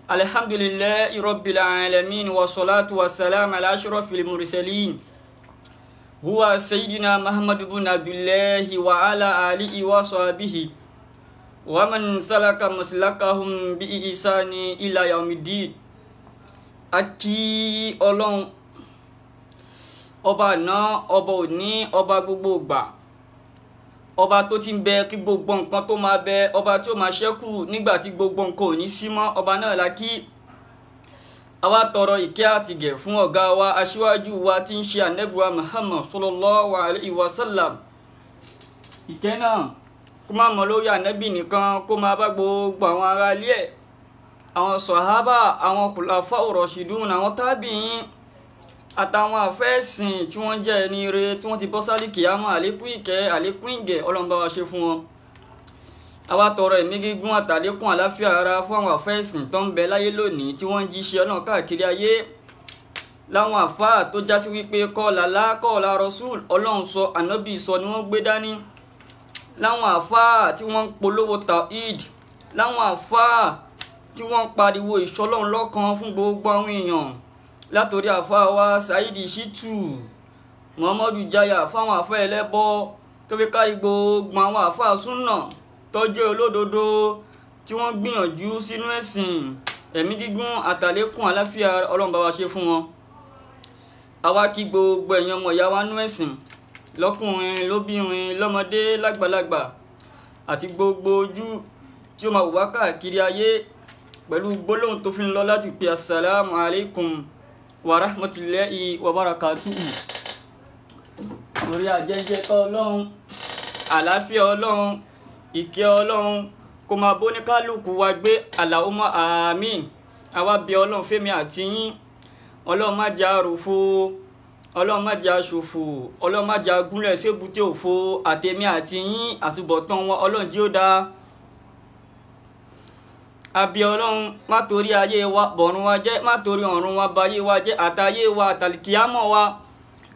Alhamdulillahi rabbil alamin wa salatu wa salam ala ashrafil mursalin huwa sayyidina Muhammad ibn Abdullahi wa ala alihi wa sahbihi wa man salaka maslakahum bi ihsani ila yawmiddin. Aki Ọlọ́run ọba àná, ọba òní, ọba gbogbo ìgbà, ọba tó ti ń bẹ kí gbogbo nǹkan tó máa bẹ, ọba tí ó máa ṣẹ́kù nígbà tí gbogbo nǹkan ò ní sí mọ́, ọba náà la kí. Àwa tọrọ ìkẹ́ àtìgẹ̀ fún ọ̀gá wa, aṣíwájú wa tí ń ṣe ànẹ́bùwà Muhammad sallallahu alayhi wa sallam. Ìkẹ́ náà kó má mọ lórí ànẹ́bì nìkan, kó máa bá gbogbo àwọn ará ilé ẹ̀, àwọn sọ̀hábà, àwọn khulafa'u rashidun, àwọn tábìín àtàwọn àfẹ́sìn tí wọ́n jẹ́ ẹni ire tí wọ́n ti bọ́ sálì kìámọ́. Àlékún ìkẹ́, àlékún ìgẹ̀, Ọlọ́run bá wa ṣe fún wọn. Àwa tọrọ ẹ̀mí gígùn àtàlékún àláfíà ara fún àwọn àfẹ́sìn tó ń bẹ láyé lónìí tí wọ́n ń jíṣẹ́ Ọlọ́run káàkiri ayé, láwọn àfáà tó já sí wípé kọ́ọ̀lá lá kọ́ọ̀lá Rasul, Ọlọ́run sọ, ànábì sọ ni wọ́n gbé dání, láwọn àfáà tí wọ́n ń polówó tawhid, láwọn àfáà tí wọ́n ń pariwo ìṣọ́lọ́run lọ́kan fún gbogbo àwọn èèyàn, látòrí àfáà wa Saheed Shittu, Muhammadu Jaya, fáwọn àfáà ẹlẹ́bọ tó fi kárí gbogbo àwọn àfáà súnà tọ́jú olódodo tí wọ́n gbìyànjú sínú ẹ̀sìn. Ẹ̀mí gígùn àtàlékún àláfíà Ọlọ́run bá wa ṣe fún wọn. Àwa kí gbogbo ẹ̀yin ọmọ ìyá wa nú ẹ̀sìn, lọ́kùnrin lóbìnrin, lọ́mọdé lágbàlagbà, àti gbogbo ojú tí ó máa wò wá káàkiri ayé pẹ̀lú gbólóhùn tó fi ń lọ láti pé assalamu alaikum wa rahmatulahi wa barakatuhu. Orí àjẹjẹ tọ́ Ọlọ́run, àlàáfíà Ọlọ́run, ìkẹ́ Ọlọ́run kó máa bó ní kálukú wa gbé. Allahumma àmín. Àwa bí Ọlọ́run fẹ́mi àti yín. Ọlọ́run má jẹ́ àròfo, Ọlọ́run má jẹ́ àṣòfò, Ọlọ́run má jẹ́ agúnlẹ̀ sébùté òfo. Àtẹ̀mí àti yín, àtúbọ̀tán wọn Ọlọ́run jí ó dáa. Àbí Ọlọ́run má torí ayé wa bọ̀run wa jẹ́, má torí ọ̀run wa bayé wa jẹ́, àtayé wa àtàlìkíámọ̀ wa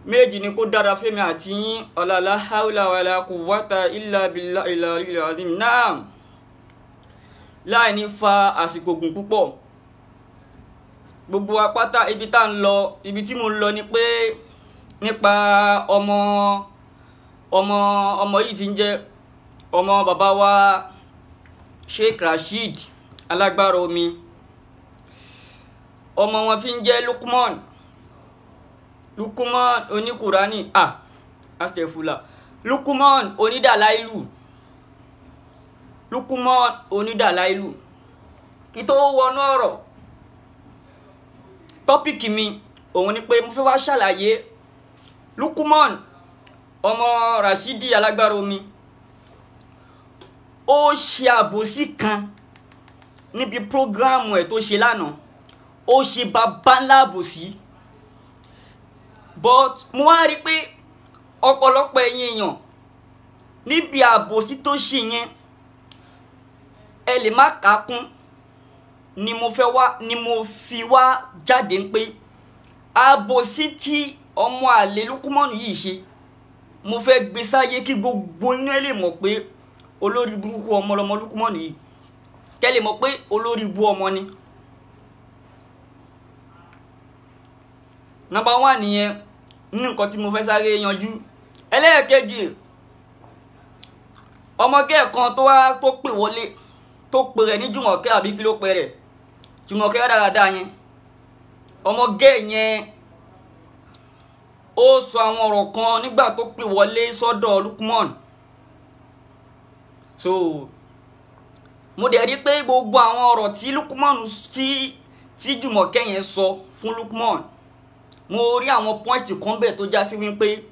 méjì ni kó dára fẹ́mi àti yín. Ọ̀làlá haúlà wàlà quwwata illa billahi al-aliyyil azim. Náà láì ní fa àsìkò gùn púpọ̀, gbogbo apáta ibi tá ń lọ, ibi tí mo ń lọ ni pé nípa ọmọ ọmọ ọmọ yìí tí ń jẹ́ ọmọ bàbá wa Sheikh Rasheed alágbára omi, ọmọ wọn tí ń jẹ́ Lukman, Lukman oníkùránì, astefula, Lukman onídàláìlù, Lukman onídàláìlù. Kí tó wọnú ọ̀rọ̀, tọ́pìkì mi òun ni pé mo fẹ́ wá ṣàlàyé Lukman ọmọ Rashidi alágbára omi. Ó ṣe àbòsí kan níbi prógráàmù ẹ̀ tó ṣe lánàá, ó ṣe bàbá ńlá àbòsí. But mo wá rí pé ọ̀pọ̀lọpọ̀ ẹ̀yin èèyàn níbi àbòsí tó ṣe yẹn ẹ lè má kà á kún, ni mo fẹ́ wá, ni mo fi wá jáde ń pé àbòsí tí ọmọ àlè Lukman yìí ṣe, mo fẹ́ gbé sáyé kí gbogbo inú ẹ lè mọ̀ pé olórí burúkú ọmọ lọmọ Lukman yìí, kẹ́ lè mọ̀ pé olórí bú ọmọ ni. Nọ́mbà 1 nìyẹn nínú nǹkan tí mo fẹ́ sáré yanjú. Ẹlẹ́ẹ̀kejì, ọmọge kan tó wá tó pè wọlé, tó pè rẹ̀ ní Jùmọ̀kẹ́, àbí kí ló pè rẹ̀, Jùmọ̀kẹ́ dáradára yẹn, ọmọge yẹn ó sọ àwọn ọ̀rọ̀ kan nígbà tó pè wọlé sọ́dọ̀ Lukman. So mo dẹ̀ rí pé gbogbo àwọn ọ̀rọ̀ tí Lukman tí Jùmọ̀kẹ́ yẹn sọ fún Lukman, mo rí àwọn pọ́ìntì kan bẹ́ẹ̀ tó já sí wípé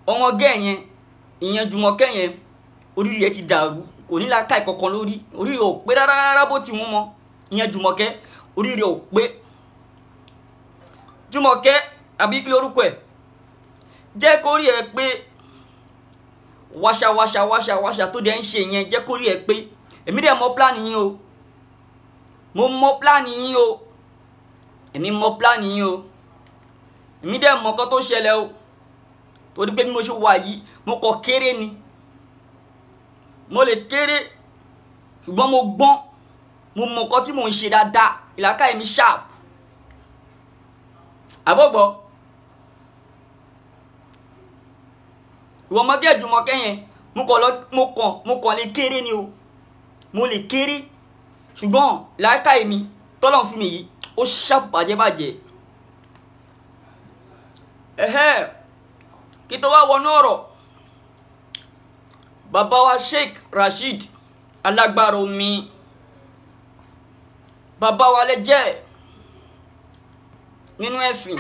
ọmọge yẹn, ìyẹn Jùmọ̀kẹ́ yẹn, orí rẹ̀ ti dàrú, kò ní làákàyè kankan lórí, orí rẹ̀ ò pé rárá rárá bó ti wọ́n mọ́. Ìyẹn Jùmọ̀kẹ́, orí rẹ̀ ò pé. Jùmọ̀kẹ́ àbí kí lórúkọ ẹ̀, jẹ́ kó rí ẹ pé wáṣà wáṣà wáṣà wáṣà tó dẹ̀ ń ṣe yẹn, jẹ́ kó rí ẹ pé. Èmi dẹ̀ mọ pílánì yín o, mo mọ pílánì yín o, èmi mọ pílánì yín o, èmi dẹ̀ mọ nǹkan tó ṣẹlẹ̀ o. Torí pé bí mo ṣe wà yìí, mo kàn kéré ni, mo lè kéré ṣùgbọ́n mo gbọ́n. Mo mọ nǹkan tí mò ń ṣe dáadáa, ìlàkàyè mi sharp. Àbọ̀gbọ́ ìwọ ọmọdé Jùmọ̀kẹ́ yẹn, mo kàn lè kéré ni o, mo lè kéré, ṣùgbọ́n làákàyè mi tọ́lọ̀ fún mi yìí ó sharp bàjẹ́bàjẹ́. Ẹ̀hẹ́, kí tó wá wọnú ọ̀rọ̀, bàbá wa Sheikh Rasheed alágbára omi, bàbá wa lè jẹ́ nínú ẹ̀sìn.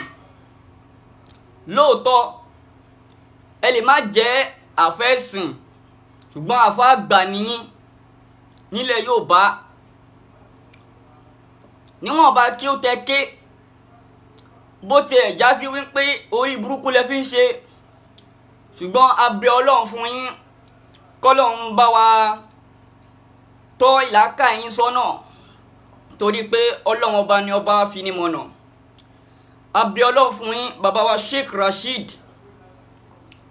Lóòótọ́ ẹ lè má jẹ́ àfẹ́sìn, ṣùgbọ́n àfa àgbà nìyí nílẹ̀ Yorùbá. Níwọ̀nba kí ó tẹ ké, bó tiẹ̀ já sí wípé orí burúkú lẹ fi ń ṣe, ṣùgbọ́n a bẹ̀ Ọlọ́run fún yín, kọ́lọ́run bá wa tọ́ ìlàkà yín sọ́nà, torí pé Ọlọ́run ọba ni ọba finimọ̀nà. A bẹ̀ Ọlọ́run fún yín bàbá wa Sheikh Rasheed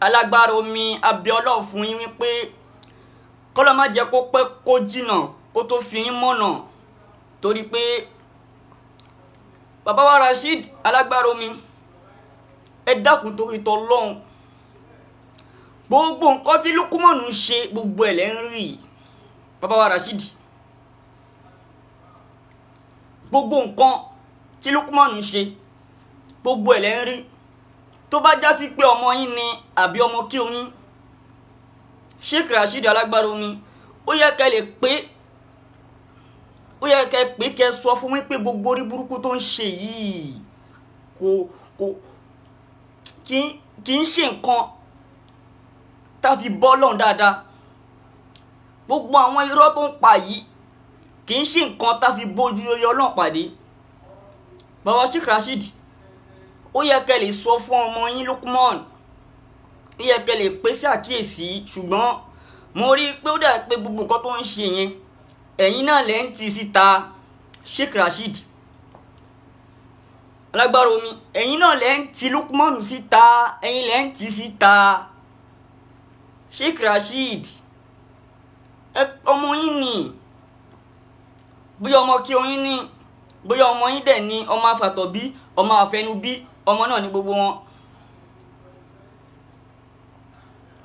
alágbára omi, a bẹ̀ Ọlọ́run fún yín wípé kọ́lọ́run má jẹ́ kó pẹ́ kó jìnà kó tó fi yín mọ̀nà, torí pé bàbá wa Rasheed alágbára omi, ẹ dákun torí t'Ọlọ́run, gbogbo nǹkan tí Lukumanu ń ṣe gbogbo ẹ̀ lẹ́ ń rí. Bàbá wa Rasheed, gbogbo nǹkan tí Lukumanu ń ṣe gbogbo ẹ̀ lẹ́ ń rí. Tó bá já sí pé ọmọ yín ni àbí ọmọ kí oyin, Sheikh Rasheed alágbára omi, ó yẹ kẹ́ lè pé, ó yẹ kẹ́ pé kẹ́ sọ fún mi pé gbogbo orí burúkú tó ń ṣe yìí kò kò kì í ṣe nǹkan tá fi bọ́ lọ́hùn dáadáa. Gbogbo àwọn irọ́ tó ń pa yìí kì í ṣe nǹkan tá fi bójú oyè Ọlọ́run pàdé. Bàbá Sheikh Rasheed, ó yẹ kẹ́ lè sọ fún ọmọ yín Lukman, ó yẹ kẹ́ lè pè sí àkíyèsí, ṣùgbọ́n mo rí i pé ó dà pé gbogbo nǹkan tó ń ṣe yẹn ẹ̀yin náà lẹ́ ń tì síta. Sheikh Rasheed alágbára omi, ẹ̀yin náà lẹ́ ń tì Lukman síta, ẹ̀yin lẹ́ ń tì síta. Sheikh Rasheed, ọmọ yín ni, bóyá ọmọ kí oyin ni, bóyá ọmọ yín dẹ̀ ni, ọmọ afàtọ̀bí, ọmọ àfẹnubí, ọmọ náà ní gbogbo wọn.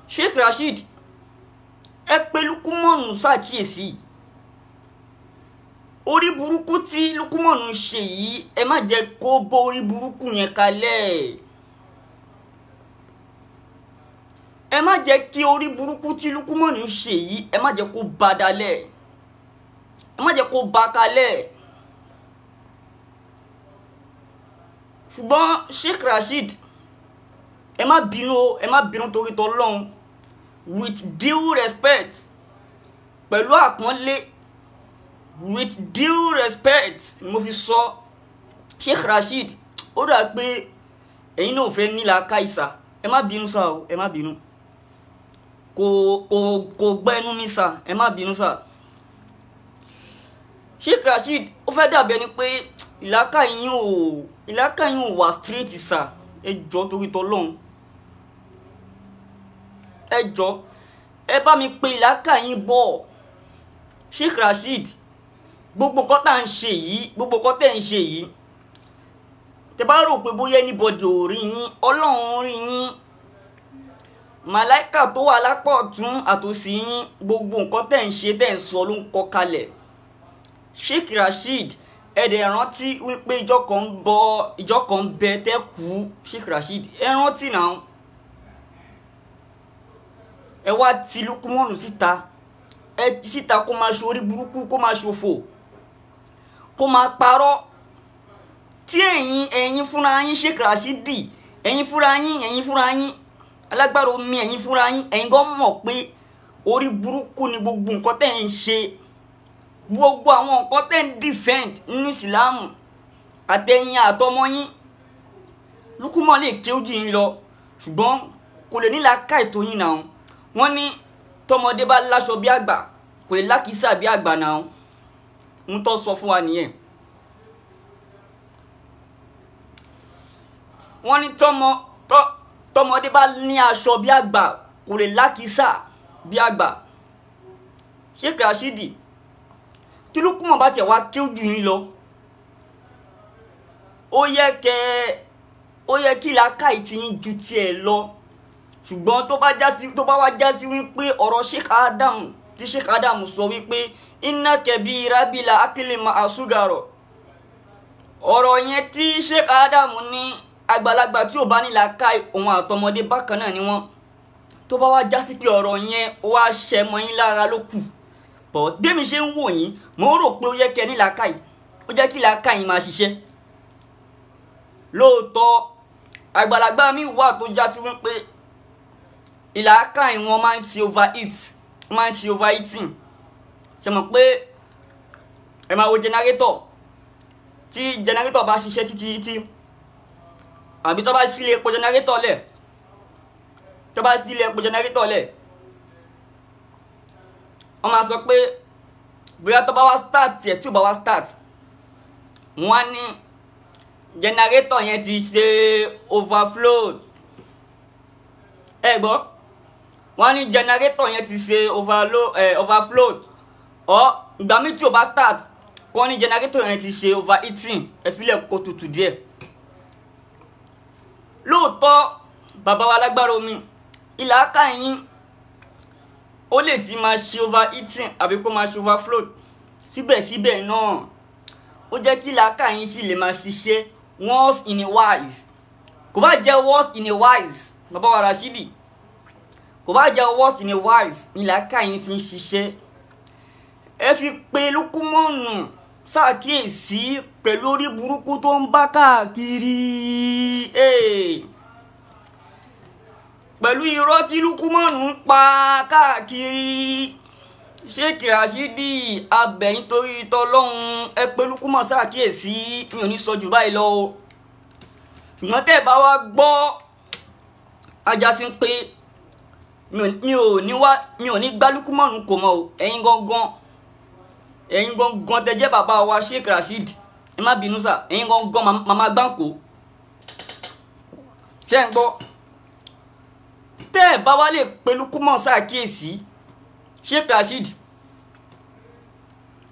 Sheikh Rasheed, ẹ pé Lukumanu ṣàkíyèsí orí burúkú tí Lukumanu ṣe yìí, ẹ má jẹ́ kó bó orí burúkú yẹn kalẹ̀. Ẹ má jẹ́ kí orí burúkú tí Lukumanu ṣe yìí, ẹ má jẹ́ kó bá dalẹ̀, ẹ má jẹ́ kó bá kalẹ̀. Ṣùgbọ́n Sheikh Rasheed, ẹ má bínú o, ẹ má bínú torí t'Ọlọ́run, with due respect, pẹ̀lú àpọ́nlé, with due respect mo fi sọ, Sheikh Rasheed, ó dà pé ẹ̀yin náà ò fẹ́ nílà káìsà. Ẹ má bínú sá o, ẹ má bínú, kò kò kò gbẹ́nu mi sá, ẹ má bínú sá. Sheikh Rasheed, ó fẹ́ dàbí ẹni pé ìlàkà yín ò wà straight sá. Ẹ jọ̀ọ́ torí t'Ọlọ́run, ẹ jọ̀ọ́ ẹ bá mi pe ìlàkà yín bọ̀. Sheikh Rasheed, gbogbo nǹkan tá à ń ṣe yìí, gbogbo nǹkan tẹ̀ ń ṣe yìí, tẹ bá rò pé bóyá anybody ò rí yín, Ọlọ́run rí yín, màláìkà tó wà lápá ọ̀tún àtòsí yín, gbogbo nǹkan tẹ̀ ń ṣe tẹ̀ ń sọ ló ń kọ kalẹ̀. Sheikh Rasheed, ẹ dẹ̀ rántí wípé ìjọ kan ń bọ̀, ìjọ kan ń bẹ tẹ́ kú. Sheikh Rasheed, ẹ rántí náà. Ẹ wá ti Lukumanu síta, ẹ ti síta kó máa ṣe orí burúkú, kó máa ṣòfò, kó máa parọ́. Tí ẹ̀yin fúnra yín Sheikh Rasheed, ẹ̀yin fúnra yín, ẹ̀yin fúnra yín alágbára omi, ẹ̀yin fúnra yín, ẹ̀yin gan mọ̀ pé orí burúkú ni gbogbo nǹkan tẹ́ ń ṣe, gbogbo àwọn nǹkan tẹ́ ń defend nínú ìsìláàmù, àtẹ̀yìn àtọmọ yín. Lukumanu lè ké ojú yín lọ, ṣùgbọ́n kò lè nílà ká ètò yín náà. Wọ́n ní tọmọdé bá láṣọ bí àgbà, kò lè lákìísà bí àgbà náà. Ń tọ́ sọ fún wa nìyẹn. Wọ́n ní tọmọdé bá ní aṣọ bí àgbà, kò lè lákìísà bí àgbà. Sheikh Rasheed, tí Lukumanu Lukman bá tiẹ̀ wá kéwú jù yín lọ, ó yẹ kí làákàyè tí yín ju tiẹ̀ lọ. Ṣùgbọ́n tó bá wá já sí wípé ọ̀rọ̀ Sheikh Adam tí Sheikh Adam sọ wípé inna kabira bila akili ma asugaro, ọ̀rọ̀ yẹn tí Sheikh Adam ní àgbàlagbà tí ò bá ní làákàyè òun àtọmọdé bákan náà ni wọ́n, tó bá wá já sí pé ọ̀rọ̀ yẹn wá ṣẹ mọ́ yín lára ló kù. Bọ̀ bí mi ṣe ń wò yín, mo rò pé ó yẹ kẹ́ ní làákàyè, ó jẹ́ kí làákàyè máa ṣiṣẹ́. Lóòótọ́ àgbàlagbà mi wà tó já sí wípé ìlàákàyè wọn máa ń ṣe overeat, máa ń ṣe overeating. Ṣe mọ̀ pé ẹ máa wo generator, tí generator bá ṣiṣẹ́ títí tí àbí tó bá sílé epo generator lẹ̀, tó bá sílé epo generator lẹ̀, wọ́n máa sọ pé bóyá tó bá wá start ẹ̀, tí ò bá wá start, wọ́n á ní generator yẹn ti ṣe overflow. Ẹ gbọ́, wọ́n ní generator yẹn ti ṣe overflow. Ọ ìgbà mi tí o bá start, kọ́ ní generator yẹn ti ṣe overheating, ẹ filẹ̀ kó tutù díẹ̀. Lóòótọ́ bàbá wa lágbára omi, ìlàákàyè yín ó lè ti máa ṣe overheating àbí kó máa ṣe overflow, síbẹ̀síbẹ̀ náà ó jẹ́ kí ìlàákàyè yín sì lè máa ṣiṣẹ́ once in a while. Kò bá jẹ́ once in a while, bàbá wa Rashidi, kò bá jẹ́ once in a while ní làákàyè yín fi ń ṣiṣẹ́. Ẹ fi pe Lukumonu ṣàkíyèsí pẹ̀lú orí burúkú tó ń bá káàkiri, pẹ̀lú irọ́ tí Lukumonu ń pa káàkiri. Sheikh Rashidi, abẹ̀yìn torí tọlọ́hun, ẹ pé Lukumonu ṣàkíyèsí, mi ò ní sọ jù báyìí lọ o. Ṣùgbọ́n tẹ́ ẹ bá wá gbọ́, ajá sí pé mi ò ní gbá Lukumonu kò mọ́ o. Ẹ̀yin gangan tẹ́ jẹ́ bàbá wa Sheikh Rashidi, ẹ má bínú sà, ẹ̀yin gangan màmá gbáǹkó. Ṣé ń gbọ́? Tẹ́ ẹ bá wá lè pe Lukumonu ṣàkíyèsí, Sheikh Rashidi,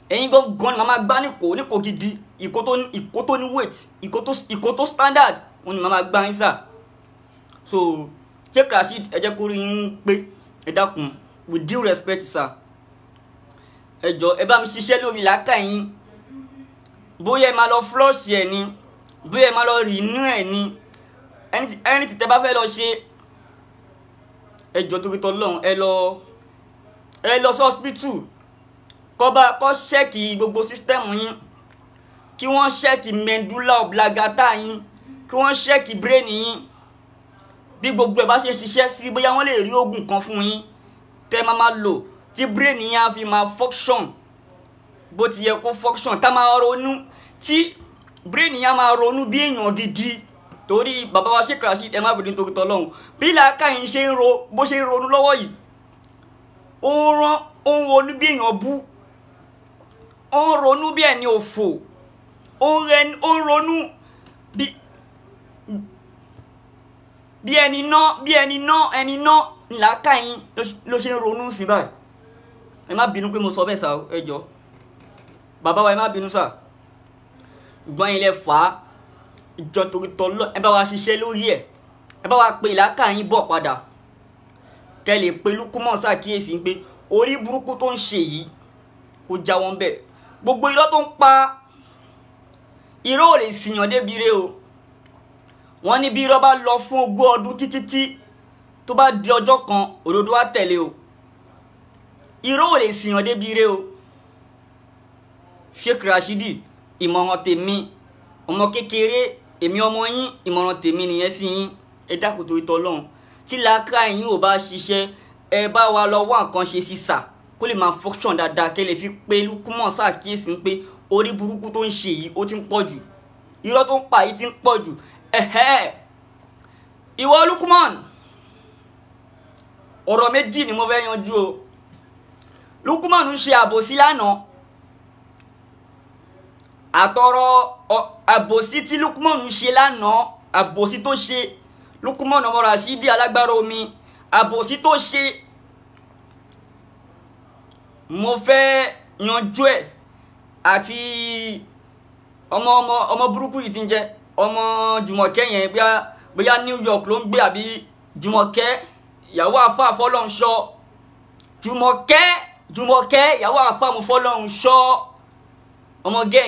ẹ̀yin gangan ni màmá gbá níkò gidi, ìkó tó ní weight, ìkó tó standard, òun ni màmá gbá yín sà. So Sheikh Rashidi, ẹ jẹ́ kó rí yín pé, ẹ dákun, with due respect sir, ẹ jọ̀ọ́ ẹ bá mi ṣiṣẹ́ lórí làákàyè yín. Bóyá ẹ máa lọ flush ẹ ni, bóyá ẹ máa lọ renew ẹ ni, ẹni tí tẹ́ bá fẹ́ lọ ṣe, ẹ jọ̀ọ́ torí t'Ọlọ́run, ẹ lọ sí hospital, kó ṣẹ́ẹ̀kì gbogbo system yín, kí wọ́n ṣẹ́ẹ̀kì medulla oblongata yín, kí wọ́n ṣẹ́ẹ̀kì brain yín, bí gbogbo ẹ̀ bá ṣe ṣiṣẹ́ sí, bóyá wọ́n lè rí oògùn kan fún yín tẹ́ máa máa lò tí brain yín á fi máa function bó ti yẹ kó function, tá máa ronú, tí brain yín á máa ronú bí èèyàn gidi. Torí bàbá wa Sheikh Rashidi, ẹ má bínú torí t'Ọlọ́run, bí làákàyè ń ṣe ń ro bó ṣe ń ronú lọ́wọ́ yìí, ó ń ronú bí èèyàn bú, ó ń ronú bí ẹni òfò, ó ń ronú bí ẹni ná ẹni ná làákàyè ló ṣe ń ronú sí báyìí. Ẹ má bínú pé mo sọ bẹ́ẹ̀ sá, ẹ jọ̀ọ́ bàbá wa, ẹ má bínú sá, ṣùgbọ́n ilẹ̀ fà á, ìjọ torí t'Ọlọ́run, ẹ bá wa ṣiṣẹ́ lórí ẹ̀, ẹ bá wa pe ìlàkàyè bọ̀ padà, kẹ́ lè pe Lukumonu ṣàkíyèsí pé orí burúkú tó ń ṣe yìí kò já wọn bẹ́ẹ̀. Gbogbo irọ́ tó ń pa, irọ́ ò lè sìyàn débi re o. Wọ́n ní bí irọ́ bá lọ fún ogún ọdún títí tí tó bá di ọjọ́ kan, òdodo á tẹ̀lé o. Irọ́ ò lè sìyàn débi re o. Sheikh Rashidi, ìmọ̀ràn tèmi, ọmọ kékeré, èmi ọmọ yín, ìmọ̀ràn tèmi nìyẹn sí yín. Ẹ dákun torí t'Ọlọ́run, tí làákàyè yín ò bá ṣiṣẹ́, ẹ bá wa lọ wá nǹkan ṣe sí sà, kó lè máa function dáadáa, kẹ́ lè fi pé Lukumonu ṣàkíyèsí pé orí burúkú tó ń ṣe yìí ó ti ń pọ̀ jù, irọ́ tó ń pa yìí ti ń pọ̀ jù. Ẹ̀hẹ́, ìwọ Lukumonu, ọ̀rọ̀ méjì ni mo fẹ́ yanjú o. Lukumonu ṣe àbòsí lánàá, àtọ̀rọ̀ àbòsí tí Lukumonu ṣe lánàá, àbòsí tó ṣe Lukumonu ọmọ Rashidi alágbára omi, àbòsí tó ṣe, mo fẹ́ yanjú ẹ̀. àti ọmọ ọmọ ọmọ burúkú yìí ti ń jẹ ọmọ Jùmọ̀kẹ́ yẹn, bóyá New York ló ń gbé, àbí Jùmọ̀kẹ́ ìyàwó àfa Fọlọ́runṣọ́, Jùmọ̀kẹ́ ìyàwó àfa Fọlọ́runṣọ́, ọmọgẹ́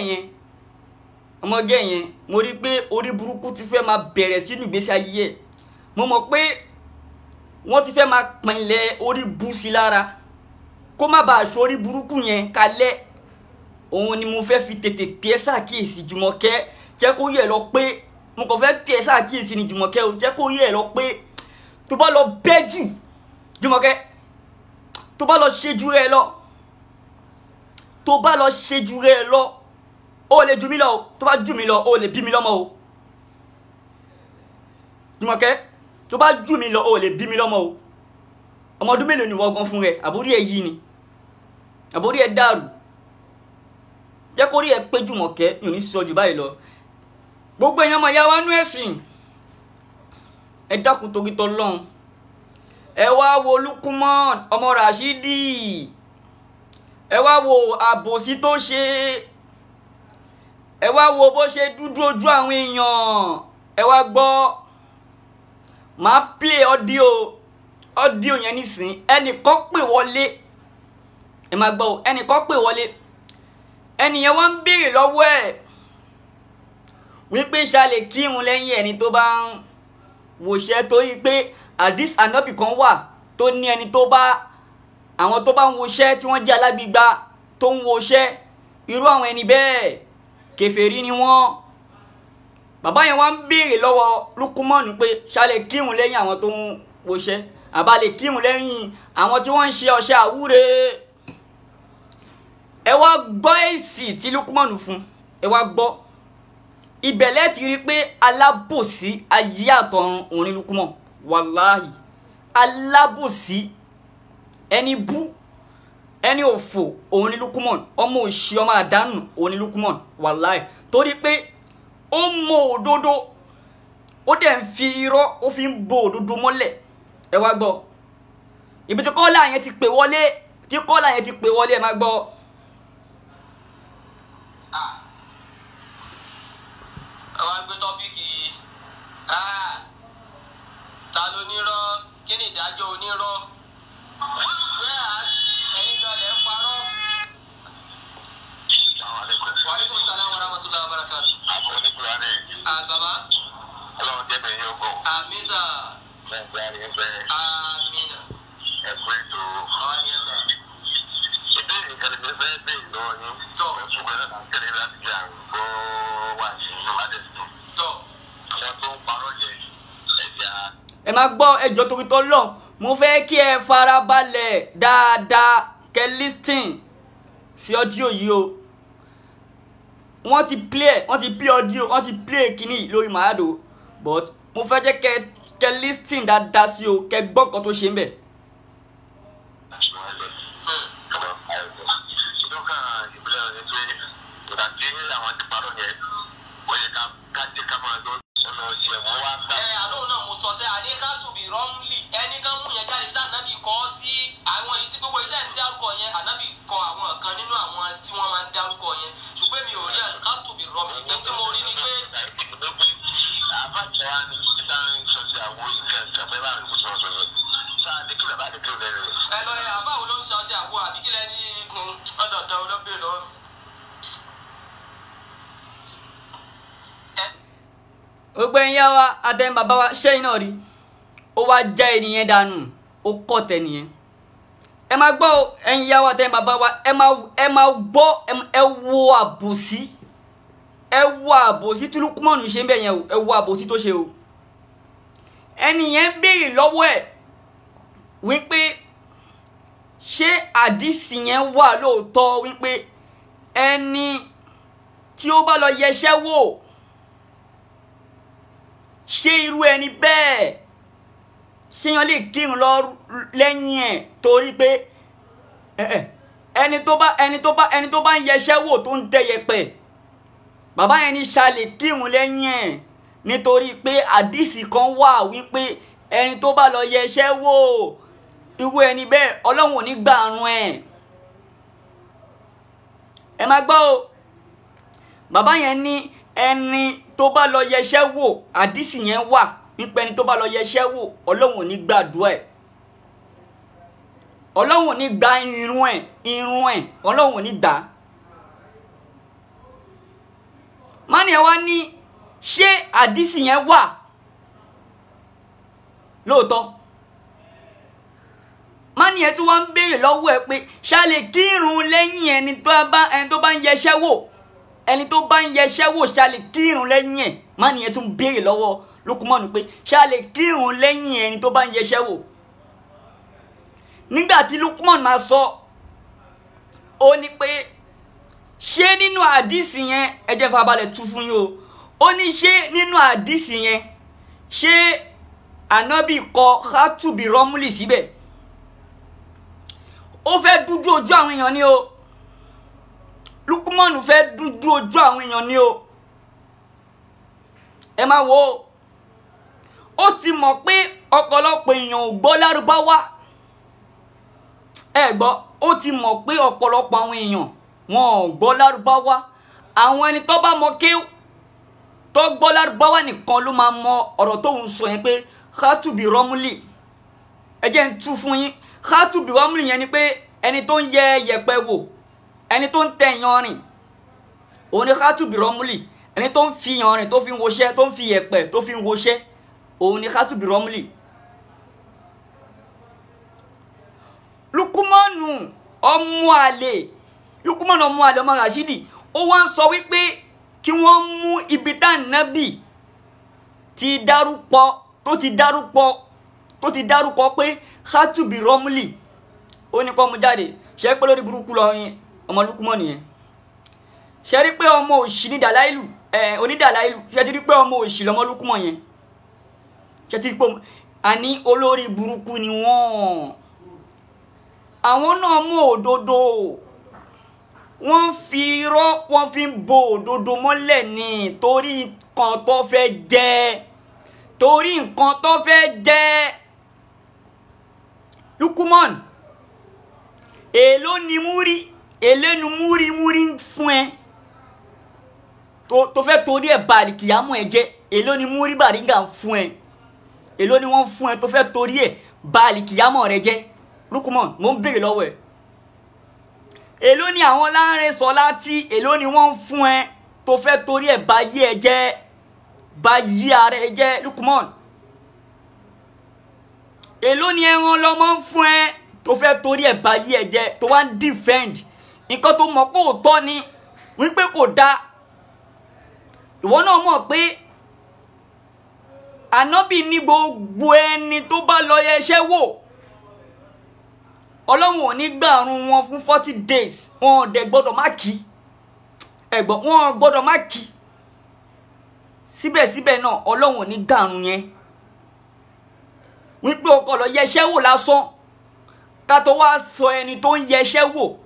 yẹn mo rí pé orí burúkú ti fẹ́ máa bẹ̀rẹ̀ sínú ìgbésí ayé ẹ̀. Mo mọ̀ pé wọ́n ti fẹ́ máa pinlẹ̀ orí bú sí lára kó má bàa aṣọ orí burúkú yẹn kalẹ̀. Òun ni mo fẹ́ fi tètè pè é ṣàkíyèsí. Jùmọ̀kẹ́, jẹ́ kó yẹ lọ pé mo kàn fẹ́ pè é ṣàkíyèsí ni. Jùmọ̀kẹ́ o, jẹ́ kó yẹ lọ pé tó bá lọ bẹ́ jù, Jùmọ̀kẹ́, tó bá lọ ṣe ju rẹ lọ, tó bá lọ ṣe ju rẹ lọ, ó lè jù mí lọ o. Tó bá jù mí lọ, ó lè bí mi lọ́mọ o. Jùmọ̀kẹ́, tó bá jù mí lọ, ó lè bí mi lọ́mọ o. Ọmọ ọdún mélòó ni wọ́n gan fún rẹ? Àbórí ẹ yí ni, àbórí ẹ dàrú. Jẹ́ kó rí ẹ pé Jùmọ̀kẹ́, mi ò ní sọ jù báyìí lọ. Gbogbo èèyàn ọmọ ìyá wa nú ẹ̀sìn, ẹ dákun torí t'Ọlọ́run. Ẹ wá wo Lukumon ọmọ Rashidi, ẹ wá wo àbòsí tó ṣe, ẹ wá wo bó ṣe dúdú ojú àwọn èèyàn. Ẹ wá gbọ́, màá play audio yẹn nísìn. Ẹnìkan pè wọlé, ẹ máa gbọ́, ẹnìkan pè wọlé, ẹnìyẹn wá ń béèrè lọ́wọ́ ẹ̀ wípé ṣá lè kírun lẹ́yìn ẹni tó bá ń wòṣẹ́, torí pé àdís ànábì kan wà tó ní ẹni tó bá àwọn tó bá ń wòṣẹ́ tí wọ́n jẹ́ alágbígba tó ń wòṣẹ́, irú àwọn ẹni bẹ́ẹ̀ kèfèrí ni wọ́n. Bàbá yẹn wá ń béèrè lọ́wọ́ Lukumon pé ṣá lè kírun lẹ́yìn àwọn tó ń wòṣẹ́, àbá lè kírun lẹ́yìn àwọn tí wọ́n ń ṣe ọṣẹ àwúre. Ẹ wá gbọ́ èsì tí Lukumon fún, ẹ wá gbọ́. Ibẹ̀ lẹ ti rí pé alábòsí ayé àtọ̀run òun ni Lukumon. Wàláhì, alábòsí, ẹni bú, ẹni òfò òun ni Lukumon. Ọmọ òṣì, ọmọ àdánù òun ni Lukumon. Wàláhì, torí pé ó mọ òdodo, ó dẹ̀ ń fi irọ́, ó fi ń bo òdodo mọ́lẹ̀. Ẹ wá gbọ́ ibi tí kọ́lá yẹn ti pè wọlé, tí kọ́lá yẹn ti pè wọlé, ẹ má gbọ́. Ẹ wá gbé tọ́píìkì, ta ló nírọ́, kí ni ìdájọ́ onírọ́, whereas ẹ̀yin gan lẹ̀ ń parọ́. Wa alaikum salam wa rahmatullahi wa barakatuh. Àbọ̀ oníkùránì. Bàbá. Ọlọ́run jẹ́ mi yóò bọ̀. Àmín sà. Àmín. Ẹ̀kú ètò. Àwọn ni ẹ sà. Ìbéèrè kan ní fẹ́ béèrè lọ́wọ́ yín. Tọ́. Ṣùgbọ́n náà kéré láti jẹ́ àrùn gbọ́ wà sí inú adẹ́sùn. Tọ́. Àwọn tó ń parọ́ jẹ ẹ̀jẹ̀ á. Ẹ máa gbọ́, ẹjọ́ torí t'Ọlọ́run, mo fẹ́ kí ẹ farabalẹ̀ dáadáa kẹ́ listen sí audio yìí o. Wọ́n ti play audio, wọ́n ti play kínní lórí Maado, but mo fẹ́ jẹ́ kẹ́ listen dáadáa sí o, kẹ́ gbọ́ nǹkan tó ṣe ń bẹ̀. Ẹ àlóhùn náà mo sọ sẹ́, àní ká tùbí rọ́mlì, ẹni kan mú yẹn jáde tá ànábì kọ́ sí àwọn èyí tí gbogbo ìtẹ́ ń dárúkọ yẹn, ànábì kọ àwọn kan nínú àwọn tí wọ́n máa ń dárúkọ yẹn, ṣùgbọ́n mi ò rí ká tùbí rọ́mlì. Ní tí mo rí ni pé. Ẹ lọ ẹ àbáwo ló ń sọ ọtí àgbo àbí kílẹ̀ ní ikùn ọ̀dọ̀dọ̀ olóbìnrin lọ́wọ́ mi. Gbogbo ẹ̀yin yá wa àtẹ̀yin bàbá wa, ṣẹ́yìn náà rí, ó wá já ẹnìyẹn dànù, ó kọ́ tẹnìyẹn. Ẹ máa gbọ́ ẹ̀yin yá wa àtẹ̀yin bàbá wa, ẹ máa gbọ́, ẹ wo àbòsí, ẹ wo àbòsí tí Lukumon ṣe ń bẹ̀ yẹn o, ẹ wo àbòsí tó ṣe o. Ẹnìyẹn béèrè lọ́wọ́ ẹ̀ wípé ṣé àdìsí yẹn wà lóòótọ́, wípé ẹni tí ó bá lọ yẹṣẹ́ wò, ṣé irú ẹni bẹ́ẹ̀ ṣé yẹn lè kírun lọ lẹ́yìn ẹ̀, torí pé ẹni tó bá ń yẹṣẹ́ wò tó ń tẹ̀yẹpẹ̀, bàbá yẹn ní ṣá lè kírun lẹ́yìn ẹ̀, nítorí pé àdìsí kan wà wípé ẹni tó bá lọ yẹṣẹ́ wò, irú ẹni bẹ́ẹ̀ Ọlọ́run ò ní gbà àrùn ẹ̀. Ẹ máa gbọ́ o, Bàbá yẹn ní ẹni tó bá lọ yẹṣẹ́ wò, àdìsí yẹn wà nípa ẹni tó bá lọ yẹṣẹ́ wò, Ọlọ́run ò ní gbàdúrà ẹ̀, Ọlọ́run ò ní gba irun ẹ̀, irun ẹ̀ Ọlọ́run ò ní gbà. Mani ẹ wá ní ṣé àdìsí yẹn wà lóòótọ́? Mani ẹ tún wá ń béèrè lọ́wọ́ ẹ pé ṣá lè kírun lẹ́yìn ẹni tó bá ń yẹṣẹ́ wò, ẹni tó bá ń yẹṣẹ́ wò ṣá lè kírun lẹ́yìn ẹ̀. Mani ẹ tún béèrè lọ́wọ́ Lukumanu pé ṣá lè kírun lẹ́yìn ẹni tó bá ń yẹṣẹ́ wò. Nígbà tí Lukumanu máa sọ, ó ní pé ṣé nínú àdìsí yẹn, ẹ jẹ́ farabalẹ̀ tú fún yín o, ó ní ṣé nínú àdìsí yẹn ṣé ànábì kọ Khatubi Rọ́múlì síbẹ̀? Ó fẹ́ dúdú ojú àwọn èèyàn ni o. Lukumanu fẹ́ dúdú ojú àwọn èèyàn ni o. Ẹ máa wo, ó ti mọ̀ pé ọ̀pọ̀lọpọ̀ èèyàn ò gbọ́ Lárúbáwá. Ẹ gbọ́, ó ti mọ̀ pé ọ̀pọ̀lọpọ̀ àwọn èèyàn wọn ò gbọ́ Lárúbáwá. Àwọn ẹni tó bá mọ kéwú tó gbọ́ Lárúbáwá nìkan ló máa mọ ọ̀rọ̀ tó ń sọ yẹn pé Khatubi Rọ́múlì. Ẹ jẹ́ ń tú fún yín. Khatubi Rọ́múlì yẹn ni pé ẹni tó ń yẹ yẹ̀pẹ̀ wò, ẹni tó ń tẹ yanrìn, òun ni Khatubi Rọ́múlì. Ẹni tó ń fi yanrìn tó fi ń woṣẹ́, tó ń fi yẹ̀pẹ̀ tó fi ń woṣẹ́, òun ni Khatubi Rọ́múlì. Lukumanu ọmọ àlè, Lukumanu ọmọ àlè ọmọ Rashidi, ó wá ń sọ wípé kí wọ́n mú ibi tá nábì ti dárúkọ tó ti dárúkọ pé Khatubi Rọ́múlì, ó ní kó mú jáde. Ṣe pé lórí burúkú lọ yín ọmọ Lukumanu yẹn? Ṣe rí pé ọmọ òṣì ní Dàláìlù, onídàláìlù, ṣe ti rí pé ọmọ òṣì lọmọ Lukumanu yẹn? Ṣe ti rí pé àní olórí burúkú ni wọ́n? Àwọn náà mú òdodo, wọ́n fi irọ́, wọ́n fi ń bo òdodo mọ́lẹ̀ ní torí nǹkan tó fẹ́ jẹ, torí nǹkan tó fẹ́ jẹ. Lukumanu, èló ni múrí, èlé ni múrí múrí ń fún ẹ tó fẹ́ torí ẹ̀ bá àlìkìyámọ̀ ẹ jẹ́? Èló ni múrí Bàrígà ń fún ẹ? Èló ni wọ́n fún ẹ tó fẹ́ torí ẹ̀ bá àlìkìyámọ̀ rẹ jẹ́? Lukumanu, mo ń béèrè lọ́wọ́ ẹ. Èló ni àwọn Láńrẹ Sọlá tí, èló ni wọ́n ń fún ẹ tó fẹ́ torí ẹ̀ bá yí ẹ jẹ́, bá yí ara ẹ jẹ́? Lukumanu, èló ni ẹran lọmọ ń fún ẹ tó fẹ́ torí ẹ̀ bá yí ẹ jẹ́, tó wá ń defend nǹkan tó mọ̀ pé òótọ́ ni wípé kò dáa? Ìwọ náà mọ̀ pé ànábì ní gbogbo ẹni tó bá lọ yẹṣẹ́ wò, Ọlọ́run ò ní gbàrún wọn fún 40 days. Wọn ò dẹ̀ gbọ́dọ̀ má kí, ẹ̀gbọ́n, wọn ò gbọ́dọ̀ má kí. Síbẹ̀síbẹ̀ náà Ọlọ́run ò ní gbàrún yẹn. Wípé o kò lọ yẹṣẹ́ wò lásán, ká tó wá sọ ẹni tó ń yẹṣẹ́ wò,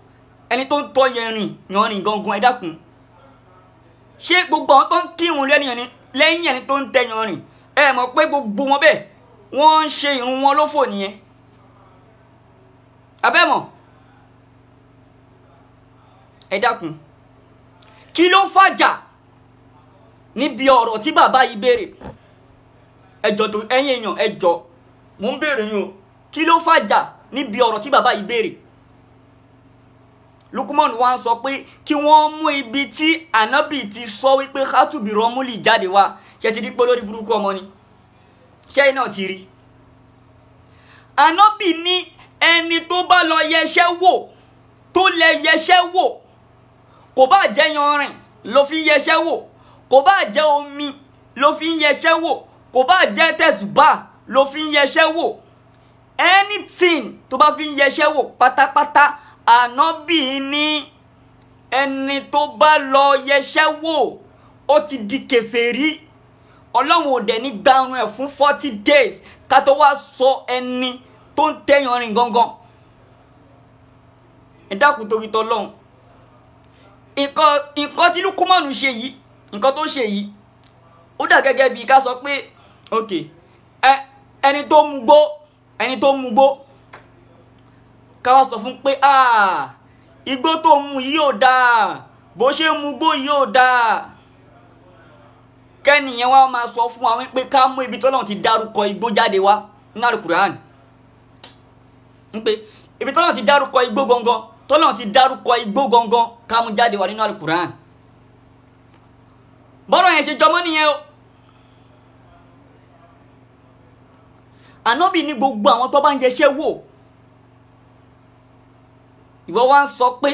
ẹni tó ń tọ́ yẹrin yanrìn gangan. Ẹ dákun, ṣé gbogbo àwọn tó ń kírun lẹ́yìn ẹni tó ń tẹ yanrìn, ẹ mọ̀ pé gbogbo wọn bẹ́ẹ̀ wọ́n ń ṣe ìrun wọn lófò nìyẹn? Abẹ́mọ̀, ẹ dákun, kí ló fàjà níbi ọ̀rọ̀ tí bàbá yìí béèrè? Ẹjọ́ tó ẹ̀yin èèyàn, ẹjọ́ mò ń béèrè yín o, kí ló fàjà níbi ọ̀rọ̀ tí bàbá yìí béèrè? Lukumanu wá ń sọ pé kí wọ́n mú ibi tí ànábì ti sọ wípé Khatubi Rọ́múlì jáde wá. Ṣé ti rí pé lórí burúkú ọmọ ni? Ṣé iná ti rí? Ànábì ní ẹni tó bá lọ yẹṣẹ́ wò, tó lẹ yẹṣẹ́ wò, kò bá jẹ́ yanrìn ló fi ń yẹṣẹ́ wò, kò bá jẹ́ omi ló fi ń yẹṣẹ́ wò, kò bá jẹ́ tẹ̀sùbà ló fi ń yẹṣẹ́ wò, anything tó bá fi ń yẹṣẹ́ wò pátápátá, ànábì ní ẹni tó bá lọ yẹṣẹ́ wò ó ti di kèfèrí. Ọlọ́run ò dẹ̀ ní gbàrún ẹ̀ fún 40 days ká tó wá sọ ẹni tó ń tẹ̀yàn rìn gangan. Ẹ dákun torí tọlọ́run, nǹkan tí Lukumanu ṣe yìí, nǹkan tó ṣe yìí, ó dà gẹ́gẹ́ bíi ká sọ pé ok, ẹni tó mugbó, ẹni tó mugbó, ká wá sọ fún pé igbó tó mu yìí ò dáa, Bó ṣe ń mugbó yìí ò dáa. Kẹ́nìyẹn wá máa sọ fún wa wípé ká mú ibi tọ́lọ́run ti dárúkọ igbó jáde wá nínú Al-Qur'an. Ń pé ibi tọ́lọ́run ti dárúkọ igbó gangan, tọ́lọ́run ti dárúkọ igbó gangan, ká mú jáde wá nínú Al-Qur'an. Bọ́rọ̀ yẹn ṣe jọmọ́ nìyẹn o. Ànábì ní gbogbo àwọn tó bá ń yẹṣẹ́ wò. Ìwọ wá ń sọ pé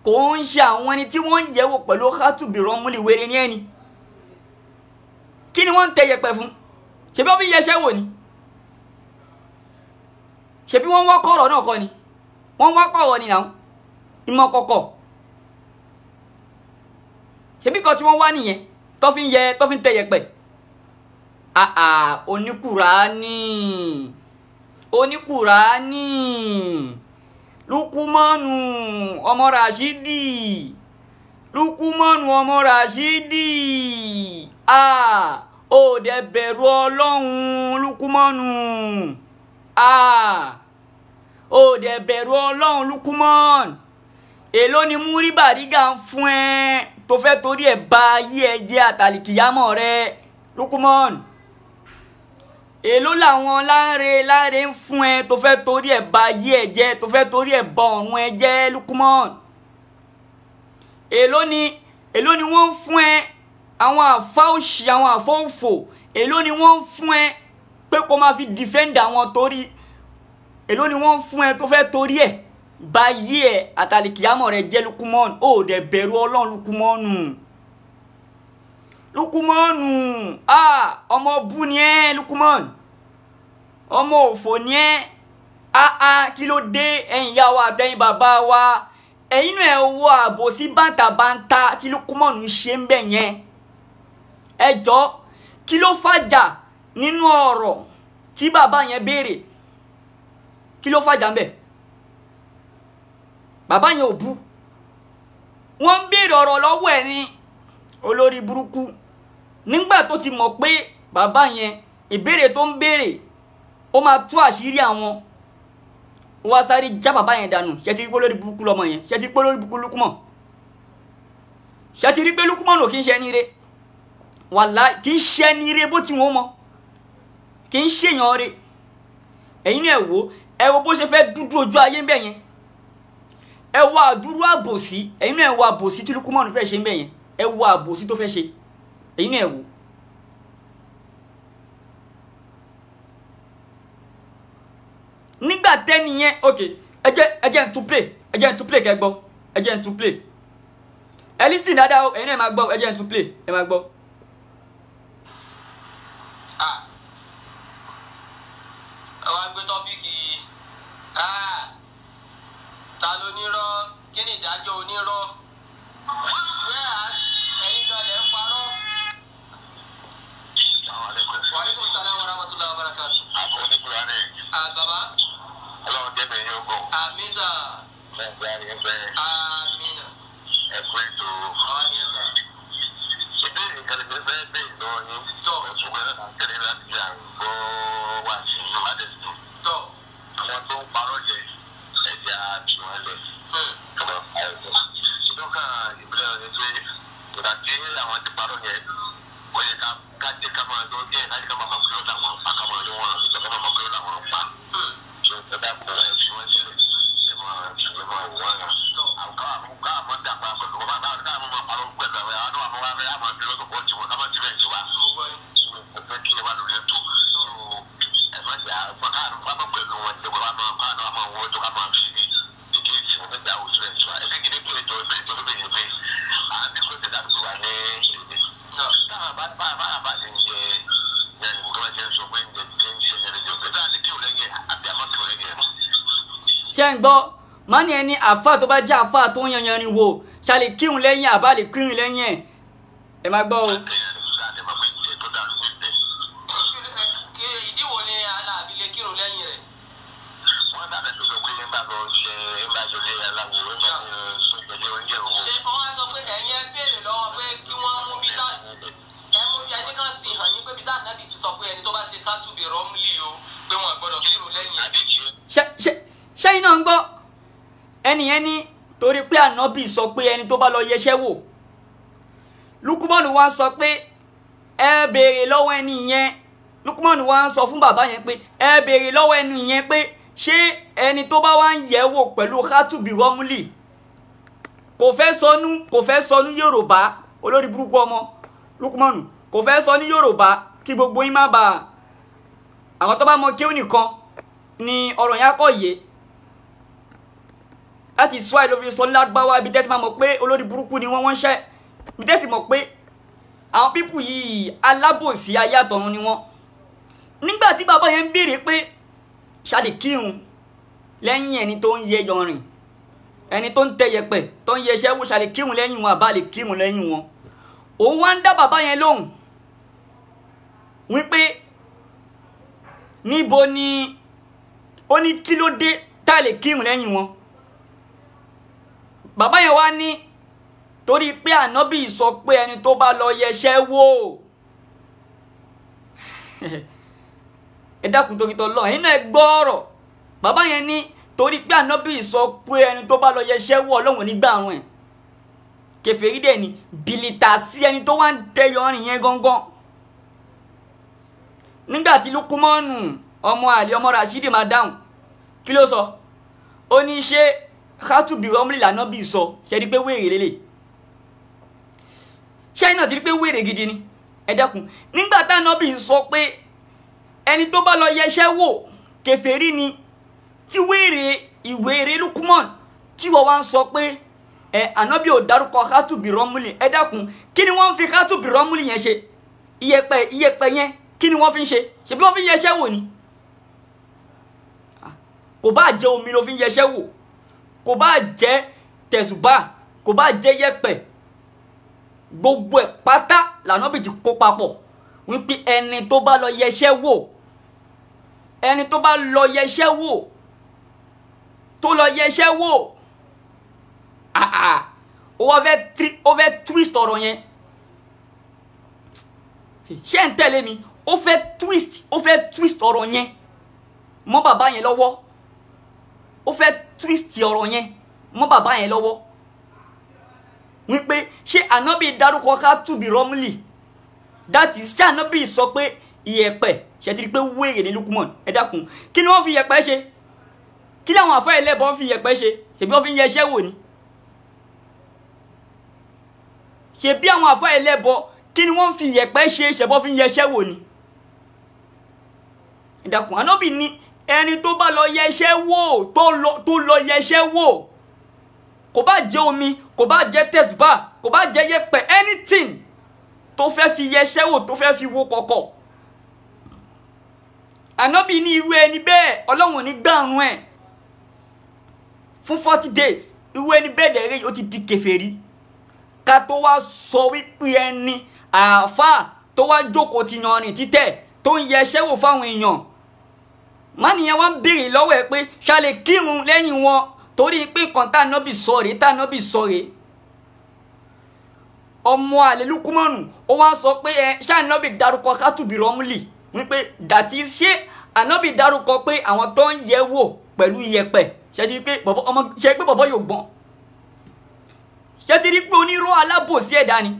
kò ń ṣe àwọn ẹni tí wọ́n ń yẹ̀wò pẹ̀lú hátùbì rọmúlì wéré ní ẹni. Kí ni wọ́n ń tẹ yẹpẹ̀ fún? Ṣebí wọ́n fi yẹṣẹ́ wò ni? Ṣebí wọ́n ń wá kọ̀rọ̀ náà kọ́ ni? Wọ́n ń wá pàwọ̀ ni náà? Ìmọ̀ kọ̀kọ̀. Ṣebí kan tí wọ́n wá nìyẹn tó fi ń yẹ tó fi ń tẹ yẹpẹ̀. Àà, oníkùránì, oníkùránì, Lukumanu ọmọ Rashidi, Lukumanu ọmọ Rashidi, à ó dẹ̀ bẹ̀rù Ọlọ́run Lukumanu, à ó dẹ̀ bẹ̀rù Ọlọ́run Lukumanu. Èló ni múrí bàrígà ń fún ẹ tó fẹ́ torí ẹ̀ ba ayé ẹ jẹ́ àtàlìkìyámọ̀ rẹ Lukumanu? Èló làwọn láre láre ń fún ẹ tó fẹ́ torí ẹ̀ ba ayé ẹ jẹ́, tó fẹ́ torí ẹ̀ ba ọ̀run ẹ jẹ́ Lukumanu? Èló ni wọ́n ń fún ẹ, àwọn àfa òṣì, àwọn àfa òfò, èló ni wọ́n ń fún ẹ pé kó máa fi defend àwọn torí? Èló ni wọ́n ń fún ẹ tó fẹ́ torí ẹ̀ ba ayé ẹ àtàlìkìyámọ̀ rẹ jẹ́ Lukumanu? Ó dẹ̀ bẹ̀rù Ọlọ́run Lukumanu. Lukumanu, ah, ọmọ bú ni ẹ Lukumanu, ọmọ òfò ni ẹ. Ah ah, kí ló dé ẹ̀yin ìyá wa àtẹ̀yin bàbá wa? Ẹ̀yin náà ẹ wo àbòsí bàǹtàbàǹtà tí Lukumanu ṣe ń bẹ̀ yẹn. Ẹ jọ, kí ló fàjà nínú ọ̀rọ̀ tí bàbá yẹn béèrè? Kí ló fàjà ń bẹ̀? Bàbá yẹn ò bú, wọ́n ń béèrè ọ̀rọ̀ lọ́wọ́ ẹ̀ ní olórí burúkú. Nígbà tó ti mọ̀ pé bàbá yẹn ìbéèrè tó ń béèrè ó máa tú àṣírí àwọn, ó wá sáré já bàbá yẹn dànù. Ṣé ti rí pé olórí burúkú lọmọ yẹn? Ṣé ti rí pé olórí burúkú Lukumanu? Ṣé ti rí pé Lukumanu kì í ṣe ẹni re? Wàláhì kì í ṣe ẹni re bó ti wọ́n mọ, kì í ṣèyàn re. Ẹ̀yin náà ẹ wò, ẹ wo bó ṣe fẹ́ dúdú ojú ayé ń bẹ̀ yẹn. Ẹ wo àdúrú àbòsí, ẹ̀yin náà ẹ wo àbòsí tí Lukumanu fẹ́ ṣe ń bẹ̀ yẹn. Ẹ wo àbòsí tó fẹ́ ṣe, ẹ̀yin náà ẹ wò. Nígbà tẹ́ni yẹn, ok, ẹ jẹ́ n tún play, ẹ jẹ́ n tún play kẹ́ gbọ́, ẹ jẹ́ n tún play. Ẹ lísìn dáadáa o, ẹ̀yin náà ẹ máa gbọ́, ẹ jẹ́ n tún play, ẹ máa gbọ́. Ẹ wá gbé tọ́píìkì, ta ló nírọ́, kí ni ìdájọ́ onírọ́? Whereas ẹ̀yin gan lẹ̀ ń parọ́. Wa alaikum salam wa rahmatullahi wa barakatuh. Àbọ̀ oníkùránì. Bàbá. Ọlọ́run jẹ́ mi yóò gùn. Àmín sà. Bẹ́ẹ̀. Àmín. Ẹ kú ètò. Àwa ni ẹ sà. Ìbéèrè kan lè fẹ́ béèrè lọ́wọ́ yín. Tọ́. Ṣùgbọ́n náà tẹ̀lé láti jẹ́ àgbọ̀ wá sí inú Adẹ́sùn. Tọ́. Àwọn tó ń parọ́ jẹ ẹja tí wọ́n lẹ̀. Ìdọ́kà ìbílẹ̀ rẹ̀ pé ìgbà tí àwọn ti parọ́ yẹn, ó yẹ ká jẹ́ ká máa lọ díẹ̀ láti ká máa mọ̀ pé ó làwọn pa, ká máa lọ wọn, ìjọba máa mọ̀ pé ó làwọn pa. Ṣé ẹ dákun ẹ fi wọ́n sílẹ̀, ẹ máa fi ẹ máa wò wọ́n rà. Àwọn káàmọ́ dàgbà pẹ̀lú wọn, káàmọ́ máa parọ́ pẹ̀lú àwọn àwọn àwọn àwọn àwọn àmọ́ dúró tó pọ̀ jù wọn, ká má ti bẹ́ẹ̀ jù wá. Ẹ fẹ́ kí ẹ wà lórí ètò. Ẹ má jà káàmọ́ pẹ̀lú wọn, ìjọba máa káàmọ́ máa wọ́n tó ká máa fi èké tí wọ́n fẹ́ dà òṣù ẹ̀ jù wá. Ẹ kékeré pé ètò ìbéèrè tó bẹ̀rẹ̀ pé à ń bí kó tẹ̀lé àdúgbò wa ní èdè. Táwọn bá bá ṣe ń jẹ yẹn ní kó ṣe ń sọ pé ń jẹ ṣe ń ṣe yẹn lójú pé táwọn ti kí òun lẹ́yìn àbí àmọ́ kí òun lẹ́yìn ẹ̀ mọ́. Ṣé ń gbọ́? Mọ́ni ẹni àfa tó bá jẹ́ àfa tó ń yanyan ni wò, ṣàlè kírun lẹ́yìn àbá lè kírun lẹ́yìn ẹ̀. Ẹ máa gbọ́ o. Ìdí wo ni aláàbí lè kírun lẹ́yìn rẹ̀? Wọ́n dábẹ̀ tó sọ pé nígbà lọ ṣe nígbà tó lé aláwo nígbà tó gbẹ̀lé oúnjẹ òun. Ṣé wọ́n á sọ pé ẹ̀yin ẹ béèrè lọ́wọ́ pé kí wọ́n mú bí tá ẹ mú bí ẹni kan fi hàn yín pé bí tá ànábì ti sọ pé ẹni tó bá ṣe kátùbì rọ́mùlì o pé wọ́n gbọ́dọ̀ kírun lẹ́yìn ẹ̀. Ṣé iná ń gbọ́? Ẹnì yẹn ní Torí pé ànábì sọ pé ẹni tó bá lọ yẹṣẹ́ wò. Lukumanu wá sọ pé ẹ béèrè lọ́wọ́ ẹni yẹn. Lukumanu wá sọ fún bàbá yẹn pé ẹ béèrè lọ́wọ́ ẹni yẹn pé ṣé ẹni tó bá wá ń yẹ̀ wò pẹ̀lú Khatubi Romuli kò fẹ́ sọnú Yorùbá, olórí burúkú ọmọ Lukumanu kò fẹ́ sọ ní Yorùbá kí gbogbo yín má bàa, àwọn tó bá mọ kéwù nìkan ni ọ̀rọ̀ yẹn á kọ́ yé. Láti sọ àìló fi sọ ní Lárúbáwá, ibi tẹ́sí máa mọ̀ pé olórí burúkú ni wọ́n ṣẹ́, ibi tẹ́sí mọ̀ pé àwọn pípù yìí alábòsí ayé àtọ̀run ni wọ́n. Nígbà tí bàbá yẹn ń béèrè pé ṣáàlì kírun lẹ́yìn ẹni tó ń yẹ yọrìn, ẹni tó ń tẹ yẹ̀pẹ̀ tó ń yẹṣẹ́ wò, ṣáàlì kírun lẹ́yìn wọn àbá lè kírun lẹ́yìn wọn, òun wá ń dá bàbá yẹn lóhùn wípé níbo ni ó ní kí ló dé tá lè kírun lẹ́yìn wọn. Bàbá yẹn wá ní torí pé ànábì sọ pé ẹni tó bá lọ yẹṣẹ́ wò. Ẹ dákun torí tọlọ́run, ẹ̀yin náà gbọ́ ọ̀rọ̀. Bàbá yẹn ní torí pé ànábì sọ pé ẹni tó bá lọ yẹṣẹ́ wò Ọlọ́run nígbà àwọn ẹ̀. Kèfèrí dẹ̀ ni bìlìtà sí ẹni tó wá ń tẹyọ ọrìn yẹn gangan. Nígbà tí Lukumanu ọmọ àlè ọmọ Rashidi máa dáhùn, kí ló sọ? Ó ní ṣé Khatubi Romuli lànábì sọ? Ṣe rí pé wéèrè lélẹ̀? Ṣé iná ti rí pé wéèrè gidi ni? Ẹ dákun, nígbà tánábì sọ pé ẹni tó bá lọ yẹṣẹ́ wò kèfèrí ni, tí wéèrè ìwéèrè Lukuman tí wọ́n wá ń sọ pé ẹ ànábì ò dárúkọ Khatubi Romuli, ẹ dákun, kí ni wọ́n ń fi Khatubi Romuli yẹn ṣe? Iyẹ̀pẹ̀ yẹn kí ni wọ́n fi ń ṣe? Ṣebí wọ́n fi ń yẹṣẹ́ wò ni? Kò bá jẹ́ omi ló fi ń yẹṣẹ́ wò, kò bá jẹ́ tẹ̀sùbà, kò bá jẹ́ yẹ̀pẹ̀, gbogbo ẹ̀ pátá lànábì ti kó papọ̀ wípé ẹni tó bá lọ yẹṣẹ́ wò, ẹni tó bá lọ yẹṣẹ́ wò, tó lọ yẹṣẹ́ wò, àà ó fẹ́ twist ọ̀rọ̀ yẹn. Ṣé ń tẹ̀lé mi? Ó fẹ́ twist ọ̀rọ̀ yẹn mọ́ bàbá yẹn lọ́wọ́. Ó fẹ́ twist ọ̀rọ̀ yẹn mọ́ bàbá yẹn lọ́wọ́ wípé ṣé ànábì dárúkọ Khatubi Romuli? That is, ṣé ànábì sọ pé ìyẹ̀pẹ̀? Ṣe ti rí pé wéèrè ní Lukuman? Ẹ dákun, kí ni wọ́n fi ìyẹ̀pẹ̀ ṣe? Kí làwọn àfáà ẹlẹ́bọ fi ìyẹ̀pẹ̀ ṣe? Ṣèbí wọ́n fi ń yẹṣẹ́ wò ni? Ṣèbí àwọn àfáà ẹlẹ́bọ kí ni wọ́n fi ìyẹ̀pẹ̀ ṣe? Ṣẹ̀bọ́ fi ń yẹṣẹ́ wò ni? Ẹ dákun, ànábì ní ẹni tó bá lọ yẹṣẹ́ wò, tó lọ yẹṣẹ́ wò, kò bá jẹ́ omi, kò bá jẹ́ tẹ̀sùbà, kò bá jẹ́ yẹ̀pẹ̀, anything tó fẹ́ fi yẹṣẹ́ wò, tó fẹ́ fi wo kọ̀kọ̀, ànábì ní irú ẹni bẹ́ẹ̀ Ọlọ́run ò ní gbàrún ẹ̀ fún 40 days. Irú ẹni bẹ́ẹ̀ dẹ̀rẹ́ ó ti di kèfèrí. Ká tó wá sọ wípé ẹni àáfàá tó wá jókòó ti yanrìn títẹ̀ tó ń yẹṣẹ́ wò fáwọn èèyàn, mánìyàn wá ń béèrè lọ́wọ́ ẹ̀ pé ṣá lè kírun lẹ́yìn wọn torí pé nǹkan tánábì sọ rèé, tánábì sọ rèé. Ọmọ àlè Lukumanu ó wá sọ pé ẹ ṣá ànábì dárúkọ Khatubi Romuli, wípé dàtí ṣé ànábì dárúkọ pé àwọn tó ń yẹ̀ wò pẹ̀lú iyẹ̀pẹ̀? Ṣe ti rí pé bọ̀bọ̀ ọmọ, ṣe pé bọ̀bọ̀ yóò gbọ́n? Ṣe ti rí pé onírọ́ alábòsí ẹ̀dá ni?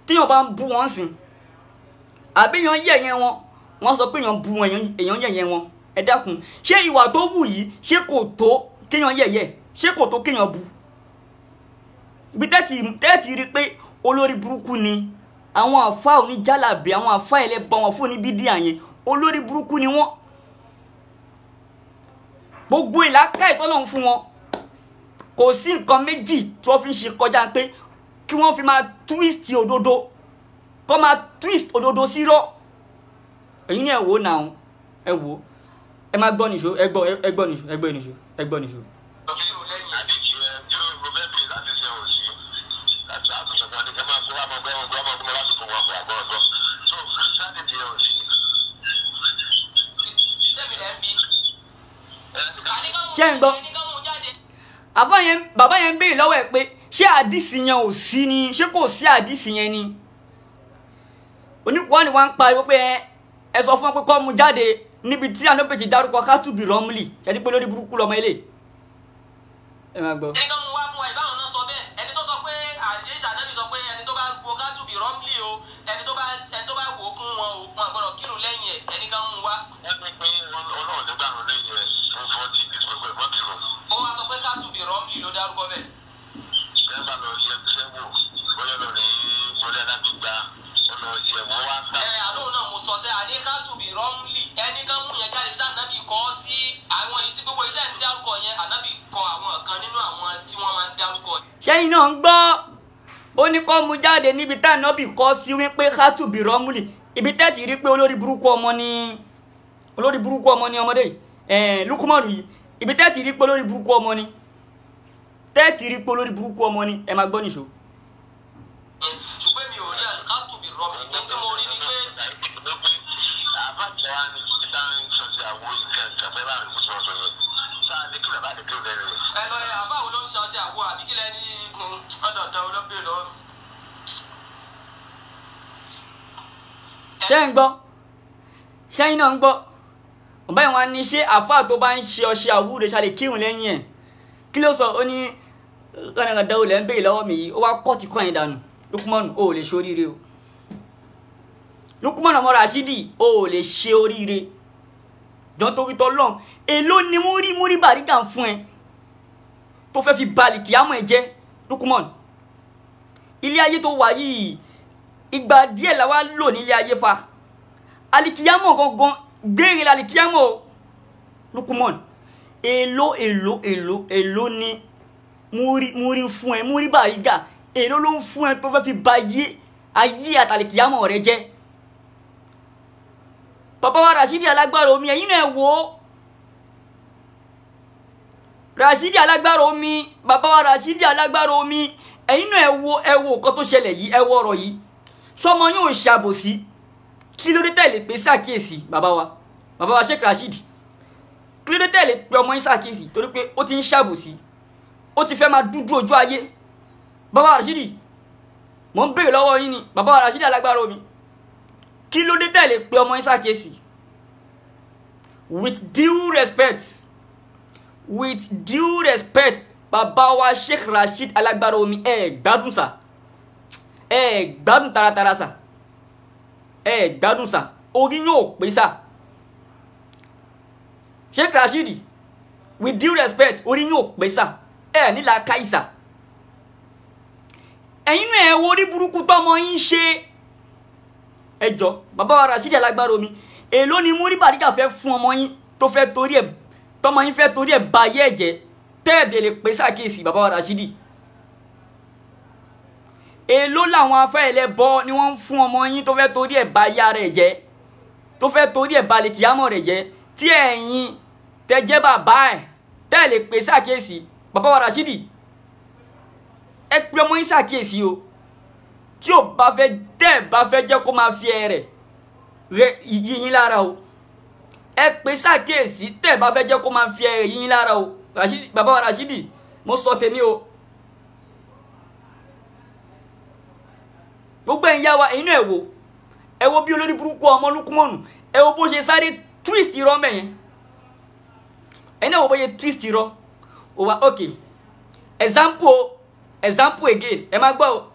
Tíyàn bá ń bú wọn sìn, àbí èèyàn yẹ̀yẹ́ wọn, wọ́n sọ pé èèyàn bú wọn, èèyàn yẹ̀yẹ́ wọn. Ẹ dákun, ṣé ìwà tó wù yìí ṣé kò tó kéèyàn yẹ̀yẹ́? Ṣé kò tó kéèyàn bú? Ibi tẹ́ẹ̀tì rí pé olórí burúkú ni àwọn àfa oníjàlábí, àwọn àfa ẹlẹ́bọ, àwọn fún oníbídíà yẹn, olórí burúkú ni wọ́n. Gbogbo ìlàkà ìtọ́lọ́run fún wọn, kò sí nǹkan méjì tí wọ́n fi ń ṣe kọjá pé kí wọ́n fi máa twist òdodo, kọ́ máa twist òdodo sírọ́. Èyí ni ẹ wò náà, ẹ wò, ẹ má gbọ́ nìṣó, ẹ gbọ́, ẹ gbọ́ nìṣó, ẹ gbọ́ nìṣó, ẹ gbọ́ nìṣó. Ṣé ń gbọ́? Àfáà yẹn, bàbá yẹn ń béèrè lọ́wọ́ ẹ̀ pé ṣé àdìsí yẹn ò sí ni? Ṣé kò sí àdìsí yẹn ni? Oníkùwánì wa ń pariwo pé ẹ sọ fún wọn pé kó mú jáde. níbi tí ànábì ti dárúkọ kátùbì rọmúlì. Ṣe ti pé lórí burúkú lọmọ ilé ẹ máa gbọ́. Ẹni kan mú wá fún wa, ìbáwọn náà sọ bẹ́ẹ̀. Ẹni tó sọ pé àdéhìsà ànábì sọ pé ẹni tó bá wo kátùbì rọmúlì o, ẹni tó bá wò fún wọn o, wọn gbọ́dọ̀ kírun lẹ́yìn ẹ̀. Ẹni kan mú wá. Wọ́n ní pé Ọlọ́run nígbà wọn lẹ́yìn ẹ̀ fún 40 gbogbo ẹ̀ mọ́kìrún. Ó wá sọ pé kátùbì rọmúlì ló dárúkọ bẹ́ẹ̀. Ẹ bá lọ yẹ iṣẹ́ wò, bóyá lọ rí bóyá láti gba ọ̀nà ìyẹ̀wò wá gbà. Ẹ àlóhùn náà mo sọ sẹ́, àní kátùbì rọmúlì, ẹni kan mú yẹn jáde tí ànábì kọ́ sí àwọn èyí tí gbogbo ìtẹ́ ń dárúkọ yẹn, ànábì kọ àwọn kan nínú àwọn tí wọ́n máa ń dárúkọ. Ṣẹ́yìn náà ń gbọ́, ó ní kọ́ mu jáde níbi tá ànábì kọ́ sí wípé kátùbì rọmúlì. Ibi tẹ́ ti rí pé olórí burúkú ọmọ ni, olórí burúkú ọmọ ni ọmọdé yìí, Lukumanu yìí, ibi tẹ́ ti rí pé olórí burúkú ọmọ ni, tẹ́ ti rí pé olórí burúkú ọmọ ni, ẹ máa gbọ́ nìṣó. Ṣùgbọ́n mi ò rí àkátùbì rọmúlì, pé tí mo rí ni pé ẹ lọ ẹ àbá wo ló ń ṣe ọtí àwo àbí kílẹ̀ ní ikùn ọ̀dọ̀dọ̀ olóbìnrin lọ́wọ́ mi. Ṣé ń gbọ́? Ṣẹ́yìn náà ń gbọ́? Ọ̀bá ìwọ̀n ni ṣé àáfàá tó bá ń ṣe ọṣẹ àwúre ṣàlè kírun lẹ́yìn ẹ̀? Kí ló sọ? Ó ní ránàdá olè ń béèrè lọ́wọ́ mi yìí, ó wá kọ́ ti kọ́ yẹn dànù. Lukumanu, o ò lè ṣe oríire o. Lukumanu ọmọ Rashidi, o ò lè ṣe oríire. Jọ̀ọ́ torí t'Ọlọ́run, èló ni múrí Bàrígà ń fún ẹ tó fẹ́ fi balì kìámọ̀ ẹ jẹ́? Lukumanu, ilé ayé tó wà yìí, ìgbà díẹ̀ la wá lò nílé ayé fa. Alikiyamọ̀ gangan gbére lalikiyamọ̀ o. Lukumanu, èló èló èló èló ni múrí fún ẹ, múrí Bàrígà, èló ló ń fún ẹ tó fẹ́ fi ba ayé àtàlìkìyamọ̀ rẹ jẹ́? Bàbá wa Rashidi alágbára omi, ẹ̀yin náà wò ó. Rashidi alágbára omi, bàbá wa Rashidi alágbára omi, ẹ̀yin náà ẹ wo nǹkan tó ṣẹlẹ̀ yìí, ẹ wo ọ̀rọ̀ yìí. Sọmọ yóò ṣàbòsí, kí ló dé tẹ̀lé pé ṣàkíyèsí bàbá wa Sheikh Rashidi? Kí ló dé tẹ̀lé pé ọmọ yín ṣàkíyèsí? Torí pé ó ti ń ṣàbòsí, ó ti fẹ́ máa dúdú ojú ayé. Bàbá Rashidi, mò ń béèrè lọ́wọ́ yín ni, bàbá wa Rashidi alágbára omi, kí ló dé tẹ̀lé pé ọmọ yín ṣàkíyèsí? With due respect, with due respect, bàbá wa Sheikh Rashid alágbára omi, ẹ gbádùn sà, ẹ gbádùn taratara sà, ẹ gbádùn sà, orí yóò pé sà. Sheikh Rashidi, with due respect, orí yóò pé sà, ẹ nílà káìsà. Ẹ̀yin náà ẹ wo orí burúkú tọmọ yín ṣe. Ẹ jọ bàbá wa Rashidi alágbára omi, èló ni múrí Bàrígà fẹ́ fún ọmọ yín tó fẹ́ torí ẹ̀, tọmọ yín fẹ́ torí ẹ̀ ba ayé ẹ̀ jẹ́, tẹ́ẹ̀dẹ̀ lè pè ṣàkíyèsí bàbá wa Rashidi? Èló làwọn afẹ́ẹ̀lẹ́ bọ́ ni wọ́n ń fún ọmọ yín tó fẹ́ torí ẹ̀ ba ayé ara ẹ̀ jẹ́, tó fẹ́ torí ẹ̀ ba lè kíámọ̀ rẹ̀ jẹ́, tí ẹ̀yin tẹ́ jẹ́ bàbá ẹ̀ tẹ́ẹ̀ lè pè ṣàkíyèsí? Bàbá wa Rashidi, ẹ pè ọmọ yín ṣàkíyèsí o. Tí ò bá fẹ́, tẹ́ ẹ̀ bá fẹ́ jẹ́ kó máa fi ẹ rẹ̀ yí yín lára o, ẹ pè ṣàkíyèsí. Tẹ́ ẹ̀ bá fẹ́ jẹ́ kó máa fi ẹ rẹ̀ yí yín lára o. Rashidi, bàbá wa Rashidi, mo sọ tèmi o. Gbogbo ẹ̀yin yá wa, ẹ̀yin náà ẹ wò bí olórí burúkú ọmọ Lukumanu, ẹ wò bó ṣe sáré twist irọ́ mẹ́yẹn. Ẹ̀yin náà wò bó ṣe twist irọ́. Ó wá ok, example again, ẹ máa gbọ́ o.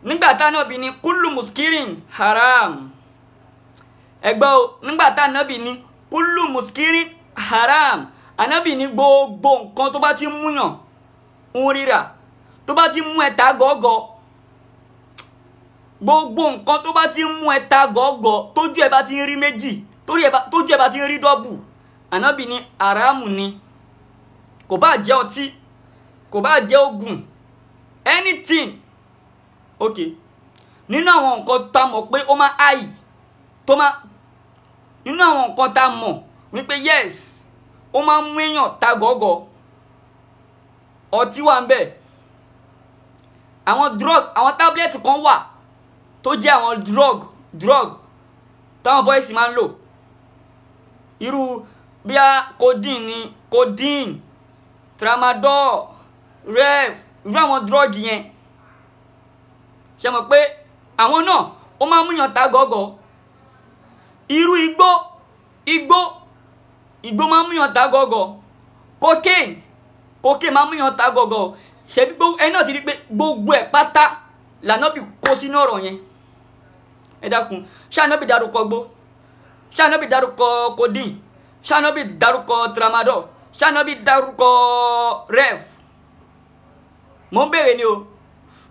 Nígbà tá Ànábì ní kúlù muskirin haram, ẹ gbọ́ o. Nígbà tá Ànábì ní kúlù muskirin haram, Ànábì ní gbogbo nǹkan tó bá ti múyàn ń ríra, tó bá ti mú ẹ̀ta gọ́gọ́, gbogbo nǹkan tó bá ti mú ẹ̀ta gọ́gọ́, tójú ẹ̀ bá ti ń rí méjì, tójú ẹ̀ bá ti ń rí dọ́bù, Ànábì ní haramu ni. Kò bá jẹ́ ọtí, kò bá jẹ́ oògùn, anything. Ok, nínú àwọn nǹkan tá mọ̀ pé ó máa háì, tó máa, nínú àwọn nǹkan tá mọ̀ wípé yes, ó máa mú èèyàn ta gọ́gọ́, ọtí wà ń bẹ̀. Àwọn drug, àwọn tablet kan wà tó jẹ́ àwọn drug táwọn boys máa ń lò, irú bíi codeine ni, codeine, tramadol, rev, irú àwọn drug yẹn. Ṣe mọ̀ pé àwọn náà ó máa ń múyàn ta gọ́gọ́. Irú igbó, Igbó, igbó máa ń múyàn ta gọ́gọ́. Cocaine, cocaine máa ń múyàn ta gọ́gọ́. Ṣebí gbogbo ẹni náà ti rí pé gbogbo ẹ̀ pátá lànàbì kó sínú ọ̀rọ̀ yẹn. Ẹ dákun, ṣé ànábì dárúkọ gbó? Ṣé ànábì dárúkọ codeine? Ṣé ànábì dárúkọ tramadol? Ṣé ànábì dárúkọ ref? Mo ń béèrè ni o.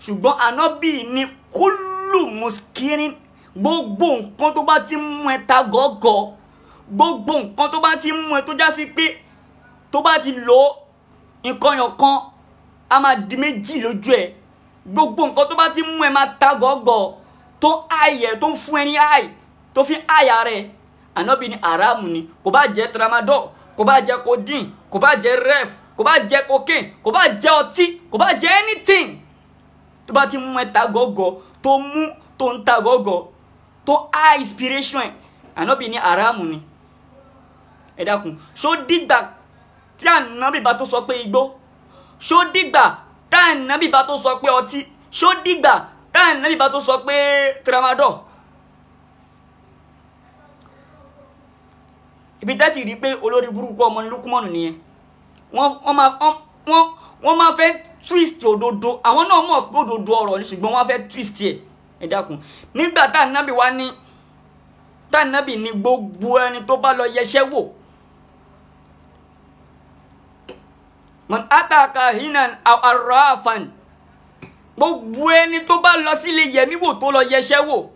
Ṣùgbọ́n ànábì ní kúlù muskirin, gbogbo nǹkan tó bá ti mú ẹ ta gọ́gọ́, gbogbo nǹkan tó bá ti mú ẹ tó já sí pé tó bá ti lò ó nǹkan yàn kan a máa di méjì lójú ẹ, gbogbo nǹkan tó bá ti mú ẹ máa ta gọ́gọ́, tó àyẹ tó ń fún ẹ ní àì tó fi àyà rẹ, ànábì ní haramu ni. Kò bá jẹ́ tramadol, kò bá jẹ́ codeine, kò bá jẹ́ ref, kò bá jẹ́ cocaine, kò bá jẹ́ ọtí, kò bá jẹ́ anything tó bá ti mú ẹ ta gọ́gọ́, tó mú tó ń ta gọ́gọ́, tó high inspiration ẹ, ànábì ní haramu ni. Ẹ dákun, ṣó dìgbà tí ànábì bá tó sọ pé igbó? Ṣó dìgbà tá ànábì bá tó sọ pé ọtí? Ṣó dìgbà tá ànábì bá tó sọ pé tramadol? Ibi tẹ́tì rí pé olórí burúkú ọmọ ní Lukumanu nìyẹn. Wọ́n máa fẹ́ twist òdodo. Àwọn náà mọ̀ pé òdodo ọ̀rọ̀ ni, ṣùgbọ́n wọ́n fẹ́ twist ẹ̀. Ẹ dákun, nígbà tá ànábì wá ní, tá ànábì ní gbogbo ẹni tó bá lọ yẹṣẹ́ wò, man ataka hinan aw arrafan, gbogbo ẹni tó bá lọ sílé yẹmí wò tó lọ yẹṣẹ́ wò,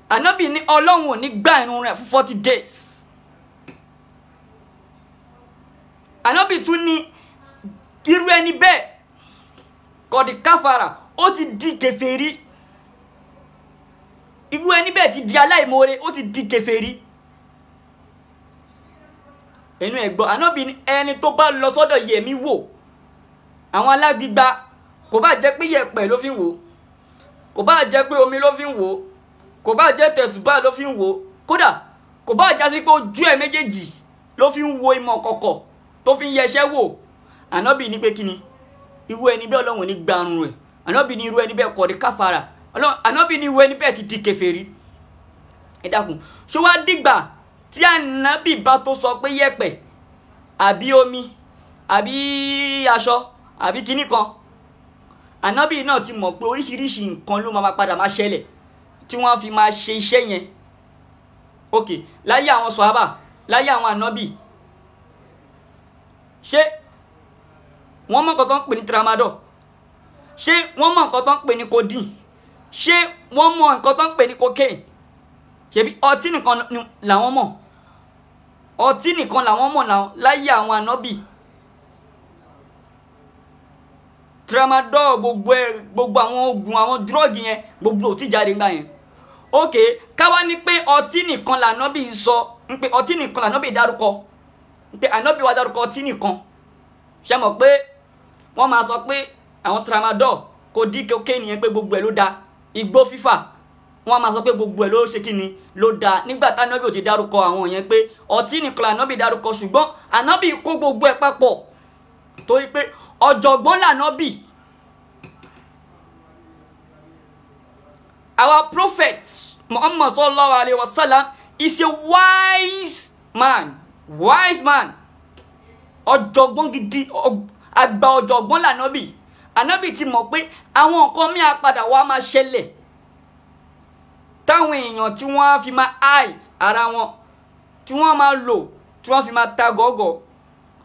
ànábì ní Ọlọ́run ò ní gbà irun rẹ̀ fún 40 days. Ànábì tún ní irú ẹni bẹ́ẹ̀ kọ̀dí káfàrà, ó ti di kèfèrí. Irú ẹni bẹ́ẹ̀ ti di aláìmoore, ó ti di kèfèrí. Ẹnu ẹ̀ gbọ́, ànábì ní ẹni tó bá lọ sọ́dọ̀ yẹmí wò, àwọn alágbígba, kò bá jẹ́ pé yẹ̀pẹ̀ ló fi ń wò, kò bá jẹ́ pé omi ló fi ń wò, kò bá jẹ́ tẹ̀sùbá ló fi ń wò, kódà kò bá jásí pé ojú ẹ̀ méjèèjì ló fi ń wo ìmọ̀ kọ̀kọ̀ tó fi ń yẹṣẹ́ wò, ànábì ní pé kíni, irú ẹni bẹ́ẹ̀ Ọlọ́run ní gbarun rẹ̀. Ànábì ní irú ẹni bẹ́ẹ̀ kọ̀dí káfàrà. Ànábì ní irú ẹni bẹ́ẹ̀ ti di kèfèrí. Ẹ dákun, ṣó wá dìgbà tí ànábì bá tó sọ pé yẹ̀pẹ̀ àbí omi àbí aṣọ àbí kíní kan? Ànábì náà ti mọ̀ pé oríṣiríṣi nǹkan ló máa padà máa ṣẹlẹ̀ tí wọ́n fi máa ṣe iṣẹ́ yẹn. Ok, láyé àwọn sọ̀hábà, láyé àwọn ànábì, ṣé wọ́n mọ̀ nǹkan tó ń pè ní tramadol? Ṣé wọ́n mọ̀ nǹkan tó ń pè ní codeine? Ṣé wọ́n mọ̀ nǹkan tó ń pè ní cocaine? Ṣebí ọtí nìkan làwọn mọ̀, ọtí nìkan làwọn mọ̀ láyé àwọn ànábì. Tramadol, gbogbo ẹ, gbogbo àwọn oògùn, àwọn drọ́ọ̀gì yẹn, gbogbo ò tí jáde ńgbà yẹn. Ok, káwá ní pé ọtí nìkan lànábì sọ, ń pé ọtí nìkan lànábì dárúkọ, ń pé ànábì wa dárúkọ ọtí nìkan. Ṣé mọ̀ pé wọ́n máa sọ pé àwọn tramadol, codeine, cocaine yẹn pé gbogbo ẹ̀ ló da, igbó fífà wọ́n máa sọ pé gbogbo ẹ̀ ló ṣe kí ni ló da, nígbà tánábì ò ti dárúkọ àwọn yẹn pé ọtí nìkan lànábì dárúkọ, ṣùgbọ́n ànábì kó gbogbo ẹ̀ papọ̀ torí pé ọ̀jọ̀gbọ́n lànábì. Our prophet Muhammad sallallahu alaihi wasallam is a wise man, wise man, ọ̀jọ̀gbọ́n gidi, àgbà ọ̀jọ̀gbọ́n lànábì. Ànábì ti mọ̀ pé àwọn nǹkan míì á padà wá máa ṣẹlẹ̀ táwọn èèyàn tí wọ́n á fi máa háì ara wọn, tí wọ́n máa lò, tí wọ́n fi máa ta gọ́gọ́.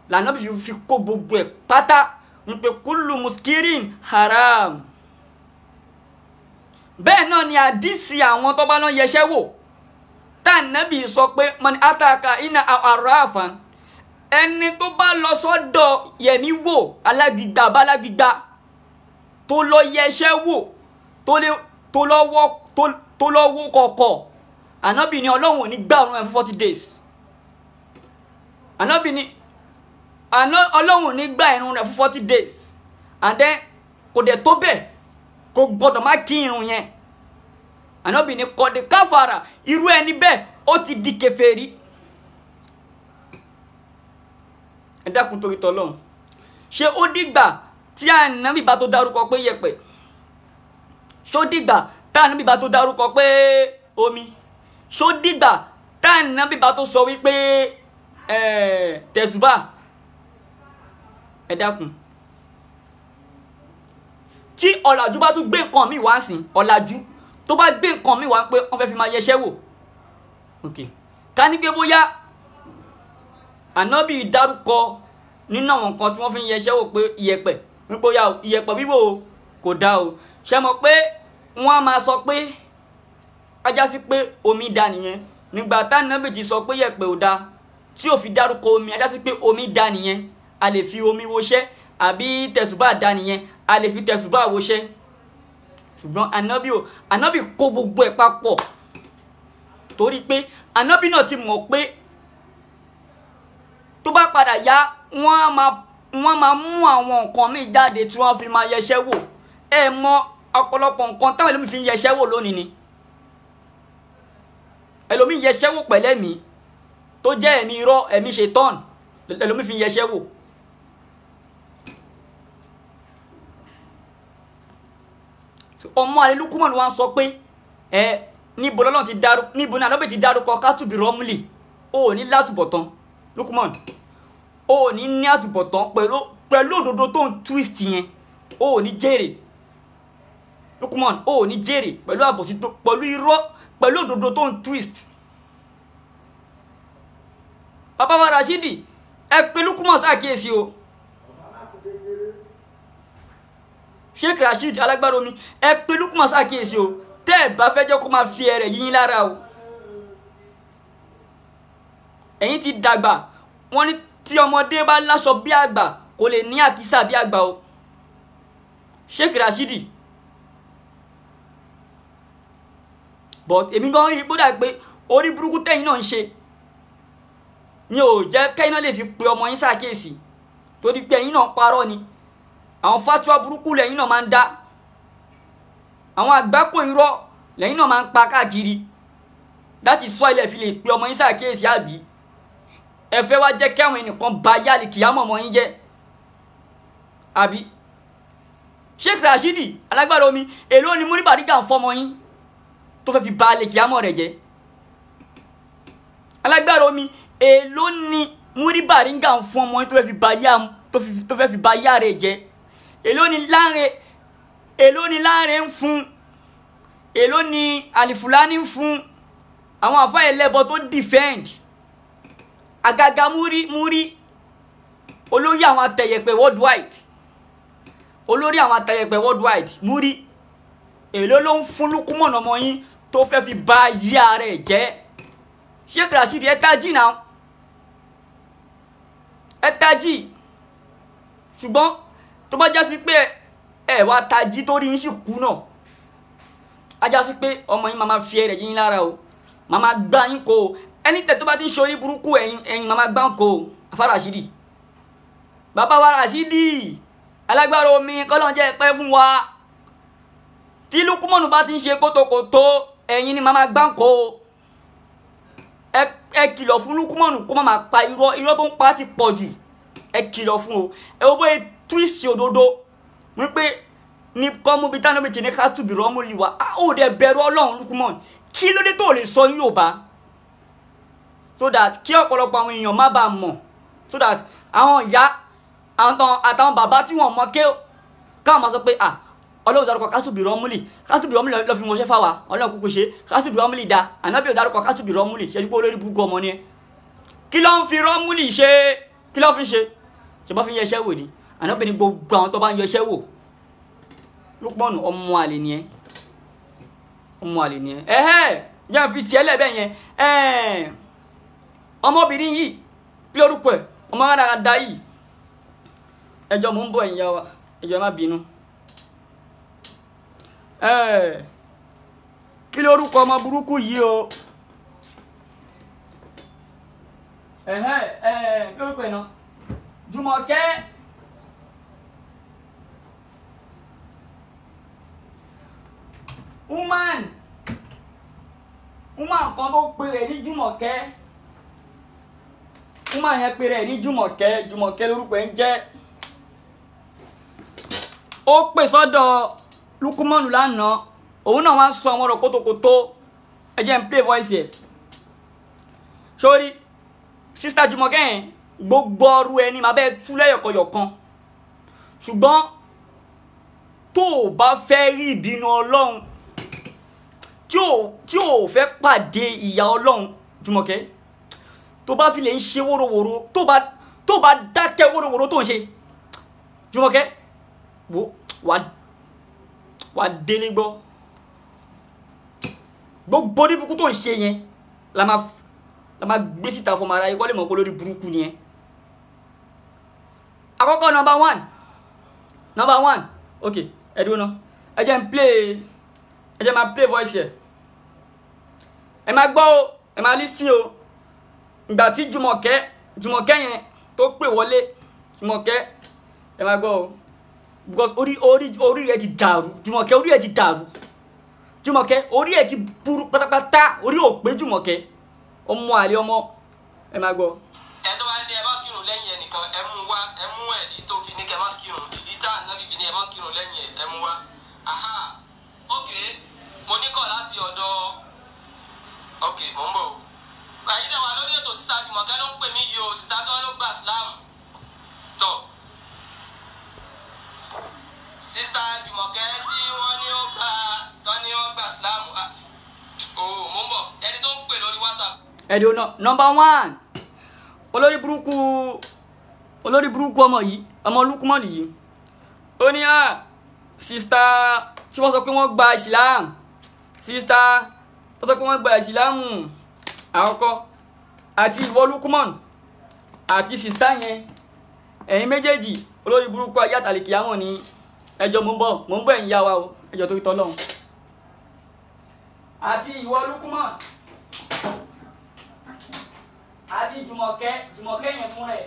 Lànábì fi kó gbogbo ẹ̀ pátá ń pe kúlù muskirin haram. Bẹ́ẹ̀ náà ni àdìsí àwọn tó bá lọ yẹṣẹ́ wò, tá ànábì sọ pé mọ̀ni ataka iná àràfàn, ẹni tó bá lọ sọ́dọ̀ yẹ̀mí wò, alágbígba bálágbígba tó lọ yẹṣẹ́ wò, tó lọ wó kọ̀kọ̀, ànábì ni Ọlọ́run ò ní gbà ọ̀run ẹ̀ fún 40 days. Ànábì ni Ọlọ́run ò ní gbà irun rẹ̀ fún 40 days. And then kò dẹ̀ tó bẹ́ẹ̀, kò gbọ́dọ̀ má kí irun yẹn. Ànábì ni kọ̀dé káfàrà, irú ẹni bẹ́ẹ̀ ó ti di kèfèrí. Ẹ dákun torí tọlọ́run, ṣé ó dìgbà tí ànábì bá tó dárúkọ pé yẹ̀pẹ̀? Ṣó dìgbà tá ànábì bá tó dárúkọ pé omi? Ṣó dìgbà Táànàbí bá tó sọ wípé tẹ̀sùbà, ẹ dákun, tí ọ̀làjú bá tún gbé nǹkan mi wá sí, ọ̀làjú tó bá gbé nǹkan mi wá pé wọ́n fẹ́ fi máa yẹṣẹ́ wò, ok, ká ní pé bóyá ànábì dárúkọ nínú àwọn nǹkan tí wọ́n fi ń yẹṣẹ́ wò pé iyẹ̀pẹ̀, wípé ó yá o, iyẹ̀pẹ̀ wíwò o kò dá o, ṣe mọ̀ pé wọ́n á máa sọ pé ajá sí pé omi da nìyẹn. Nígbà tánábì ti sọ pé iyẹ̀pẹ̀ ò da tí ò fi dárúkọ omi, ajá sí pé omi da nìyẹn, a lè fi omi woṣẹ́, àbí tẹ̀sùbà da nìyẹn, a lè fi tẹ̀sùbà woṣẹ́. Ṣùgbọ́n ànábì ò, ànábì kó gbogbo ẹ̀ papọ̀, torí pé ànábì náà ti mọ̀ pé tó bá padà yá wọ́n á máa mú àwọn nǹkan míì jáde tí wọ́n fi máa yẹṣẹ́ wò. Ẹ mọ̀ ọ̀pọ̀lọpọ̀ nǹkan táwọn ẹlòmíì fi ń yẹṣẹ́ wò lónìí ni. Ẹlòmíì yẹṣẹ́ wò pẹ̀lẹ́mí tó jẹ́ ẹ̀mí irọ́, ẹ̀mí ṣetán, ẹlòmíì fi ń yẹṣẹ́ wò. Ọmọ àlè Lukumanu wa ń sọ pé ẹ níbo lọ́lọ́run ti dárúkọ, níbo ní ànábì ti dárúkọ kátùbí rọ́mùlì, ó ní látúbọ̀tán Lukumanu, ó ní ní àtúbọ̀tán pẹ̀lú òdodo tó ń twist yẹn, ó ní jèrè Lukumanu, ó ní jèrè pẹ̀lú àbòsí, pẹ̀lú irọ́, pẹ̀lú òdodo tó ń twist. Bàbá wa Rashidi, ẹ pé Lukumanu ṣàkíyèsí o. Sheikh Rasheed alágbára omi, ẹ pé Lukumanu ṣàkíyèsí o, tẹ́ ẹ bá fẹ́ jẹ́ kó máa fi ẹrẹ̀ yín lára o. Ẹ̀yin ti dàgbà, wọ́n ní tí ọmọdé bá láṣọ bí àgbà kò lè ní àkísà bí àgbà o. Sheikh Rashidi, but èmi gan rí gbọ́dọ̀ pé orí burúkú tẹ́yìn náà ń ṣe ni ò jẹ́ kẹ́yìn náà lè fi pe ọmọ yín ṣàkíyèsí, torí pé ẹ̀yin náà parọ́ ni. Àwọn fatuwa burúkú lẹ́yìn náà máa ń dá, àwọn àgbákò irọ́ lẹ́yìn náà máa ń pa káàkiri. Láti sọ ilẹ̀ fi lè pe ọmọ yín ṣàkíyèsí, àbí ẹ fẹ́ wá jẹ́ kí àwọn ẹnìkan ba yálì kìyàmọ̀ ọmọ yín jẹ́ àbí? Sheikh Rashidi alágbára omi, èló ni Muri Bariga ń fọmọ yín tó fẹ́ fi ba alẹ́ kìyàmọ̀ rẹ̀ jẹ́? Alágbára omi, èló ni Muri Bariga ń fọmọ yín tó fẹ́ fi ba yá rẹ̀ jẹ́? Èló ni Láńre, èló ni Láńre ń fún, èló ni Àlìfùlání ń fún àwọn àfáà ẹlẹ́bọ tó defend àgàgà Muri olórí àwọn atẹ̀yẹ̀pẹ̀ worldwide, olórí àwọn atẹ̀yẹ̀pẹ̀ worldwide Muri, èló ló ń fún Lukumanu ọmọ yín tó fẹ́ fi ba yí ara ẹ̀ jẹ́? Sheikh Rashidi, ẹ tají náà, ẹ tají. Ṣùgbọ́n tó bá jásí pé ẹ wá tají torí yín sì kú náà, á jásí pé ọmọ yín máa fi ẹrẹ̀ yín lára o, máa gbá yín kó o. Ẹni tẹ̀ tó bá ti ń ṣorí burúkú ẹ̀yin máa gbá ń kó o. Afá Rashidi, bàbá wa Rashidi alágbára omi, kọ́lọ́n jẹ́ pẹ́ fún wa. Tí Lukumanu bá ti ń ṣe kótókótó, ẹ̀yin ni máa gbá ń kó o. Ẹ kìlọ̀ fún Lukumanu kó má máa pa irọ́, irọ́ tó ń pa ti pọ̀ jù. Ẹ kìlọ̀ fún o. Ẹ wo bóyá twist òdodo wípé ní kọ́mú bíi tánú bíi ti ní ká tùbí rọ́mú lì wá, ó dẹ̀ bẹ̀rù Ọlọ́run Lukumanu, kí ló dé tó lè sọ ní Yorùbá, so that kí ọ̀pọ̀lọpọ̀ àwọn èèyàn má bàa mọ̀, so that àwọn ìyá àtàwọn bàbá tí wọ́n mọ̀ ké káwọn máa sọ pé ah, Ọlọ́run dárúkọ kásùbì rọ́múlì, kásùbì rọ́múlì lọ́ fi mọṣẹ́ fáwa, Ọlọ́run kúkú ṣe kásùbì rọ́múlì da, ànábì ò dárúkọ kásùbì rọ́múlì, ṣe pé olórí burúkú ọmọ ni ẹ. Kí ló ń fi rọ́múlì ṣe? Kí ló fi ṣe? Ṣe bá fi ń yẹṣẹ́ wò ni? Ànábì ní gbogbo àwọn tó bá ń yẹṣẹ́ wò. Lukumanu ọmọ àlè ni ẹ, ọmọ àlè ni ẹ. Ẹhẹ́ jẹ́ fi tiẹ̀ lẹ́bẹ̀ yẹn. Ọmọbìnrin yìí kí lórúkọ ẹ̀? Ọmọ rádaràda yìí, ẹjọ́ mò ń bọ̀, ẹ̀yin yá wa, ẹjọ́ ẹ má bínú. Kí lórúkọ ọmọ burúkú yìí o? Kí lórúkọ ẹ̀ náà? Jùmọ̀kẹ́. Woman kan tó pe rẹ̀ ní Jùmọ̀kẹ́, woman yẹn pe rẹ̀ ní Jùmọ̀kẹ́, Jùmọ̀kẹ́ lórúkọ ẹ̀ ń jẹ́. Ó pè sọ́dọ̀ Lukumanu lánàá, òun náà wá ń sọ àwọn ọ̀rọ̀ kótókótó. Ẹ jẹ́ n play voice ẹ̀. Sórí Sister Jùmọ̀kẹ́ yẹn gbogbo ọrú ẹni máa bẹ́ẹ̀ tú lẹ́yọ̀kọ̀yọ̀kan. Ṣùgbọ́n tó o bá fẹ́ rí ìbínú Ọlọ́run, tí o fẹ́ pàdé ìyà Ọlọ́run, Jùmọ̀kẹ́, tó bá fi lè ń ṣe wóróworó, tó bá dákẹ́ wóróworó tó ń ṣe, Jùmọ̀kẹ́, wo wà délé gbọ́. Gbogbo ní burúkú tó ń ṣe yẹn la máa gbé síta fún ọmọ aráyé kó lè mọ̀ pé lórí burúkú ni ẹ. Àkọ́kọ́ number one, ok, ẹ dúró ná, ẹ jẹ́ n play, ẹ jẹ́ máa play voice yẹ, ẹ máa gbọ́ o, ẹ máa listen o. Ìgbà tí Jùmọ̀kẹ́ yẹn tó pè wọlé, Jùmọ̀kẹ́, ẹ máa gbọ́ o, because orí rẹ ti dàrú. Jùmọ̀kẹ́, orí ẹ ti dàrú. Jùmọ̀kẹ́, orí ẹ ti burú pátápátá, orí ò pé. Jùmọ̀kẹ́, ọmọ àlè ọmọ, ẹ máa gbọ́. Ẹ tó bá ní ẹ bá kírun lẹ́yìn ẹnìkan, ẹ mú wá, ẹ mú ẹ̀dí tó fi ní kẹ má kírun, ìdí tá ànábì fi ní ẹ má kírun lẹ́yìn ẹ mú wá. Aha, ok, mo ní kọ̀ láti ọ̀dọ̀, ok, mò ń bọ̀ o. Àyín náà wà lórí ètò, Sister Jùmọ̀kẹ́ ló ń pè mí yìí o, Sister tí wọ́n ló gba Islam. Tọ̀, Sister Jùmọ̀kẹ́ tí wọ́n ní ó gba, tọ́ ní ó gba Islam. O, mò ń bọ̀, ẹni tó ń pè lórí WhatsApp. Ẹ̀dùn náà, number one, olórí burúkú ọmọ yìí, ọmọ Lukumon yìí, ó ní à sista tí wọ́n sọ pé wọ́n gba Islam, sista tó sọ pé wọ́n gba Islam àkọ́kọ́, àti ìwọ Lukumon àti sista yẹn, ẹ̀yin méjèèjì olórí burúkú ayé àtàlìkì àwọn ni. Ẹjọ́ mò ń bọ̀ ẹ̀yin yá wa o, ẹjọ́ tó tọ́ lọ́hùn. Àti ìwọ Lukumon àti Jùmọ̀kẹ́ yẹn fún rẹ̀.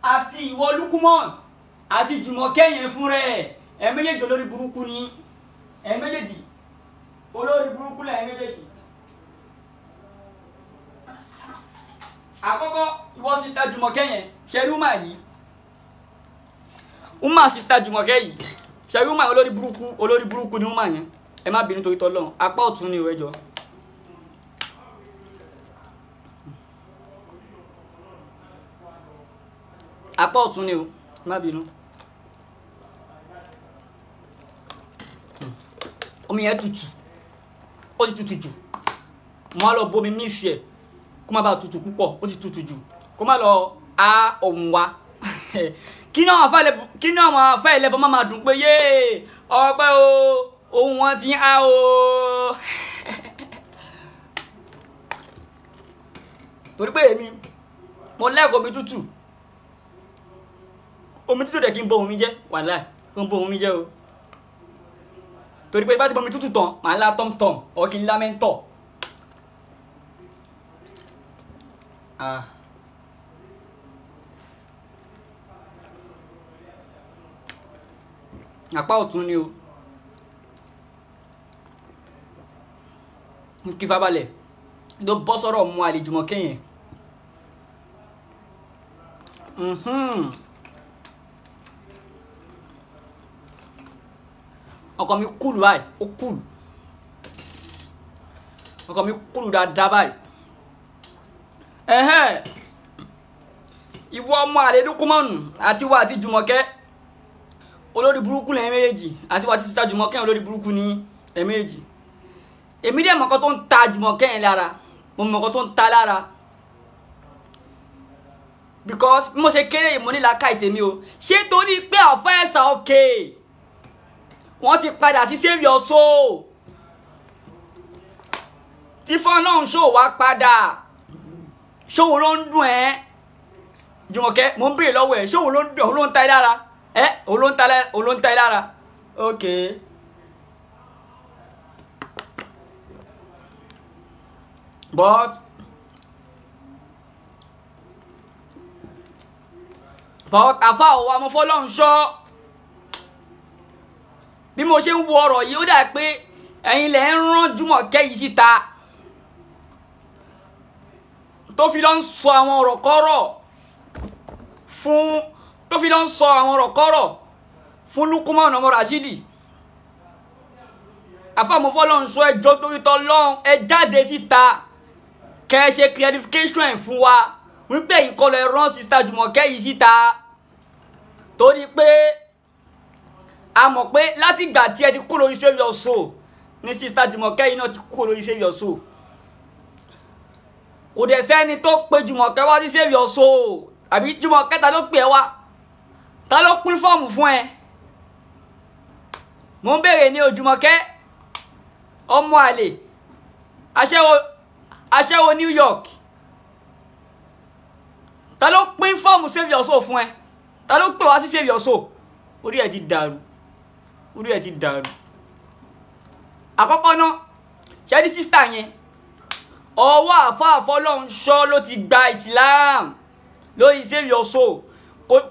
Àti ìwọ Lukumon àti Jùmọ̀kẹ́ yẹn fún rẹ̀, ẹ méjèèjì olórí burúkú ni ẹ méjèèjì, olórí burúkú lẹ méjèèjì. Àkọ́kọ́, ìwọ Sister Jùmọ̀kẹ́ yẹn, ṣẹrí uma yìí, uma Sister Jùmọ̀kẹ́ yìí, ṣẹrí uma olórí burúkú ni uma yẹn. Ẹ má bínú torí tọ́lọ́run, apá ọ̀tún ni o, ẹ jọ̀ọ́. Apá ọ̀tún ni o, má bínú. Omi yẹn tutù, ó ti tutù jù, mo á lọ bomi mísì ẹ kó má bàa tutù púpọ̀, ó ti tutù jù, kó má lọ á ọ̀hún wa. Kí náà àwọn afá ẹlẹ́bọ má máa dùn pé yéé ọpẹ́ o, ohun wọn ti ń á o. Torí pé èmi mo lẹ́kọ̀ọ́ omi tútù, omi tútù dẹ̀ kí n bọ omi jẹ́, wàláì kí n bọ omi jẹ́ o. Torí pé bá ti bọ omi tútù tán, màá lá tọ́mtọ́m ọ̀ kí n lá mẹ́ńtọ̀. Ah. Apá ọ̀tún ni o, kí fábalẹ̀ ló bọ́ sọ́rọ̀ mú àlè Jùmọ̀kẹ́ yẹn. Ọkọ mi kúlù báyìí, ó kúlù, ọkọ mi kúlù dáadáa báyìí. Ẹ̀hẹ́n, ìwọ ọmọ àlè Lukumonu àti wa àti Jùmọ̀kẹ́ olórí burúkú lẹ́yìn méjèèjì, àti wa àti Sister Jùmọ̀kẹ́ olórí burúkú ní ẹ̀ méjèèjì. Èmi dẹ̀ mọ̀kọ́ tó ń ta Jùmọ̀kẹ́ yẹn lára, mo mọ̀kọ́ tó ń ta lára, because bí mo ṣe kéré mo ní làákàyè tèmi o. Ṣé torí pé àfa ẹ̀sà òkè wọ́n ti padà sí Save Your Soul, tí fọ́nrán ṣò wá padà, ṣòwò ló ń dùn ẹ́ Jùmọ̀kẹ́? Mo ń béèrè lọ́wọ́ ẹ̀, ṣòwò ló ń dùn ẹ́, ló ń ta ẹ́ lára ẹ́, ló ń ta ẹ́ lára. Ok, but àfa òwò amọ̀fọ́lọ́hún ṣọ́. Bí mo ṣe ń wo ọ̀rọ̀ yìí, ó dà pé ẹ̀yin lẹ̀ ń rán Jùmọ̀kẹ́ yìí síta tó fi lọ ń sọ àwọn ọ̀rọ̀ kọ́rọ̀. fún tó fi lọ ń sọ àwọn ọ̀rọ̀ kọ́rọ̀ fún Lukuman ọmọ Rashidi. Àfáà Mofọlọ́runṣọ́ ẹjọ́ torí tọlọ́run ẹ jáde síta kẹ́ ẹ ṣe clarification ẹ̀ fún wa wípé ìkọlù ẹ rán sista Jùmọ̀kẹ́ yìí síta, torí pé a mọ̀ pé láti ìgbà tí ẹ ti kúrò lórí Save Your Soul ní sista Jùmọ̀kẹ́ yìí náà ti kúrò lórí Save Your Soul. Kò dẹ̀ sẹ́ni tó pe Jùmọ̀kẹ́ wá sí Save Your Soul, àbí Jùmọ̀kẹ́ ta ló pè ẹ́ wá, ta ló pín fọ́ọ̀mù fún ẹ? Mo ń béèrè ní o Jùmọ̀kẹ́, ọmọ àlè aṣẹ́wó New York, ta ló pín fọ́ọ̀mù Save Your Soul fún ẹ? Ta ló pè wá sí Save Your Soul? Orí ẹ ti dàrú, orí ẹ ti dàrú. Àkọ́kọ́ náà, ṣẹ́ni sísítà yẹn ọwọ́ àfáà Fọlọ́runṣọ́ ló ti gba Islam lórí Save Your Soul,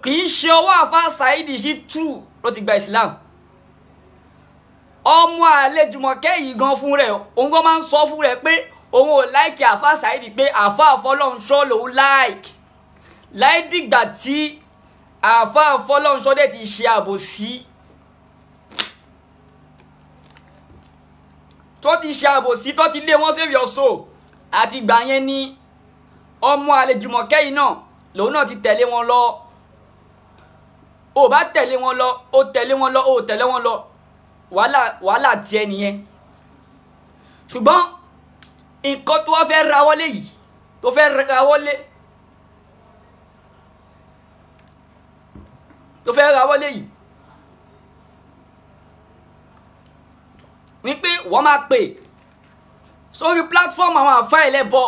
kì í ṣe ọwọ́ àfáà Saheed Shittu ló ti gba Islam. Ọmọ àlè Jùmọ̀kẹ́ yìí gan fún rẹ̀, òun gan máa ń sọ fún rẹ̀ pé òun ò láìkì àfáà Saheed, pé àfáà Fọlọ́runṣọ́ lòun láìkì. Láì dìgbà tí àfáà Fọlọ́runṣọ́ dẹ̀ ti ṣe àbòsí, tó ti ṣe àbòsí, tó ti lé wọn Save Your Soul, àti ìgbà yẹn ni ọmọ àlè Jùmọ̀kẹ́ yìí náà lòun náà ti tẹ̀lé wọn lọ. Ó bá tẹ̀lé wọn lọ, ó tẹ̀lé wọn lọ, ó tẹ̀lé wọn lọ, wàhálà tiẹ̀ nìyẹn. Ṣùgbọ́n nǹkan tó wá fẹ́ rawọ́lé yìí, tó fẹ́ rawọ́lé, tó fẹ́ rawọ́lé yìí wípé wọ́n máa pè sórí platform àwọn àfáà ẹlẹ́bọ,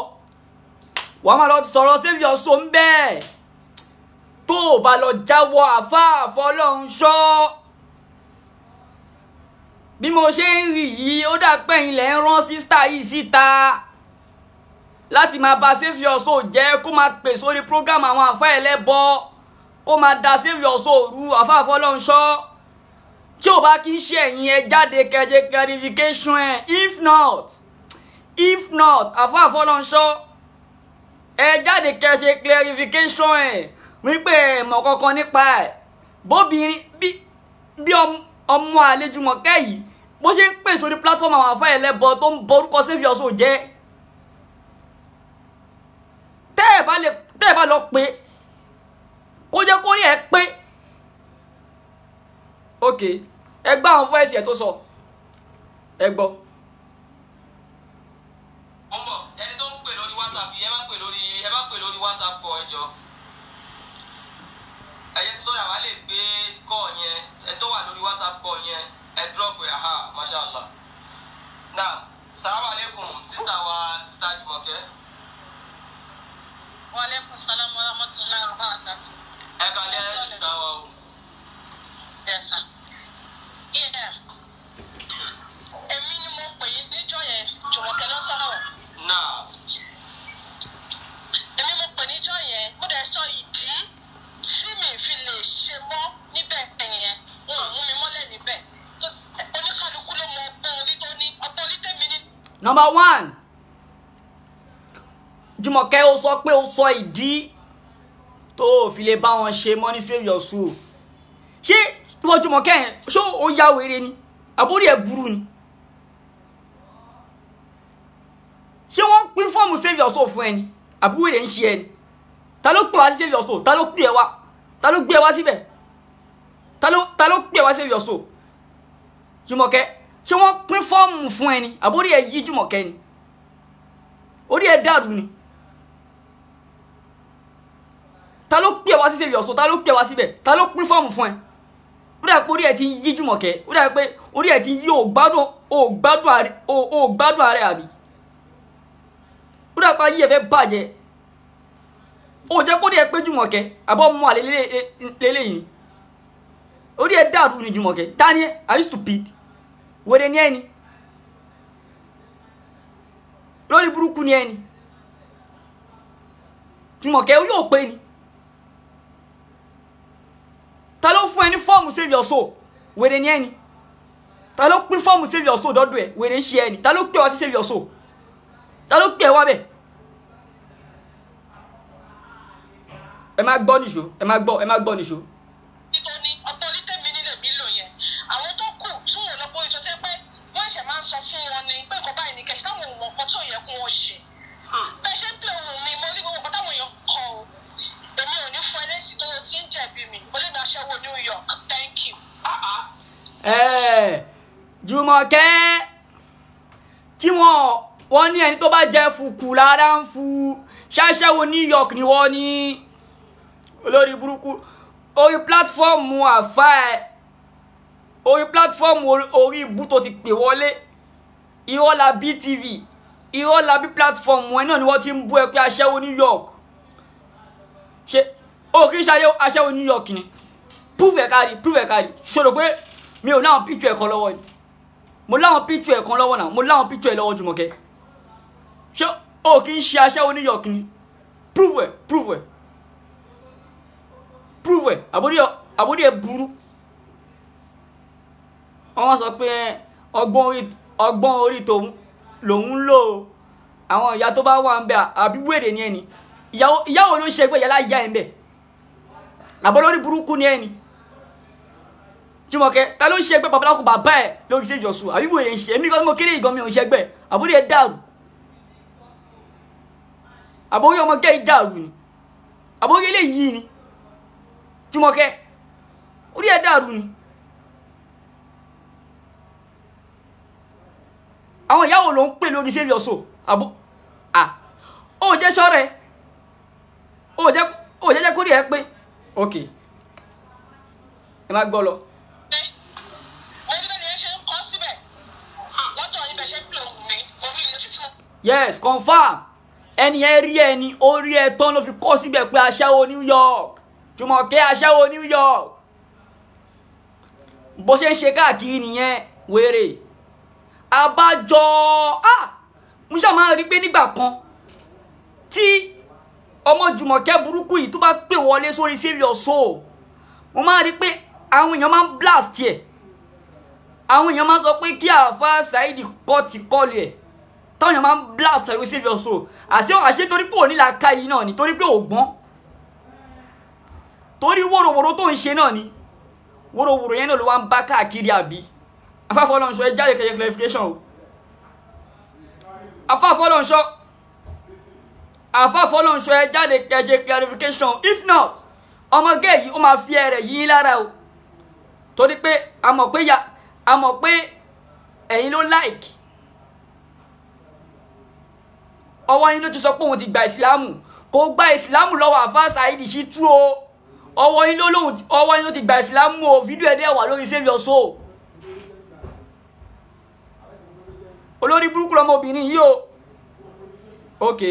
wọ́n máa lọ sọ̀rọ̀ Save Your Soul ń bẹ́ẹ̀. Tó o bá lọ jáwọ́ àfáà Fọlọ́runṣọ́, bí mo ṣe ń rí yìí ó dà pé ilẹ̀ ń rán sísítà yìí síta láti máa bà Save Your Soul jẹ́, kó máa pè sórí program àwọn àfáà ẹlẹ́bọ, kó máa da Save Your Soul rú àfáà Fọlọ́runṣọ́. Tí ò bá kí ń ṣe ẹ̀yin ẹ jáde kẹ́ ṣe clarification ẹ̀, if not, if not, àfáà Fọlọ́runṣọ́ ẹ jáde kẹ́ ṣe clarification ẹ̀ wípé ẹ mọ̀ kankan nípa ẹ̀. Bóbìnrin bí ọmọ àlè Jùmọ̀kẹ́ yìí bó ṣe ń pè sórí platform àwọn àfáà ẹlẹ́bọ tó ń bọ orúkọ Save Your Soul jẹ́, tẹ́ ẹ bá lọ pé kó jẹ́ kó rí ẹ pé. Ok, ẹ gbọ́ àwọn fọ́ẹ̀sì ẹ̀ tó sọ, ẹ gbọ́. Ó ń bọ̀, ẹni tó ń pè lórí WhatsApp yìí, ẹ bá pè lórí, ẹ bá pè lórí WhatsApp kọ ẹ jọ. Ẹyẹ sọ́dà wà lè gbé kọ́ yẹn, ẹ tó wà lórí WhatsApp kọ yẹn, ẹ drop ẹ, aha, masha Allah. Now, salaam alaikum, sísá wa, sísá Jùmọ̀kẹ́. Wa alaikum salam wa rahmatullahi wa barakatuh. Ẹ kàlẹ́ sísá wa o. Yes, sir. Yeah. Èmi ni mo pè é níjọ́ yẹn, Jùmọ̀kẹ́ ló sọ̀rọ̀. Now, Èmi mo pè níjọ́ yẹn, mo dẹ̀ sọ ìdí tí mi fi lè ṣe mọ́ níbẹ̀ yẹn. Wọn ò mú mi mọ́lẹ̀ níbẹ̀. Oníkálukú ló mọ ọgbọ́n orí tó ní, ọgbọ́n orí tèmi ní. Number one, Jùmọ̀kẹ́ ó sọ pé ó sọ ìdí tó o fi lè bá wọn ṣe mọ́ ní Save Your Soul. Ṣé ìwọ Jùmọ̀kẹ́ yẹn ṣó o ya wèrè ni? Àbórí ẹ̀ burú ni? Ṣé wọ́n pín fọ́ọ̀mù Save Your Soul fún ẹ ni? Àbí wèrè ń ṣe ẹ ni? Ta ló pè wá sí Save Your Soul? Ta ló pè ẹ wá? Ta ló gbé ẹ wá síbẹ̀? Ta ló pè ẹ wá Save Your Soul? Jùmọ̀kẹ́, ṣé wọ́n pín fọ́ọ̀mù fún ẹ ni? Àbórí ẹ̀ yí Jùmọ̀kẹ́ ni? Orí ẹ̀ dàrú ni? Ta ló pè wá sí Save Your Soul? Ta ló pè wá síbẹ̀? Ta ló pín fọ́ọ̀mù fún ẹ? Ó dà pé orí ẹ̀ ti ń yí Jùmọ̀kẹ́, ó dà pé orí ẹ̀ ti ń yí, ò gbádùn ààrẹ àbí? Ó dà pé ayé ẹ fẹ́ bàjẹ́. Ó jẹ́ kó rí ẹ pé Jùmọ̀kẹ́, àbọ̀ mú àlè lélẹ́yìn. Orí ẹ̀ dàrú ni Jùmọ̀kẹ́. Ta ni ẹ? Are you stupid? Wèrè ni ẹ ni? Lórí burúkú ni ẹ ni? Jùmọ̀kẹ́ ó yóò pé ni. Ta ló fún ẹ ní fọ́ọ̀mù Save Your Soul? Wèrè ni ẹ ni? Ta ló pín fọ́ọ̀mù Save Your Soul dọ́dọ̀ ẹ? Wèrè ń ṣe ẹ ni? Ta ló pè wá sí Save Your Soul? Ta ló pè ẹ wá bẹ̀? Ẹ má gbọ́ nìṣó, ẹ má gbọ́, ẹ má gbọ́ nìṣó. Nítorí ọgbọ́n orí tèmi nílẹ̀ mi lò yẹn, àwọn tó kù tí wọn lọ́gbọ́n orí tó tẹ́ pé wọ́n ṣẹ̀ máa ń sọ fún wọn ni pé nǹkan báyìí ní kẹ̀sì táwọn ò mọ̀ nǹkan tó yẹ kó wọ́n ṣe. Bẹ́ẹ̀ ṣe ń pè ohùn mi, mo rí gbogbo nǹkan táwọn èèyàn kọ o. Èmi ò ní fún ẹ lésì tó ti ń jẹ̀bi mi. Mo lè mi aṣẹ́wó New York. Thank you. Jùmọ̀kẹ́ tí wọ́n ní ẹni tó bá jẹ fùkù lára ń fu ṣáṣẹ́wó New York ni wọ́n ní olórí burúkú. Orí pílátífọ́ọ̀mù àfa ẹ̀, orí pílátífọ́ọ̀mù orí ibú tó ti pè wọlé, Irọ́lábí TV, Irọ́lábí pílátífọ́ọ̀mù ẹ̀ náà ni wọ́n ti ń bú ẹ pé aṣẹ́wó New York. Ṣe o kì í ṣe aṣẹ́wó New York ni? Prove ẹ̀ kárí, prove ẹ̀ kárí. Ṣòro pé mi ò láwọn píṣọ ẹ̀ kan lọ́wọ́ ni? Mo láwọn píṣọ ẹ̀ kan lọ́wọ́ náà, mo láwọn píṣọ ẹ̀ lọ́wọ́. Jùmọ̀kẹ́, ṣé o kì í ṣe aṣẹ́wó New York ni? Prove ẹ̀, prove ẹ̀, prove ẹ̀. Àbórí ẹ̀ burú. Wọ́n wá sọ pé ọgbọ́n orí tòun lòun ń lò ó. Àwọn ìyá tó bá wà ń bẹ àbí wèrè ni ẹni? Ìyàwó ló ń ṣe ẹgbẹ́ ìyá láyà ẹ̀ ń bẹ. Àbọ̀ lórí burúkú ni ẹni? Jùmọ̀kẹ́, ta ló ń ṣe ẹgbẹ́ babaláwo bàbá ẹ̀ lórí Save Your Soul? Àbí wèrè ń ṣe? Èmi kan tí mo kéré ìgan mi ò ń ṣẹgbẹ́. Àbórí ẹ̀ dàrú. Àbórí ọmọ gẹ́ dàrú ni. Àbórí eléyìí ni. Jùmọ̀kẹ́, orí ẹ̀ dàrú ni. Àwọn ìyàwó ló ń pè lórí Save Your Soul. Àbó à ó jẹ́ sọ́rẹ́, ó jẹ́ kórìí ẹ pé. Ok, ẹ má gbọ́ lọ. Mo rí bẹ́ẹ̀ ni ẹ ṣe ń kọ́ síbẹ̀ lọ́dọ̀ yín, bẹ́ẹ̀ ṣe ń pè ohùn mi, mo rí ilé títí mo. Yes, confirm. Ẹni ẹ rí ẹni ó rí ẹ tán ló fi kọ́ síbẹ̀ pé aṣẹ́wó New York, Jùmọ̀kẹ́ aṣẹ́wó New York. Bó ṣe ń ṣe káàkiri nìyẹn, wèrè. Abájọ mo ṣáà máa rí pé nígbà kan tí ọmọ Jùmọ̀kẹ́ burúkú yìí tó bá pè wọlé sórí Save Your Soul, mo máa rí pé àwọn èèyàn máa ń blast ẹ̀. Àwọn èèyàn máa ń sọ pé kí àáfà Saheed kọ́ ti kọ́lù ẹ̀, táwọn èèyàn máa ń blast ẹ̀ lórí Save Your Soul. Àṣé torí pé òní làákà yìí náà ni, torí pé ògbọ́n, torí wòròwòrò tó ń ṣe náà ni, wòròwòrò yẹn náà ló wá ń bá káàkiri. Àbí afáfọlọ́nṣọ́, ẹ jáde kẹyẹ clarification o. Afáfọlọ́nṣọ́, afáfọlọ́nṣọ́, ẹ jáde kẹyẹ clarification. If not, ọmọge yìí ó máa fi ẹrẹ̀ yín lára o, torí pé a mọ̀ pé ya a mọ̀ pé ẹ̀yin ló like ọwọ́ yín ló ti sọ pé òun ti gba ìsìlámù. Kò gba ìsìlámù lọ́wọ́ àfáà Saheed Shittu o. Ọwọ́ yín ló lóhun, ọwọ́ yín ló ti gba ìsìlámù o. Fídíò ẹ̀ dẹ̀ wà lórí Save Your Soul. Olórí burúkú lọmọbìnrin yìí o. Ok,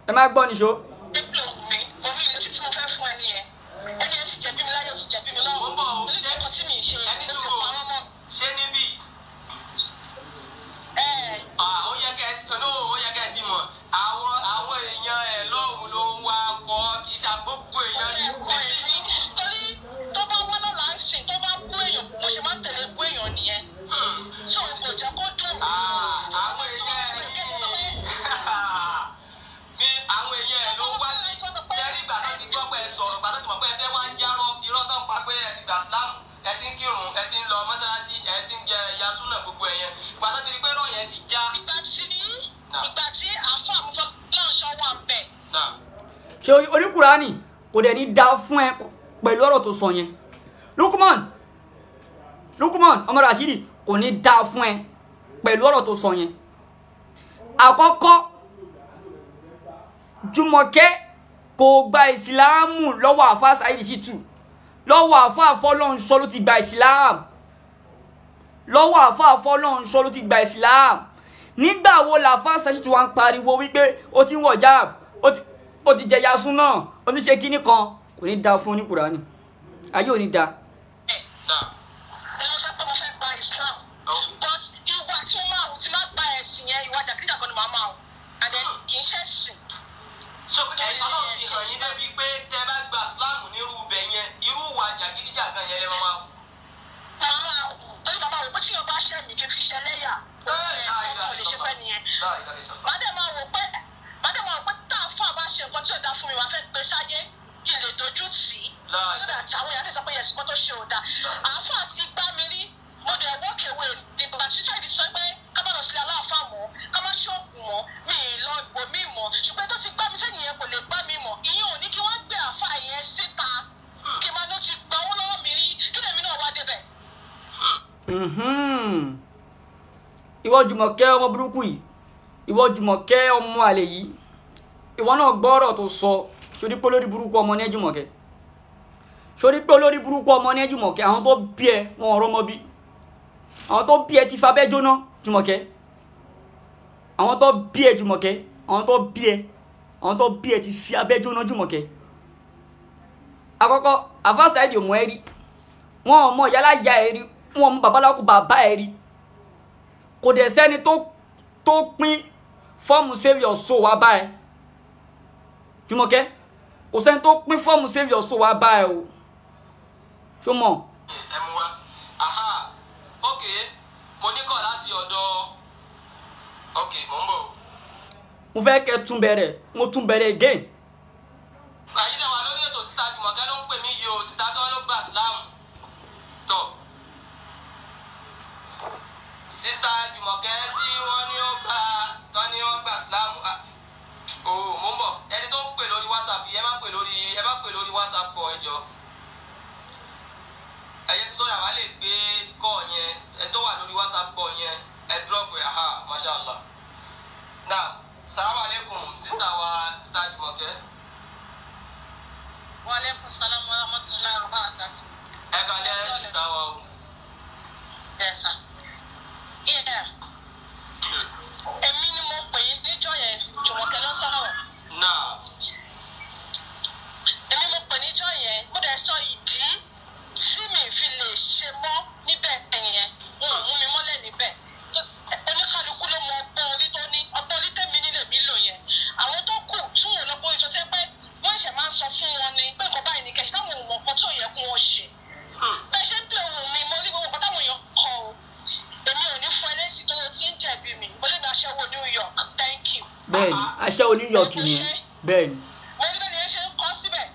ẹ má gbọ́ nìṣó. Ṣe ń pè ohùn mi, mo rí ilé títí mo fẹ́ fún ẹni yẹn. Ẹni yẹn ti jẹ̀bi mi láyé, ó ti jẹ̀bi mi lọ́run. Mo ń bọ̀ o, Torí ṣé nǹkan tí mi ì ṣe ẹni ló ti sùúrù o. parọ́ mọ́ mi. Ṣé níbí? Ẹ Ó yẹ kẹ́ ẹ ti no, ó yẹ kẹ́ ẹ ti mọ̀. Àwọn èèyàn ẹ̀ lọ́hùn ló ń wá kọ́, kì í ṣe gbogbo èèyàn ní ẹ̀kọ́ níbí. ẹ̀mí torí tó bá wá lọ́la ń sìn, tó bá bú èèyàn, mo ṣe máa ń tẹ̀lé bú èèyàn nìyẹn. So kò jẹ́ kó dùn mí. Àwọn èèyàn ẹ̀ ní àwọn èèyàn ẹ̀ ló wá ní sẹ́rí ìgbà tó ti gbọ́ pé ẹ sọ̀rọ̀, ìgbà tó ti mọ̀ pé ẹ fẹ́ wá járọ́ irọ́ tó ń pa pé ẹ ti gbà sílámù, ẹ ti ń kírun, ẹ ti ń lọ mọ́ṣáláṣí, ẹ ti ń jẹ ìyá súnà, gbogbo ẹ̀ yẹn, ìgbà tó ti rí pé irọ́ yẹn ti já. Ìgbà tí àáfàá Amúfọlọ́runṣọ́ wà ń bẹ̀. Náà. Ṣé oníkùránì kò dẹ̀ ní dá fún ẹ pẹ̀lú ọ̀rọ̀ tó sọ yẹn? Lukman, Lukman ọmọ Rashidi, kò ní dá fún ẹ pẹ̀lú ọ̀rọ̀ tó sọ yẹn. Àkọ́kọ́, Jùmọ̀kẹ́ kò gba ìsìláàmù lọ́wọ́ àfáà Saheed Shittu, lọ́wọ́ àfáà Fọlọ́runṣọ́ ló ti gba ìsìláàmù. Lọ́wọ́ àfáà Fọlọ́runṣọ́ ló ti gba ìsìláàmù. Nígbà wo làfáà Saheed Shittu wá ń pariwo wípé ó ti ń wọ̀ jáàb, ó ti jẹ yasun náà, ó ti ṣe kinní kan? Kò ní da fún oníkùránì, ayé ò ní da. Náà. Ni mo sọ pé mo fẹ́ gba Islam. But ìwà tí mo máa hù tí máa gba ẹ̀sìn yẹn, ìwà jàgídíjàgan ni màá máa hù. And then kì í ṣẹ̀sìn. So Ọlọ́run fi hàn yín débi pé tẹ́ bá gba sílámù nírú ibẹ̀ yẹn, irú ìwà jàgídíjàgan yẹn lè máa wù. Màá máa hù torí màá máa wò pé tí yóò bá ṣẹ̀ mí kí n fi ṣẹlẹ́yà. Ó lè ṣe fẹ́ nìyẹn. tì í so that àwọn èèyàn lè sọ pé yẹn sìkọ́ tó ṣe ò dáa. Àáfàá ti gbá mi rí, mo dẹ̀ walk away. Ìgbà tí Saheed sọ pé ká má lọ sílé aláàfáà mọ́, ká má ṣoògùn mọ́, mi ì lọ ìbò mi mọ́, ṣùgbọ́n tó ti gbá mi sẹ́yìn yẹn kò lè gbá mi mọ́. Ìyẹn ò ní kí wọ́n gbé àáfàá yẹn síta kí máa ló ti gba owó lọ́wọ́ mi rí, kí lèmi náà wá débẹ̀. Ìwọ Jùmọ̀kẹ́ ọmọ burúkú yìí, ìwọ Jùmọ̀kẹ́ ọmọ àlè yìí, ìwọ náà gbọ́rọ̀ tó sọ. Sórí pé olórí burúkú ọmọ ní Jùmọ̀kẹ́, sórí pé olórí burúkú ọmọ ní Jùmọ̀kẹ́. Àwọn tó bí ẹ wọn ọ̀rọ̀ mọ bí, àwọn tó bí ẹ ti fa bẹ́ẹ̀ jóná Jùmọ̀kẹ́, àwọn tó bí ẹ Jùmọ̀kẹ́, àwọn tó bí ẹ, àwọn tó bí ẹ ti fi abẹ́ jóná Jùmọ̀kẹ́. Àkọ́kọ́, Alfa Saheed ò mọ̀ ẹ́ rí, wọn ò mọ ìyálà ìyá ẹ rí, wọn ò mọ babaláwo bàbá ẹ rí. Kò dẹ̀ sẹ́ni tó pín fọ́ọ̀mù save your soul wá bá ẹ Jùmọ̀kẹ́, kò sẹ́ni tó pín fọ́ọ̀mù save your soul wá bá ẹ o. Ṣó mọ̀? Ẹ mú wá. Aha, ok, mo ní kọ̀ láti ọ̀dọ̀, ok, mò ń bọ̀. Mo fẹ́ kẹ́ tún bẹ̀rẹ̀, mo tún bẹ̀rẹ̀ again. Àyídà wà lórí ètò, sísá Jùmọ̀kẹ́ ló ń pè mí yìí o, sísá tí wọ́n ló gba Islam. Tọ̀, sísá Jùmọ̀kẹ́ tí wọ́n ní ó gba, tọ́ ní ó gba Islam. O mò ń bọ̀, ẹni tó ń pè lórí WhatsApp yìí, ẹ má pè lórí, ẹ má pè lórí WhatsApp kọ, ẹ jọ. Ẹyẹ sọ́dọ̀ àwa lè gbé kọ́ yẹn, ẹ tó wà lórí WhatsApp kọ yẹn, ẹ drop ẹ. Aha, masha Allah. Now, salamu alaikum, sísá wa, sísá Jùmọ̀kẹ́. Wa alaikum salam wa rahmatullahi wa barakatuh. Ẹ kàlẹ́ sísá wa o. Yes, sir. Yeah. Èmi ni mo pè yín níjọ́ yẹn, Jùmọ̀kẹ́ ló sọ̀rọ̀. Náà. Èmi mo pè níjọ́ yẹn, mo dẹ̀ sọ ìdí tí mi fi lè ṣe mọ́ níbẹ̀ yẹn, wọn ò mú mi mọ́lẹ̀ níbẹ̀. Oníkálukú ló mọ ọgbọ́n orí tó ní, ọgbọ́n orí tèmi nílé mi lò yẹn. Àwọn tó kù tí wọn ò lọ́gbọ́n orí tó tẹ́ pé wọ́n ṣẹ̀ máa ń sọ fún wọn ni pé nǹkan báyìí ní kẹ́sì táwọn ò mọ̀ nǹkan tó yẹ kí wọ́n ṣe. Bẹ́ẹ̀ ṣe ń pè ohùn mi, mo rí gbogbo nǹkan táwọn èèyàn kọ o. Èmi ò ní fún ẹ lésì tó o ti ń jẹ̀bi mi. Mo lè ní aṣẹ́wó New York, thank you. Bẹ́ẹ̀ni, aṣẹ́wó New York nìyẹn, bẹ́ẹ̀ni. Mo rí bẹ́ẹ̀ ni ẹ ṣe ń kọ́ síbẹ̀.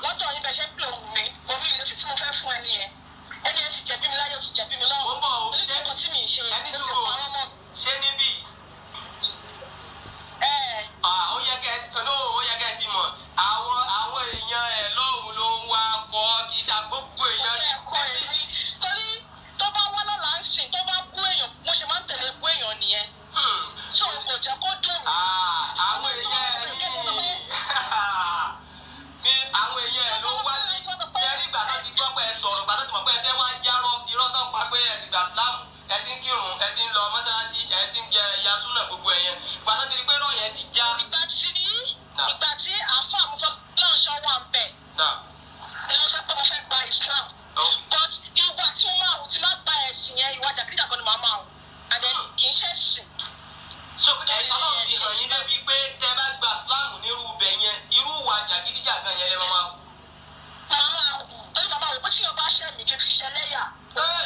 Lọ́dọ̀ yín bẹ́ẹ̀ ṣe ń pè ohùn mi, mo rí ìlọsí tí mo fẹ́ fún ẹ nìyẹn. Ẹni ẹ ti jẹ̀bi mi láyé, o ti jẹ̀bi mi lọ́run. Mo ń bọ̀ o, Torí ṣé nǹkan tí mi ń ṣe, ẹni ó ti sùúrù o, parọ́ mọ́ mi. ṣé níbí? Ẹ Ó yẹ kẹ́ ẹ ti, no, ó yẹ kẹ́ ẹ ti mọ̀. Àwọn èèyàn ẹ̀ lọ́hùn ló ń wá kọ́, kì í ṣe gbogbo mo èèyàn ṣe ẹ̀kọ́ ẹ̀ rí. Torí tó bá wá lọ́la ń sìn, tó bá bú èèyàn, mo ṣe máa ń tẹ̀lé bú èèyàn nìyẹn. So kò jẹ́ kó dùn mí. Àwọn èèyàn ẹ̀ ní ní àwọn èèyàn ẹ̀ ló wá ní. Ṣé rí ìgbà tó ti gbọ́ pé ẹ sọ̀rọ̀, ìgbà tó ti mọ̀ pé ẹ fẹ́ wá járọ́, irọ́ tó ń pa pé ẹ ti gbà sílámù, ẹ ti ń kírun, ẹ ti ń lọ mọ́ṣáláṣí, ẹ ti ń jẹ ìyá súnà gbogbo ẹ̀ yẹn. Ìgbà tó ti rí pé irọ́ yẹn ti já. Ìgbà tí àáfàá mo fẹ́ lọ́nṣọ́ wà ń bẹ̀ Náà, ni mo sọ pé mo fẹ́ gba Islam. ok. But ìwà tí mo máa hù tí máa gba ẹ̀sìn yẹn, ìwà jàgídíjàgan ni màá máa hù. And then kì í ṣe ẹ̀sìn. So ẹ Ọlọ́run fi hàn yín débi pé tẹ bá gba sílámù nírú ibẹ̀ yẹn, irú ìwà jàgídíjàgan yẹn lẹ máa máa hù. Màá máa hù torí màá máa wò pé tí yóò bá ṣẹ́ mi kí n fi ṣe lẹ́yà. Òun ẹ̀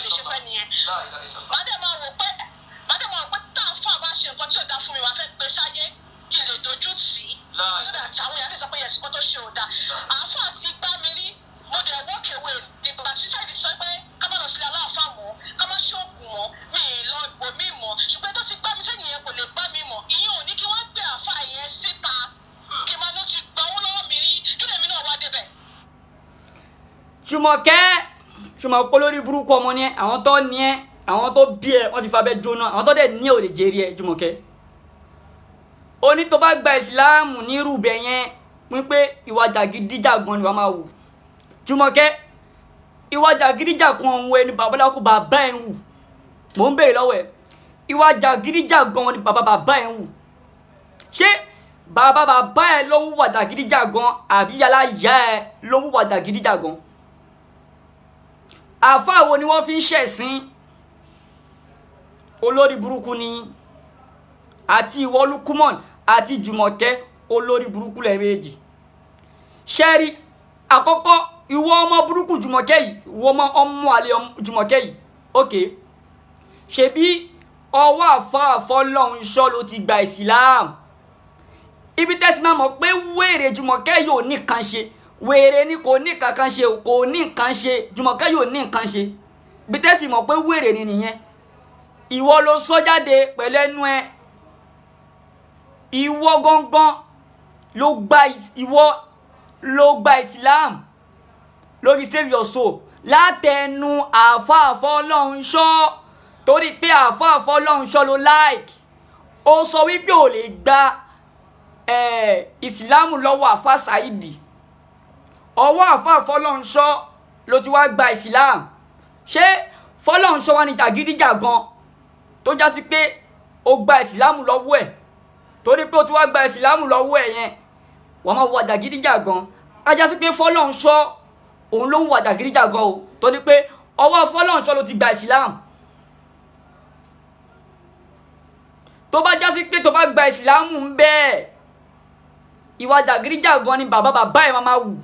lè ṣe fẹ́ nìyẹn. La ilaha illallah. Màá dẹ̀ máa wò pé màá dẹ̀ máa wò pé tá a fà bá ṣe nǹkan tí ò dáa fún mi, màá fẹ́ gbé sáyé kí n lè dojú tì í. So that àwọn èèyàn lè sọ pé yẹn sìnkọ́ tó ṣe ò dáa. Àáfàá ti gbá mi rí, mo dẹ̀ walk away. Ìgbà tí Saheed sọ pé ká má lọ sílé aláàfáà mọ́, ká má ṣoògùn mọ́, mi ì lọ ìbò mi mọ́. Ṣùgbọ́n tó ti gbá mi sẹ́yìn yẹn kò lè gbá mi mọ́. Ìyẹn ò ní kí wọ́n gbé àáfàá yẹn síta kí n máa ló ti gba owó lọ́wọ́ mi rí, kí lèmi náà wá débẹ̀. Jùmọ̀kẹ́, Jùmọ̀kẹ́ olórí burúkú ọmọ ni ẹ, àwọn tó ní ẹ, àwọn tó bí ẹ, wọ́n ti fa abẹ́ jóná, àwọn tó dẹ̀ ní ẹ ò lè jèrè ẹ Jùmọ̀kẹ́. Ó ní tó bá gba ìsìláàmù nírú ibẹ̀ yẹn, wípé ìwà jàgídíjàgan ni wàá máa wù. Jùmọ̀kẹ́, ìwà jàgídíjàgan òun ẹni babaláwo bàbá ẹ̀ ń wù. Mò ń béèrè lọ́wọ́ ẹ̀. Ìwà jàgídíjàgan ni bàbá bàbá ẹ̀ ń wù. Ṣé bàbá bàbá ẹ̀ ló ń wùwà jàgídíjàgan àbí yálà ìyá ẹ̀ ló ń wùwà jàgídíjàgan? Àfáà wo ni wọ́n fi ń ṣẹ̀sín? Olórí burúkú ni àti ìwọ Lukumon àti Jùmọ̀kẹ́, olórí burúkú lẹ́ẹ̀ méjì. Ṣẹ́rí àkọ́kọ́, ìwọ ọmọ burúkú Jùmọ̀kẹ́ yìí, ìwọ ọmọ àlè Jùmọ̀kẹ́ yìí, ok, ṣebí ọwọ́ àfáà fọlọ́run ṣọ́ ló ti gba Islam. Ibi tẹ́sí máa mọ̀ pé wéèrè Jùmọ̀kẹ́ yóò nìkan ṣe, Wèrè ni, kò ní kankan ṣe, kò ní nǹkan ṣe. Jùmọ̀kẹ́ yóò ní nǹkan ṣe. Bí tẹ́sí mọ̀ pé wèrè ni nìyẹn. Ìwọ ló sọ jáde pẹ̀lú ẹnu ẹ. Ìwọ gangan ló gba, ìwọ ló gba Islam lórí Save Your Soul látẹnu àáfàá Fọlọ́runṣọ́, torí pé àáfàá Fọlọ́runṣọ́ ló like. Ó sọ wípé ò lè gba Ìsìlámù lọ́wọ́ àáfàá Saidi. Ọwọ́ àáfàá Fọlọ́runṣọ́ ló ti wá gba Ìsìlámù. Ṣé Fọlọ́runṣọ́ wá ní jàgídíjàgan tó já sí pé ó gba Ìsìlámù lọ́wọ́ ẹ̀? Torí pé ó ti wá gba Ìsìlámù lọ́wọ́ ẹ̀ yẹn, wọ́n máa wà jàgídíjàgan. Á já sí pé Fọlọ́runṣọ́ òun ló ń wà jàgídíjàgan o, torí pé ọwọ́ Fọlọ́runṣọ́ ló ti gba Ìsìlámù. Tó bá já sí pé tó bá gba Ìsìlámù ń bẹ́ẹ̀, ìwà jàgídíjàgan ni bàbá bàbá ẹ̀ máa wù.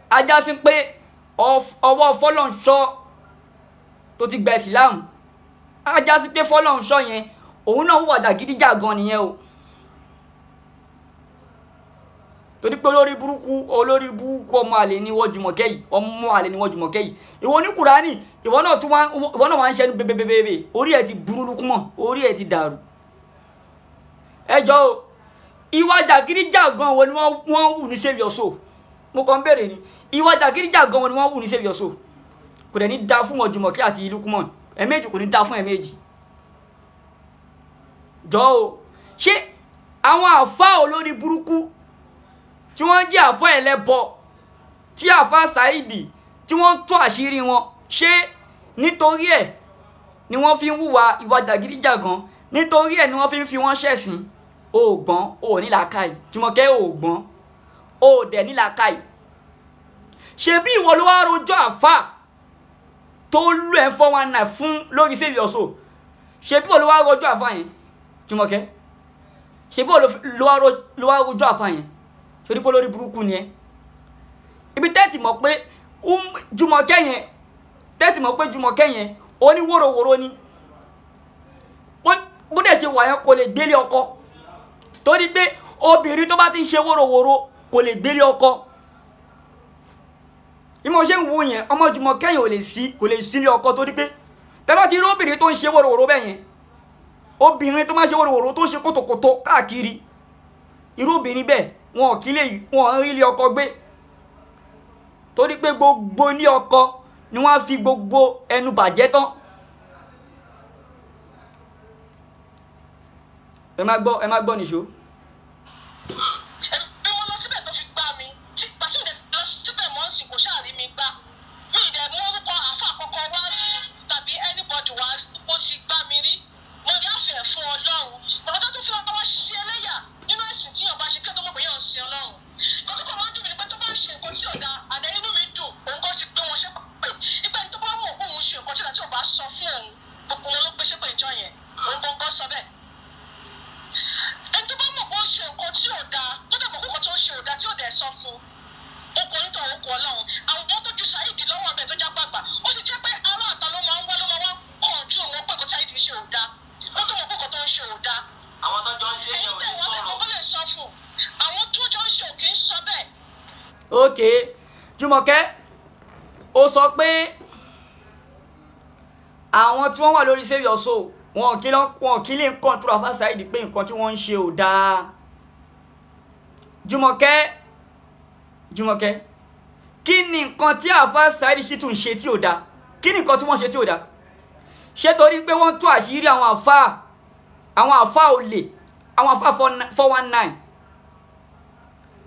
Á já sí pé ọwọ́ Fọlọ́runṣọ́ tó ti gba Ìsìlámù, á já sí pé Fọlọ́runṣọ́ yẹn òun náà wà jàgídíjàgan nìyẹn o. Torí pé olórí burúkú, olórí burúkú, ọmọ àlè ni wọ́n Jùmọ̀kẹ́ yìí, ọmọ àlè ni wọ́n Jùmọ̀kẹ́ yìí. Ìwọ ní Kùránì, ìwọ náà tún wá, ìwọ náà wá ń ṣẹnu bebebebe. Orí ẹ̀ ti burú lukú mọ̀, orí ẹ̀ ti dàrú. Ẹ jọ o, ìwà jàgídíjàgan wo ni wọ́n wù ní Save Your Soul? Mo kàn ń béèrè ni. Ìwà jàgídíjàgan wo ni wọ́n wù ní Save Your Soul? Kò dẹ̀ ní da fún wọn Jùmọ̀kẹ́ àti Lukumon. Ẹ̀ẹ̀mejì kò ní da fún ẹ̀ẹ̀mejì. Jọ o, ṣé àwọn àfáà olórí burúkú tí wọ́n jẹ́ àfáà ẹlẹ́bọ, tí àfáà Saidi tí wọ́n tú àṣírí wọn, ṣé nítorí ẹ̀ ni wọ́n fi ń hùwà ìwà jàgídíjàgan? Nítorí ẹ̀ ni wọ́n fi ń fi wọ́n ṣẹ̀sín? Ògbọ́n ò ní làákàyè. Jùmọ̀kẹ́ ògbọ́n ò dẹ̀ ní làákàyè. Ṣebí ìwọ ló wá rojọ́ àfáà tó lù ẹ́ 419 fún lórí Save Your Soul? Ṣebí ìwọ ló wá rojọ́ àfáà yẹn, Jùmọ̀kẹ́? Ṣebí ìwọ ló wá rojọ́ àfáà yẹn? Torí pé lórí burúkú ni ẹ. Ibi tẹ́tì mọ̀ pé Jùmọ̀kẹ́ yẹn, tẹ́tì mọ̀ pé Jùmọ̀kẹ́ yẹn oníwòròwòro ni. Bó dẹ̀ ṣe wà yẹn kò lè gbélé ọkọ. Torí pé obìnrin tó bá ti ń ṣe wòròwòro kò lè gbélé ọkọ. Ìmọ̀ ṣe ń wo yẹn, ọmọ Jùmọ̀kẹ́ yẹn ò lè sí, kò lè sílé ọkọ, torí pé tẹ́ bá ti rí obìnrin tó ń ṣe wòròwòro bẹ́ẹ̀ yẹn, obìnrin tó máa ṣe wòròwòro tó ń ṣe kòtòkòtò káàkiri, irú obìnrin bẹ́ẹ̀ wọn kì í lè, wọn rí ilé ọkọ gbé. Torí pé gbogbo ní ọkọ ni wọ́n á fi gbogbo ẹnu bàjẹ́ tán. Ẹ má gbọ́, ẹ má gbọ́ nìṣó. Bí mo lọ síbẹ̀ tó fi gbá mi, tí pàṣẹ ìdẹ lọ síbẹ̀ mọ́ sí kò ṣáà rí mi gbá. Mi ì dẹ̀ mú orúkọ àáfà kankan wá rí tàbí anybody wá rí ó ti gbá mi rí. Mo ní àfẹ́ fún Ọlọ́run. Ọ̀rọ̀ tó tún fi ọwọ́ ṣe ẹlẹ́yà nínú ẹ̀sìn tí yàn bá ṣe kí ó tó mọ̀ pé yàn ń sin Ọlọ́run. Nǹkan tó kàn máa ń dùn mí ni pé tó bá ń ṣe nǹkan tí ò dáa, àdá inú mi dùn, òun kan ti gbé wọn ṣépè. Ìgbà tó bá mọ̀ pé òun ṣe nǹkan tí ò dáa tí ò bá sọ fún òun, gbogbo wọn ló gbé ṣépè ìjọ yẹn. Òun gangan sọ bẹ́ẹ̀. Ẹni tó bá mọ̀ pé ó ṣe nǹkan tí ò dáa, tó dẹ̀ mọ̀ pé nǹkan tó ń ṣe ò dáa tí ò dẹ̀ sọ fún un, okùnrin tó ń kọ Ọlọ́run. Àwọn tó ju Saheed lọ́wọ́ ọbẹ̀ tó já gbàgbà, ó sì jẹ́ pé ará àta ló máa ń wá, ló máa wá kàn ju òun pé nǹkan tí Saheed ṣe ò dáa, kó tó mọ̀ pé nǹkan tó ń ṣe ò dáa. Àwọn tó jọ ń ṣe yẹn Ẹ̀yin ò tẹ̀ ní wọ́n bẹ̀ sọ̀rọ̀. kọ́kọ́ lè sọ fún un, àwọn tó jọ ń ṣe ò kì í sọ bẹ́ẹ̀. Ok, Jùmọ̀kẹ́, ó sọ pé àwọn tí wọ́n wà lórí Save Your Soul wọn kì í lè ń kọ́ńtúrò àfáà Saheed pé nǹkan tí wọ́n ń ṣe ò dáa. Jùmọ̀kẹ́, Jùmọ̀kẹ́, kí ni nǹkan tí àfáà Saheed Shittu ń ṣe tí ò dáa? Kí ni nǹkan tí wọ́n ṣe tí ò dáa? Ṣé torí pé wọ́n tú àṣírí àwọn àfáà, àwọn àfáà olè, àwọn àfáà 419,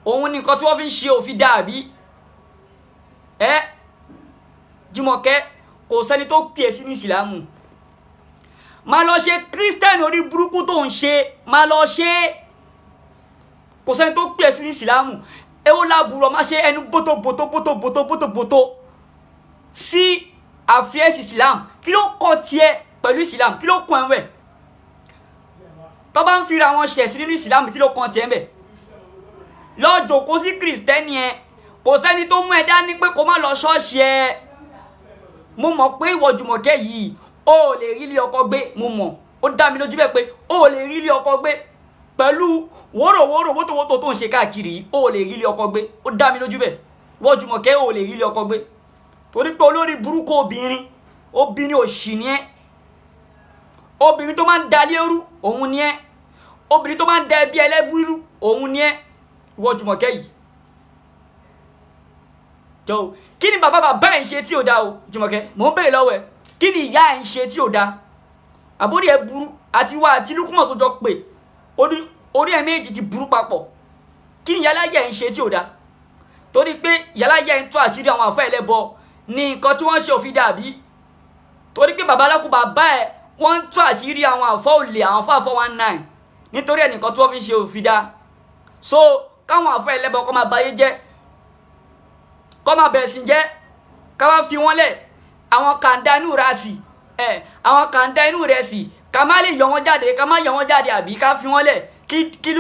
òun ni nǹkan tí wọ́n fi ń ṣe òfin dáa bí? Ẹ Jùmọ̀kẹ́, kò sẹ́ni tó pè é sínú Ìsìlámù. Má lọ ṣe kírísítẹ́nì orí burúkú tó ń ṣe, má lọ ṣe. Kò sẹ́ni tó pè é sínú Ìsìlámù. Èwo lábùrọ̀ má ṣe ẹnu bótó bótó bótó bótó bótó bótó sí àfíẹ́sì Ìsìlámù. Kí ló kọ tiẹ̀ pẹ̀lú Ìsìlámù? Kí ló kún ẹ̀ ń wẹ̀? Tó bá ń fira wọn ṣẹ̀ sí nínú Ìsìlámù, kí ló kàn tiẹ̀ ń bẹ̀? Lọ jókòó sí kìrìsìtẹ́nì ẹ. Kò sẹ́ni tó mú ẹ dání pé kó má lọ ṣọ́ọ̀ṣì ẹ. Mo mọ̀ pé ìwọ Jùmọ̀kẹ́ yìí o ò lè rí ilé ọkọ gbé. Mo mọ̀, ó dá mi lójú bẹ́ẹ̀ pé o ò lè rí ilé ọkọ gbé pẹ̀lú wóròwórò wótòwótò tó ń ṣe káàkiri yìí. O ò lè rí ilé ọkọ gbé, ó dá mi lójú bẹ́ẹ̀. Ìwọ Jùmọ̀kẹ́ ò lè rí ilé ọkọ gbé torí pé olórí burúkú obìnrin, obìnrin òṣì ni ẹ́, obìnrin tó máa ń dalé rú òun ni ẹ́, obìnrin tó máa ń da ẹbí ẹlẹ́bí rú òun ni ẹ́. Ìwọ Jùmọ̀kẹ́ yìí jọ, kí ni bàbá bàbá ẹ̀ ń ṣe tí ò dáa o? Jùmọ̀kẹ́, mò ń béèrè lọ́wọ́ ẹ̀, kí ni ìyá ẹ̀ ń ṣe tí ò dáa? Àbórí ẹ̀ burú, àti wá àti Lúkúmọ̀ tó jọ pé orí ẹ̀ méjì ti burú papọ̀. Kí ni ìyáláyà ẹ̀ ń ṣe tí ò dáa? Torí pé ìyáláyà ẹ̀ ń tú àṣírí àwọn àfẹ́ ẹlẹ́bọ ní nǹkan tí wọ́n ṣe òfin dàbí. Torí pé bàbá alákùn bàbá ẹ̀ wọ́n ń tú àṣírí àwọn àfọ́ olè, àwọn àfọ́ 419, nítorí ẹ̀ nìkan tí wọ́n fi ń ṣe òfin dá. So káwọn àfọ́ ẹlẹ́bọ kọ́ máa bayé jẹ́, kọ́ máa bẹ̀sìn jẹ́, ká wá fi wọ́n lẹ̀. Àwọn kàńdá inú rẹ̀ sí ẹ̀, àwọn kàńdá inú rẹ̀ sí, ká má lè yọ wọ́n jáde, ká má yọ wọ́n jáde, àbí ká fi wọ́n lẹ̀ kí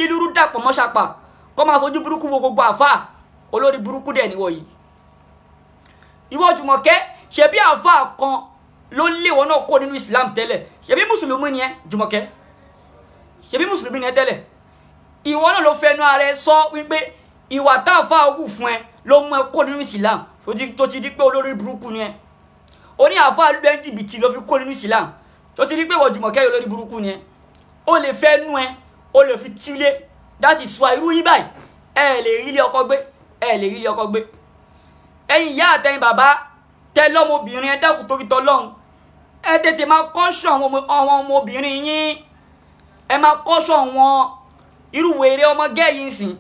lúrú dàpọ̀ mọ́ ṣàpà, kọ́ máa fojú burúkú wo gbogbo àfà. Olórí burúkú dẹ̀ níwọ̀ yìí. Ìwọ Jùmọ̀kẹ́, ṣebí àfà kan ló lé wọn náà kó nínú Islam tẹ́lẹ̀? Ṣebí mùsùlùmí ni ẹ́ Jùmọ̀kẹ́? Ṣebí mùsùlùmí ni ẹ́ tẹ́lẹ̀? Ìwọ náà ló fẹnu ara ẹ sọ wípé ìwà tá àfà wù fún ẹ ló mú ẹ kó nínú Islam, tó ti di pé olórí burúkú ni ẹ. Ó ní àfà lu ẹ jìbìtì ló fi kó nínú Islam, tó ti di pé ìwọ Jùmọ̀kẹ́ olórí burúkú ni ẹ. Ó lè fẹ́ nú ẹ, ó lè fi tílé. That is why irú yín báyìí ẹ lè rí ilé ọkọ gbé, ẹ lè rí ilé ọkọ gbé. Ẹ̀yin ìyá àtẹ̀yin bàbá tẹ lọ́mọbìnrin, ẹ dákun torí tọlọ́run, ẹ tètè máa kọ́ṣọ́ àwọn ọmọbìnrin yín, ẹ máa kọ́ṣọ́ wọn. Irú wèrè ọmọ gẹ́yìn sìn,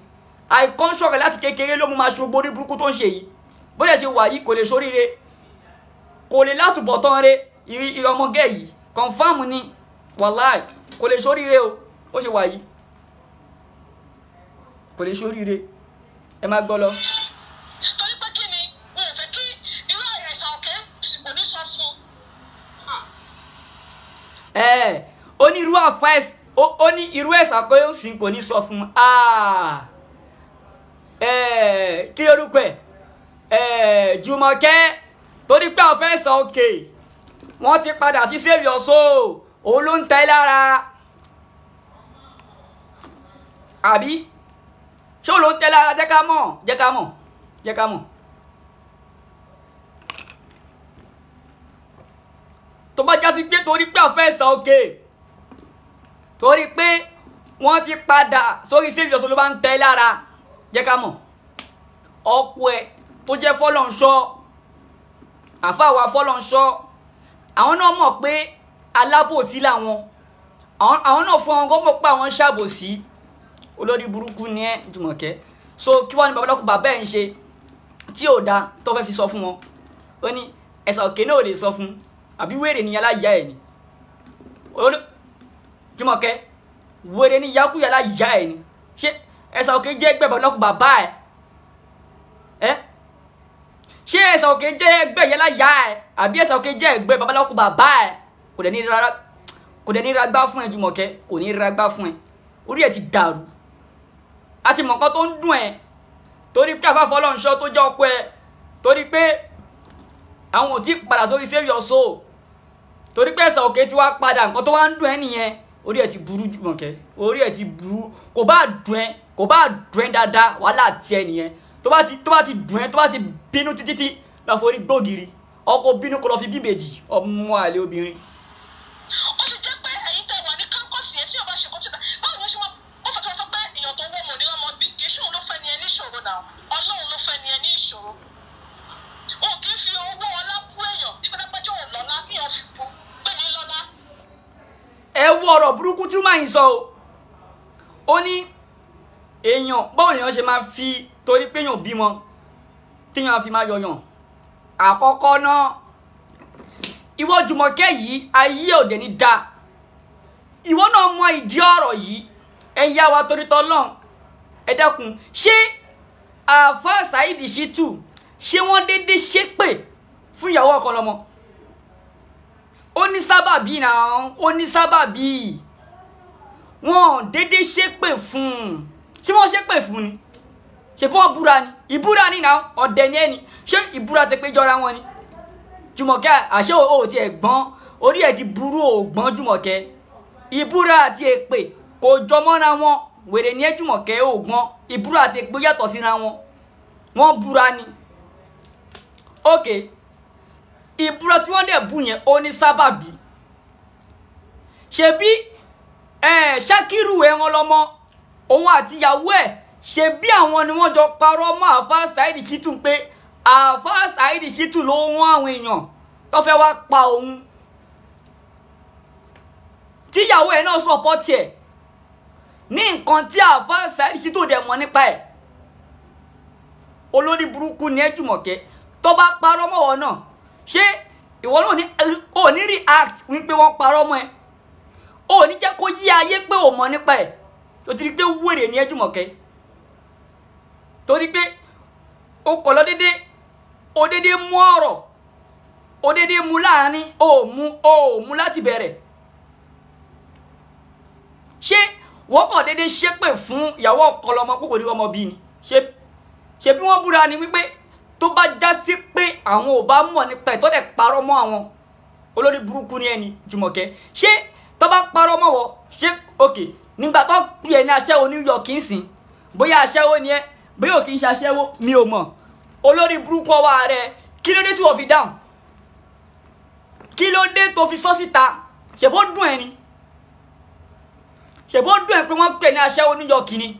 àìkọ́ṣọ́ rẹ̀ láti kékeré ló mú máa ṣe gbogbo orí burúkú tó ń ṣe yìí. Bó dẹ̀ ṣe wà yìí kò lè ṣoríire, kò lè látúbọ̀tán re. Irú ọmọ gẹ́yìí kọ̀nfàmù ni, wàláì kò lè ṣoríire o. Ó ṣe wà yìí kò lè ṣoríire. Ẹ má gbọ́ lọ. Torí pé kí ni wọn ò fẹ́ kí irú ẹ̀sà òkè kò ní sọ fún. Ẹ ó ní irú àfa ó ní irú ẹ̀sà pé ó sì kò ní sọ fún. Kí lórúkọ ẹ Jùmọ̀kẹ́? Torí pé àwọn fẹ́ sọ òkè wọ́n ti padà sí Save Your Soul, òun ló ń tẹ́ lára àbí ṣé òun ló ń tẹ́ lára? Jẹ́ ká mọ̀, jẹ́ ká mọ̀, jẹ́ ká mọ̀. Tó bá jásí pé torí pé àwọn fẹ́ sọ òkè, torí pé wọ́n ti padà sórí Save Your Soul ló bá ń tẹ́ lára, jẹ́ ká mọ̀. Ọkọ ẹ̀ tó jẹ́ Fọlọ́nṣọ́, àfáàwà Fọlọ́nṣọ́, àwọn náà mọ̀ pé alábòsí làwọn, àwọn náà fún àwọn mọ̀ pé àwọn ń ṣàbòsí. Olórí burúkú ni ẹ́ Jùmọ̀kẹ́. So kí wọ́n ní babaláko bàbá ẹ̀ ń ṣe tí ò dáa tó fẹ́ fi sọ fún wọn? Ó ní ẹ̀sà òkè náà ò lè sọ fún, àbí wèrè ni aláya ẹ̀ ni? Jùmọ̀kẹ́, wèrè ni yakuya aláya ẹ̀ ni? Ṣé ẹ̀sà òkè jẹ́ ẹgbẹ́ babaláko bàbá ẹ̀? Ẹ́ ṣé ẹ̀sà òkè jẹ́ ẹgbẹ́ yẹláya ẹ̀, àbí ẹ̀sà òkè jẹ́ ẹgbẹ́ babaláko bàbá ẹ̀? Kò dẹ̀ ní rárá, kò dẹ̀ ní ragbá fún ẹ Jùmọ̀kẹ́, kò ní ragbá fún ẹ. Orí ẹ ti dàrú, àti mọ̀ nǹkan tó ń dùn ẹ torí pé àfáà Fọlọ́runṣọ́ tó jẹ́ ọkọ ẹ, torí pé àwọn ò tí padà sórí Save Your Soul, torí pé ẹ̀sà òkè tí wàá padà, nǹkan tó wá ń dùn ẹ nìyẹn. Orí ẹ ti burú Jùmọ̀kẹ́, orí ẹ ti burú. Kò bá dùn ẹ, kò bá dùn ẹ dáadáa, wàhálà tiẹ̀ nìyẹn. Tó bá ti dùn ẹ, tó bá ti bínú títí lọ forí gbógiri, ọkọ bínú kó lọ fi bíbèjì, ọmọ àlè obìnrin. Ó ti jẹ́ pé ẹ̀yin tẹ́ wà ní kánkọ́sì yẹn tí o bá ṣe kọ́ńtà, báwo ni ó ṣe máa ó fẹ́ tó wọ́n sọ pé èèyàn tó wọ́ mọ̀ ní ọmọ bí kì í ṣòro ló fẹ́ ni ẹ ní ìṣòro náà, Ọlọ́run ló fẹ́ ni ẹ ní ìṣòro. O kì í fi owó ọlá bú èèyàn nípa pẹ́jọ́ òun lọ́lá kí èèyàn fi bu pé ní lọ́lá. Ẹ wo ọ̀rọ̀ burúkú tí màá yín sọ o. Ó ní èèyàn báwo lèèyàn ṣe máa fi torí pé èèyàn bímọ téèyàn fi máa yọyàn. Àkọ́kọ́ náà, ìwọ Jùmọ̀kẹ́ yìí ayé òde ní da. Ìwọ náà mọ ìdí ọ̀rọ̀ yìí. Ẹ yá wa torí tọlọ́run, ẹ dákun, ṣé àáfàá Saheed Shittu ṣé wọ́n déédéé ṣépè fún ìyàwó Ọ̀kanlọ́mọ? Ó ní sábàbí náà, ó ní sábàbí. Wọ́n déédéé ṣépè fún un. Ṣé wọ́n ṣépè fún ni? Ṣé bí wọ́n búra ni? Ìbúra ni náà, ọ̀dẹ̀ ni ẹni. Ṣé ìbúra tẹ pé jọra wọn ni? Jùmọ̀kẹ́, àṣé o ti ẹ̀ gbọ́n, orí ẹ̀ ti burú, ò gbọ́n Jùmọ̀kẹ́. Ìbúra àti èpè kò jọ mọ́ra wọn. Wèrè ni ẹ́ Jùmọ̀kẹ́, ò gbọ́n. Ìbúra àti èpè yàtọ̀ síra wọn. Wọ́n búra ni. Ok, ìbúra tí wọ́n dẹ̀ bú yẹn ó ní sábàbí. Ṣebí Ṣakiru ẹran lọmọ òun àti ìyàwó ẹ̀, ṣebí àwọn ni wọ́n jọ parọ́ mọ́ Àfáà Saheed Shittu pé Àfáà Saheed Shittu ló wọ́n àwọn èèyàn tó fẹ́ wá pa òun, tíyàwó ẹ̀ náà sọpọ́tì ẹ̀ ní nǹkan tí Àfáà Saheed Shittu dẹ̀ mọ̀ nípa ẹ̀. Olórí burúkú ni ẹ́ Jùmọ̀kẹ́. Tó bá parọ́ mọ́ wọn náà, ṣé ìwọ náà ò ní react wípé wọ́n parọ́ mọ́ ẹ? Ò ní jẹ́ kó yí ayé pé ò mọ̀ nípa ẹ̀. Tó ti rí pé wèrè ni ẹ́ Jùmọ̀kẹ́, torí pé o kọ̀ lọ dédé, o dédé mú ọ̀rọ̀, o dédé mú láàrin, o mú láti bẹ̀rẹ̀. Ṣé wọ́n kàn dédé ṣépè fún ìyàwó ọ̀kọlọmọ pé kò ní ọmọ bí ni? Ṣe bí wọ́n búra ni wípé tó bá já sí pé àwọn ò bá mọ̀ nípa ẹ̀ tó dẹ̀ parọ́ mọ́ àwọn, olórí burúkú ni ẹni Jùmọ̀kẹ́. Ṣé tó bá parọ́ mọ́ wọ, ṣé ok nígbà tó pè é ní aṣẹ́wó New York ń sìn, bóyá aṣẹ́wó ni ẹ, bóyá ò kì í ṣe aṣẹ́wó mi ò mọ̀. Olórí burúkú ọwọ́ rẹ, kí ló dé tí wọ́n fi dáhùn? Kí ló dé tó fi sọ síta? Ṣe bó dùn ẹ ni? Ṣe bó dùn ẹ pé wọ́n pè ní aṣẹ́wó New York ni?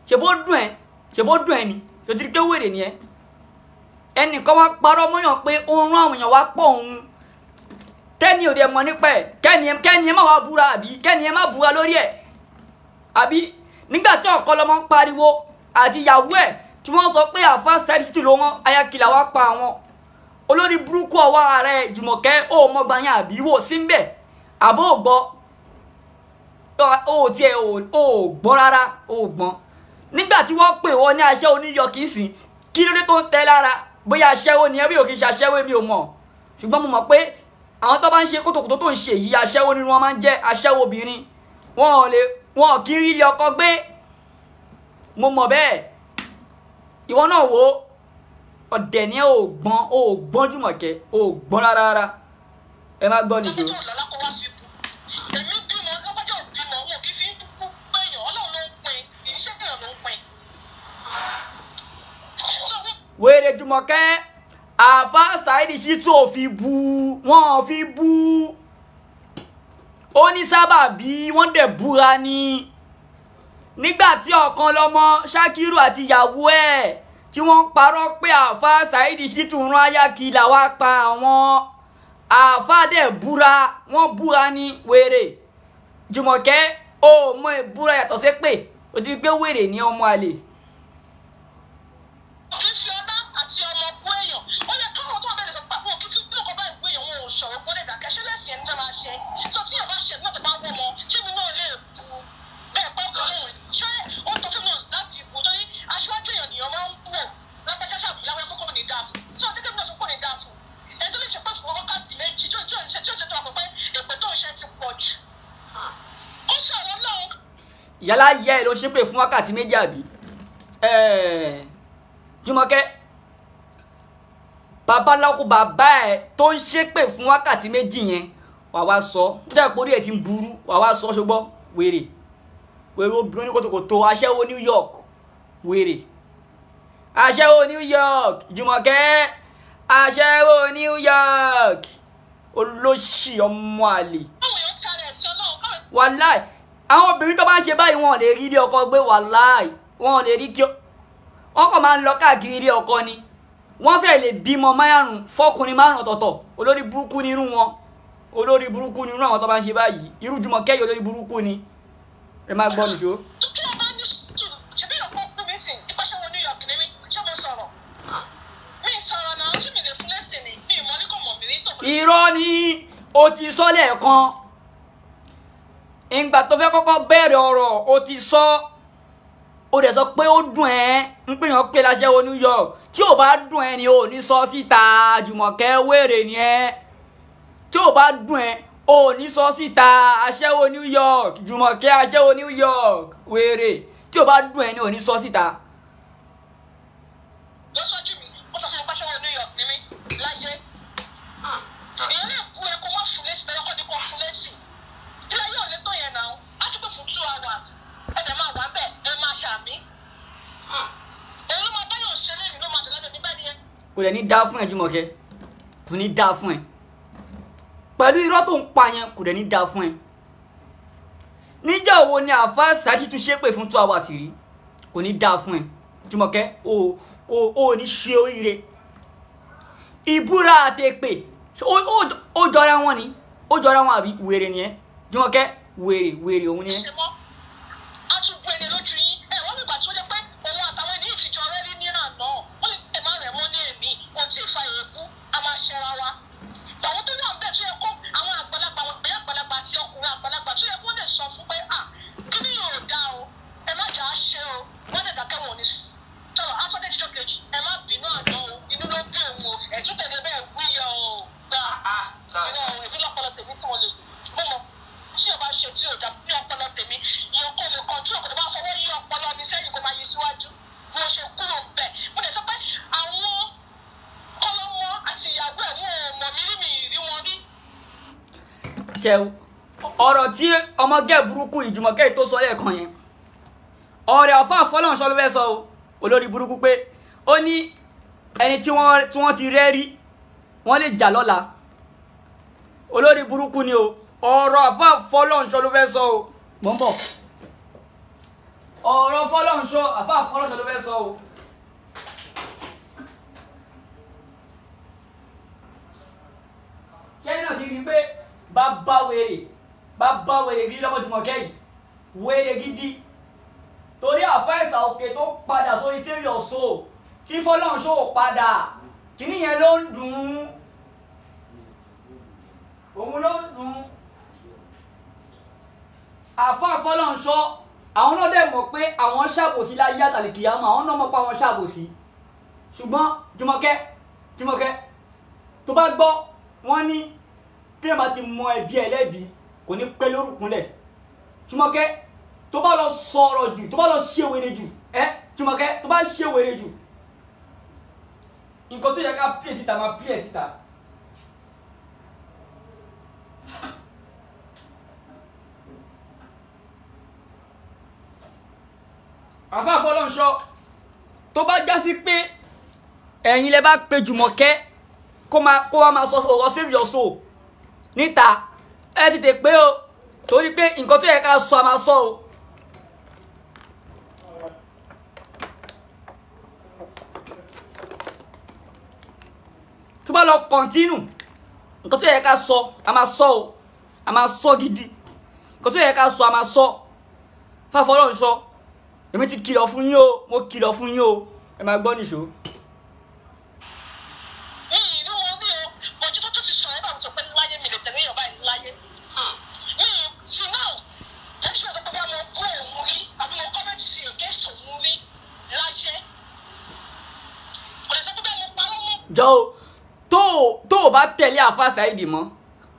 Ṣe bó dùn ẹ? Ṣe bó dùn ẹ ni? Ṣòtìrí pé wèrè ni ẹ? Ẹnìkan wá parọ́ mọ́yàn pé ó ń rán àwọn èèyàn wá pọ̀ òun, kẹ́ni ò dẹ̀ mọ̀ nípa ẹ̀, kẹ́ni ẹ má wá búra, àbí kẹ́ni ẹ má búra lórí ẹ̀, àbí nígbà tí ọ̀kọ́lọ́mọ ń pariwo àti ìyàwó ẹ̀ tí wọ́n sọ pé Àfáà Saheed Shittu ló wọ́n ayakìlà wá pa àwọn. Olórí burúkú ọwọ́ ààrẹ Jùmọ̀kẹ́, ó mọ gbà yẹn àbí wò sí ń bẹ̀, àbó ò gbọ́, ó tiẹ̀ ò gbọ́ rárá, ó gbọ́n. Nígbà tí wọ́n pè wọ́n ní aṣẹ́wó New York ń sìn, kí ló dé tó ń tẹ́ lára? Bóyá aṣẹ́wó ni ẹ, bí ò kì í ṣe aṣẹ́wó mi ò mọ̀, ṣùgbọ́n mo mọ̀ pé àwọn tó bá ń ṣe kótókótó tó ń ṣe yìí aṣẹ́wó ni wọ́n máa ń jẹ́, aṣẹ́wó obìnrin. Wọn kì í rí ilé ọkọ gbé, mo mọ̀ bẹ́ẹ̀. Ìwọ náà wò ó, ọ̀dẹ̀ ni ẹ, ò gbọ́n, ò gbọ́n Jùmọ̀kẹ́, ò gbọ́n rárá rárá. Ẹ má gbọ́ nìṣó. Èmi bímọ, lọ́gbọ́dọ̀ bímọ, wọn kì í fi ń kú péyàn, Ọlọ́run ló ń pín, iṣẹ́ èèyàn ló ń pín. Wèrè Jùmọ̀kẹ́, Àfáà Saheed Shittu ò fi bu, wọn ò fi bu. Ó ní sábàbí wọ́n dẹ̀ búra ni. Nígbà tí ọ̀kan lọ́mọ Ṣakiru àti ìyàwó ẹ̀ tí wọ́n ń parọ́ pé Àfáà Saheed Shittu rán ayakìlà wá pa àwọn, Àfáà dẹ̀ búra, wọ́n búra ní. Wèrè Jùmọ̀kẹ́, ó mọ ìbúra yàtọ̀ sí pé ó ti rí pé wèrè ní ọmọ àlè. Kì í fi ọlá àti ọmọ bú èèyàn, ó yẹ káwọn tó bẹ̀rẹ̀ sọ pé àwọn kì í fi bí ọkọ̀ báyìí bú èèyàn, wọn ò sọ̀rọ̀ gbọ́dọ̀ dàkẹ́. Ṣé lẹ́sìn ẹni tó máa ṣe sọ tí yóò bá ṣe náà tó bá wọ́ ọmọ, ṣé mi náà lè bu bẹ́ẹ̀ pọ́ ọkùnrin? Ṣé ó tọ́ fún mi náà láti bù? Torí aṣíwájú èèyàn nìyẹn máa ń wò lápẹ́já ṣàbí láwọn ẹ̀kọ́ ní dáa fún. Tí ọdún kébìnrin sọ pé ní dáa fún ẹni tó lè ṣe pé fún wákàtí méjì tí ó ṣe tí ó ṣe tó wà pé èpè tó ń ṣe ti pọ̀ jù, ó ṣọ̀rọ̀ náà. Ìyálà yẹ ẹ ló ṣépè fún wákàtí méjì àbí? Jùmọ̀kẹ́, babaláwo bàbá ẹ tó ń ṣépè fún wákàtí méjì yẹn, wà wá sọ dẹ́pọ̀ orí ẹ̀ ti ń burú, wà wá sọ ṣùgbọ́n wèrè wèrè obìnrin kòtòkòtò aṣẹ́wó New York, wèrè aṣẹ́wó New York, Jùmọ̀kẹ́ aṣẹ́wó New York, olóṣì ọmọ àlè. Wàláì àwọn obìnrin tó bá ń ṣe báyìí wọn ò lè rí ilé ọkọ gbé, wàláì wọn ò lè rí kí wọn kàn máa ń lọ káàkiri ilé ọkọ ni. Wọ́n fẹ́ lè bímọ márùn fọkùnrin márùn ọ̀tọ̀ọ̀tọ̀. Olórí burúkú ni irú wọn, olórí burúkú ni irú àwọn tó bá ń ṣe báyìí. Irú Jùmọ̀kẹ́ yìí olórí burúkú ni. Ẹ má gbọ́ nìṣó. Kí ló bá ní sùúrù? Ṣebí ọ̀pọ̀ kú mi sìn, ìpàṣẹ wo New York ni mí, ṣé mo sọ̀rọ̀? Mi sọ̀rọ̀ náà, ṣé mi lè fún lẹ́sìn ni? Mi ìmọ̀ ní kò mọ̀ mí ní sọ̀rọ̀. Irọ́ ni o ti sọ lẹ́ẹ̀kan. Ìgbà tó fẹ́ kọ́kọ́ bẹ̀rẹ̀ ọ̀rọ̀ o ti sọ, o dẹ̀ sọ pé ó dùn ẹ́ ń pè yàn pé láṣẹ́wó New York. Tí ò bá dùn ẹ́ ni o ní sọ síta. Jùmọ̀kẹ́ wèrè ni ẹ́. Tí ò bá dùn ẹ́ o ní sọ síta. Aṣẹ́wó New York, Jùmọ̀kẹ́ aṣẹ́wó New York wèrè. Tí ò bá dùn ẹ́ ni o ní sọ síta. Lọ́sọ́jú mi, ó sọ fún mi pàṣẹwó New York ni mí láyé. Èèyàn lè bu ẹ kó má fún lẹ́sìn, lọ́kọ́ ni kò fún lẹ́sìn. Ilé ayé ò lè tó yẹn náà, á ti pè fún 2 hours. Ẹ dẹ̀ máa wà bẹ́ẹ̀, ẹ máa ṣàmì. Òun ló máa báyọ̀ ṣe lẹ́nu. Kò dẹ̀ ní dá fún ẹ Jùmọ̀kẹ́, kò ní dá fún ẹ pẹ̀lú irọ́ tó ń pa yẹn, kò dẹ̀ ní dá fún ẹ. Níjọ́ wo ni àfa Saheed tún ṣépè fún 2 hours rí? Kò ní dá fún ẹ Jùmọ̀kẹ́, o ní ṣe oríire. Ìbúra àtẹ̀pè ó jọra wọn ni, ó jọra wọn àbí? Wèrè ni ẹ Jùmọ̀kẹ́, wèrè wèrè òun ni ẹ. A tún bu ẹni lójú yín ẹ wọ́n nígbà tí ó jẹ́ pé òun àtàwọn ẹni yìí ti jọ rẹ́rí ní àná, wọ́n lè má rẹ̀ wọ́n ní èmi kò tí ì fa èébú, a máa ṣẹra wa. Àwọn tó wà ń bẹ̀ tó yẹ kó àwọn àgbàlagbà, àwọn ìyá àgbàlagbà àti ọkùnrin àgbàlagbà tó yẹ kó lè sọ fún pé à kí ni yóò dá o, ẹ má jà á ṣe o, wọ́n dẹ̀ dákẹ́ wọn ò ní sọ̀rọ̀. Atọ́dé jíjọ́ kejì, ẹ má bínú àná o, inú ló bí òun o, ẹ̀tún tẹ̀lé bẹ́ẹ̀ wíyọ o gbà èmi lọ́pọlọ tèmi tí wọ́n lè mú mọ́ tí o bá ṣe tí o dá ní ọpọlọ tèmi, ìyẹn kò lè kàn tí o kò lè bá fọwọ́ yí ọpọlọ mi sẹ́yìn kó máa yí síwájú bí mo ṣe kúrò ń bẹ̀. Mo lè sọ pé àwọn kọlọmọ àti ìyàwó ẹ̀ wọn ò mọ̀ mí rí, mi rí wọn rí. Ṣe ọ̀rọ̀ tí ọmọge burúkú Ìjùmọ̀kẹ́ tó sọ lẹ́ẹ̀kan yẹn, ọ̀rẹ́ ọ̀fà Fọlọ́runṣọ́ ló fẹ́ sọ o, olórí burúkú pé ó ní ẹni tí wọ́n ti rẹ́ rí wọ́n lè jà lọ́la. Olórí burúkú ni o, ọ̀rọ̀ àfa Fọlọ́runṣọ́ ló fẹ́ sọ o. Mò ń bọ̀. Ọ̀rọ̀ Fọlọ́runṣọ́, àfa Fọlọ́runṣọ́ ló fẹ́ sọ o. Ṣé náà ti rí i pé bàbá wèrè gidi lọ́mọ Jùmọ̀kẹ́ yìí, wèrè gidi, torí àfa ẹ̀sà òkè tó padà sórí Save Your Soul tí Fọlọ́runṣọ́ ò padà, kìíní yẹn ló ń dùn ún, òun ló ń dùn ún. Àfa Fọlọ́runṣọ́ àwọn náà dẹ̀ mọ̀ pé àwọn ṣàbòsí láyé àtàlìkìyàmọ̀, àwọn náà mọ̀ pé àwọn ṣàbòsí. Ṣùgbọ́n Jùmọ̀kẹ́ tó bá gbọ́ wọ́n ní tí ẹ bá ti mọ ẹbí ẹlẹ́bi kò ní pẹ́ lórúkúnlẹ̀. Jùmọ̀kẹ́ tó bá lọ sọ̀rọ̀ jù, tó bá lọ ṣe wèrè jù, ẹ Jùmọ̀kẹ́ tó bá ṣe wèrè jù, nǹkan tó yẹ ká pílẹ̀ síta máa pílẹ̀ síta. Àfa Fọlọ́runṣọ́ tó bá já sí pé ẹ̀yin lẹ bá pe Jùmọ̀kẹ́ kó wá máa sọ ọ̀rọ̀ Save Your Soul níta, ẹ tètè pé o, torí pé nǹkan tó yẹ ká sọ a máa sọ o. Tó bá lọ kọ̀ntínù, nǹkan tó yẹ ká sọ a máa sọ o, a máa sọ gidi. Nǹkan tó yẹ ká sọ a máa sọ. Fọlọ́runṣọ́, èmi ti kìlọ̀ fún yín o, mo kìlọ̀ fún yín o, ẹ máa gbọ́ nìṣó. Mi ì rí wọn rí o, ọjọ́ tó ti sọ ẹ bá mi sọ pé láyé mi lè tẹ̀lé èèyàn báyìí láyé. Mi ì sí náà ṣe ṣe ọ̀dọ́ pé mo kó òun rí àbí mo kọ́mẹ́tì sí against òun rí láyé. Kò lè sọ pé bẹ́ẹ̀ mo parọ́ mọ́. Jọ o, tó o bá tẹ̀lé àfa Saheed mọ́,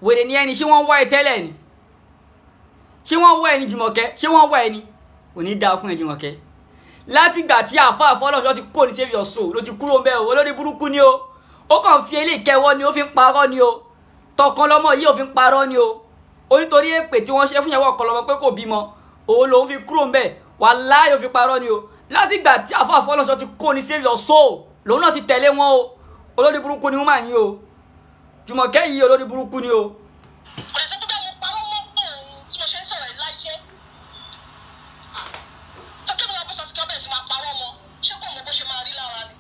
wèrè ni ẹni. Ṣé wọ́n wá ẹ tẹ́lẹ̀ ni? Ṣé wọ́n wá ẹni Jùmọ̀kẹ́? Ṣé wọ́n wá ẹni? Kò ní dáa fún ẹ Jùmọ̀kẹ́. Látìgbà tí àfa Fọlọ́runṣọ́ ti kó ní Save Your Soul ló ti kúrò mbẹ́ o, olórí burúkú ni o. Ó kàn fi eléyìí kẹwọ́ ni ó fi ń parọ́ ni o, tọkàn lọ́mọ yìí ó fi ń parọ́ ni o. Ó nítorí èpè tí wọ́n ṣe fún ìyàwó ọkọ lọ́mọ pé kò bímọ, òun lòun fi kúrò mbẹ́, wàláhì ó fi parọ́ ni o. Látìgbà tí àfa Fọlọ́runṣọ́ ti kó ní Save Your Soul lòun náà ti tẹ̀lé wọn o. Olórí burúkú ni wọ́n máa ń yín o, Jùmọ̀kẹ́ yìí olórí burúkú ni o. Kò lè sọ pé bẹ́ẹ̀ mo parọ́ mọ́ òun tí mo ṣe ń sọ̀rọ̀ yìí láyé. Sọ pé mo máa bó sọ sí kí wọ́n bẹ̀rẹ̀ sí máa parọ́ mọ́, ṣé kò mọ bó ṣe máa rí lára ni?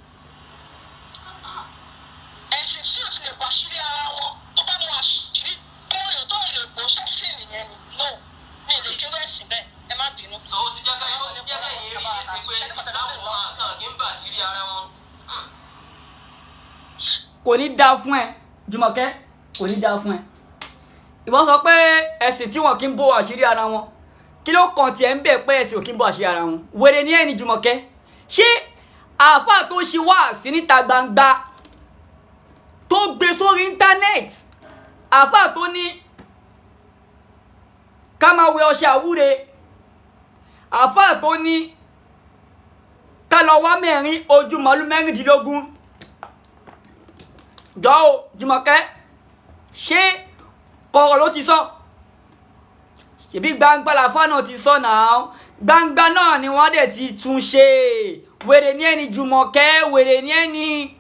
Ẹ̀sìn tí ò ti lè bọ́ àṣírí ara wọn, tó bá mú àṣírí kó èèyàn tó lè bó ṣẹ́sìn nìyẹn ni. No, mi ì lè kéré ẹ̀sìn bẹ́ẹ̀, ẹ má bínú. So ó ti jẹ́ ká ó ti jẹ́ ká ìyẹn rí i sí pé Islam wọn náà kì í bà àṣírí ara wọn. Kò ní dáa fún ẹ Jùmọ̀kẹ́, kò ní dáa fún ẹ. Ìwọ sọ pé ẹ̀sìn tí wọn kì í bo àṣírí ara wọn, kí ló kàn tiẹ̀ ń bẹ̀ pé ẹ̀sìn ò kì í bo àṣírí ara wọn? Wèrè ní ẹni Jùmọ̀kẹ́. Ṣé àáfàá tó ṣe wáàsí níta gbangba tó gbé sórí íńtánẹ́ẹ̀tì, àáfàá tó ní ká máa wẹ ọṣẹ àwúre, àáfàá tó ní ká lọ wá mẹ́rin ojú màálù 16, jọ o Jùmọ̀kẹ́, ṣé kọ̀rọ̀ ló ti sọ? Ṣèbí gbangba làfáà náà ti sọ náà, gbangba náà ni wọ́n dẹ̀ ti tún ṣe. Wèrè ní ẹni Jùmọ̀kẹ́, wèrè ní ẹni.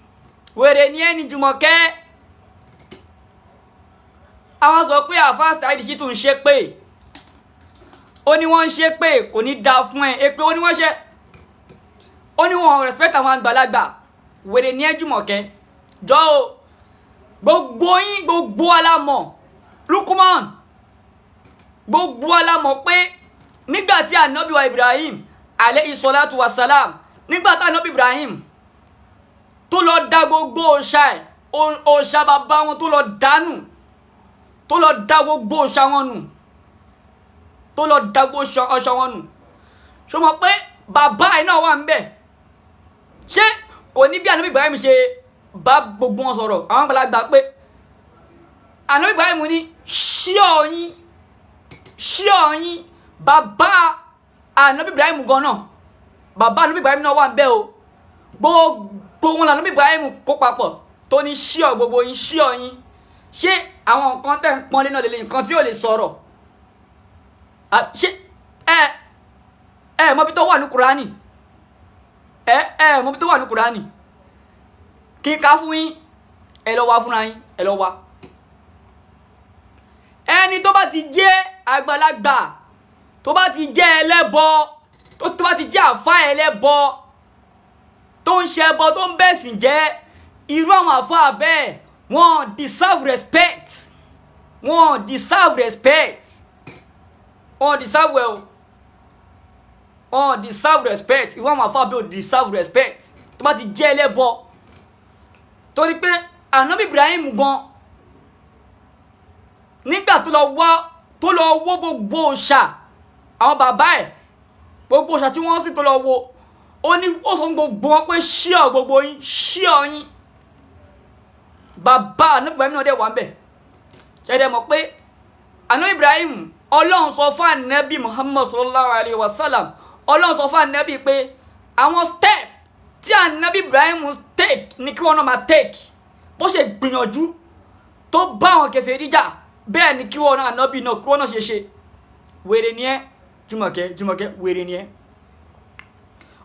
Wèrè ni ẹ́ ni Jùmọ̀kẹ́. Àwọn sọ pé àfáà Saheed Shittu ń ṣe pé, ó ní wọ́n ń ṣe pé kò ní dáa fún ẹ. Èpè ó ní wọ́n ṣe, ó ní wọ́n respect àwọn àgbàlagbà. Wèrè ni ẹ́ Jùmọ̀kẹ́. Jọ o, gbogbo yín, gbogbo alámọ̀ Lukman, gbogbo alámọ̀ pé nígbà tí ànábì wa Ibrahim alayhi salatu wa salam, nígbà tí ànábì Ibrahim tó lọ da gbogbo òòṣà ẹ̀, òòṣà bàbá wọn tó lọ dànù, tó lọ da gbogbo òòṣà wọn nù, tó lọ da gbogbo òòṣà wọn nù, ṣó mọ̀ pé bàbá ẹ̀ náà wà ń bẹ̀? Ṣé kò ní bí ànábì Ibrahim ṣe bá gbogbo wọn sọ̀rọ̀? Àwọn àgbàlagbà pé ànábì Ibrahim ní ṣíọ yín, ṣíọ yín. Bàbá ànábì Ibrahim gan náà, bàbá ànábì Ibrahim náà wà ń bẹ̀ o. Gbogbo wọn lànábì Ibrahim kó papọ̀ tó ní ṣíọ gbogbo yín, ṣíọ yín. Ṣé àwọn nǹkan tẹ̀ ń pọ́nlé náà lélẹ̀, nǹkan tí ò lè sọ̀rọ̀? Ṣé ẹ ẹ mọbi tó wà ní Kùránì? Ẹ ẹ mọbi tó wà ní Kùránì? Kí n ká fún yín, ẹ lọ wá fúnra yín, ẹ lọ wá. Ẹni tó bá ti jẹ́ àgbàlagbà, tó bá ti jẹ́ ẹlẹ́bọ, tó bá ti jẹ́ àfá ẹlẹ́bọ tó ń ṣe ẹbọ, tó ń bẹ̀sìn jẹ́, irú àwọn àfá bẹ́ẹ̀ wọ́n deserve respect, wọ́n deserve respect, wọ́n deserve well, wọ́n deserve respect. Irú àwọn àfá bẹ́ẹ̀ ò deserve respect tó bá ti jẹ́ ẹlẹ́bọ. Torí pé ànábì Ibrahim gan, nígbà tó lọ wá, tó lọ wó gbogbo òòṣà àwọn bàbá ẹ̀, gbogbo òòṣà tí wọ́n sì tó lọ wó, ó ní ó sọ fún gbogbo wọn pé ṣíọ gbogbo yín, ṣíọ yín. Bàbá ànábì Ibrahim náà dẹ̀ wà ń bẹ̀. Ṣẹ̀dẹ̀ mọ̀ pé ànábì Ibrahim, Ọlọ́run sọ fún ànábì Muhammad sallallahu alayhi wa sallam, Ọlọ́run sọ fún ànábì pé àwọn step tí ànábì Ibrahim take ni kí wọ́n náà máa take. Bó ṣe gbìyànjú tó bá àwọn kèfèrí jà, bẹ́ẹ̀ ni kí wọ́n náà ànábì náà kí wọ́n náà ṣe ṣe. Wèrè ni ẹ́ Jùmọ̀kẹ́, Jùmọ̀kẹ́ wèrè ni ẹ́.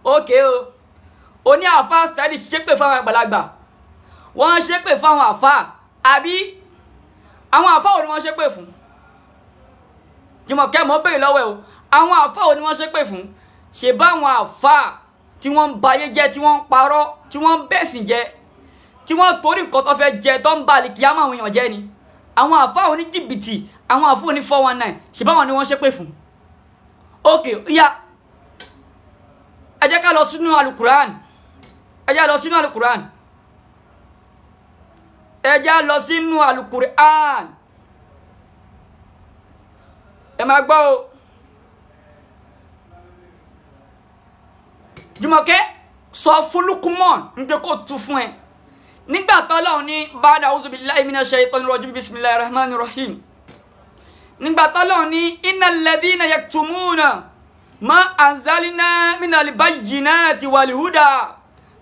Ókè o, ó ní àfáà Saheed ṣépè fáwọn àgbàlagbà, wọ́n ṣépè fáwọn àfáà, àbí àwọn àfáà wo ni wọ́n ṣépè fún? Jùmọ̀kẹ́, mò ń béèrè lọ́wọ́ ẹ o, àwọn àfáà wo ni wọ́n ṣépè fún? Ṣe báwọn àfáà tí wọ́n ń bayé jẹ́, tí wọ́n ń parọ́, tí wọ́n ń bẹ̀sìn jẹ́, tí wọ́n torí nǹkan tó fẹ́ jẹ tó ń ba àlìkìyámọ̀ àwọn èèyàn jẹ́ ni. Àwọn àfáà oníjìbìtì, àwọn àfáà oní 419, ṣe báwọn ni wọ́n ṣépè fún? Ókè, yá, ẹ jẹ́ ká lọ sínú alukuran, ẹ jẹ́ lọ sínú alukuran, ẹ jẹ́ lọ sínú alukuran. Ẹ máa gbọ́ o. Jùmọ̀kẹ́ sọ fún Lukman ń pé kó tu fún ẹ. Nígbà tọ́lọ́run ní ba'da a'udhu billahi minash shaitanir rajim bismillahir rahmanir rahim. Nígbà tọ́lọ́run ní innal ladhina yaktumuna ma anzalna minal bayyinati wal huda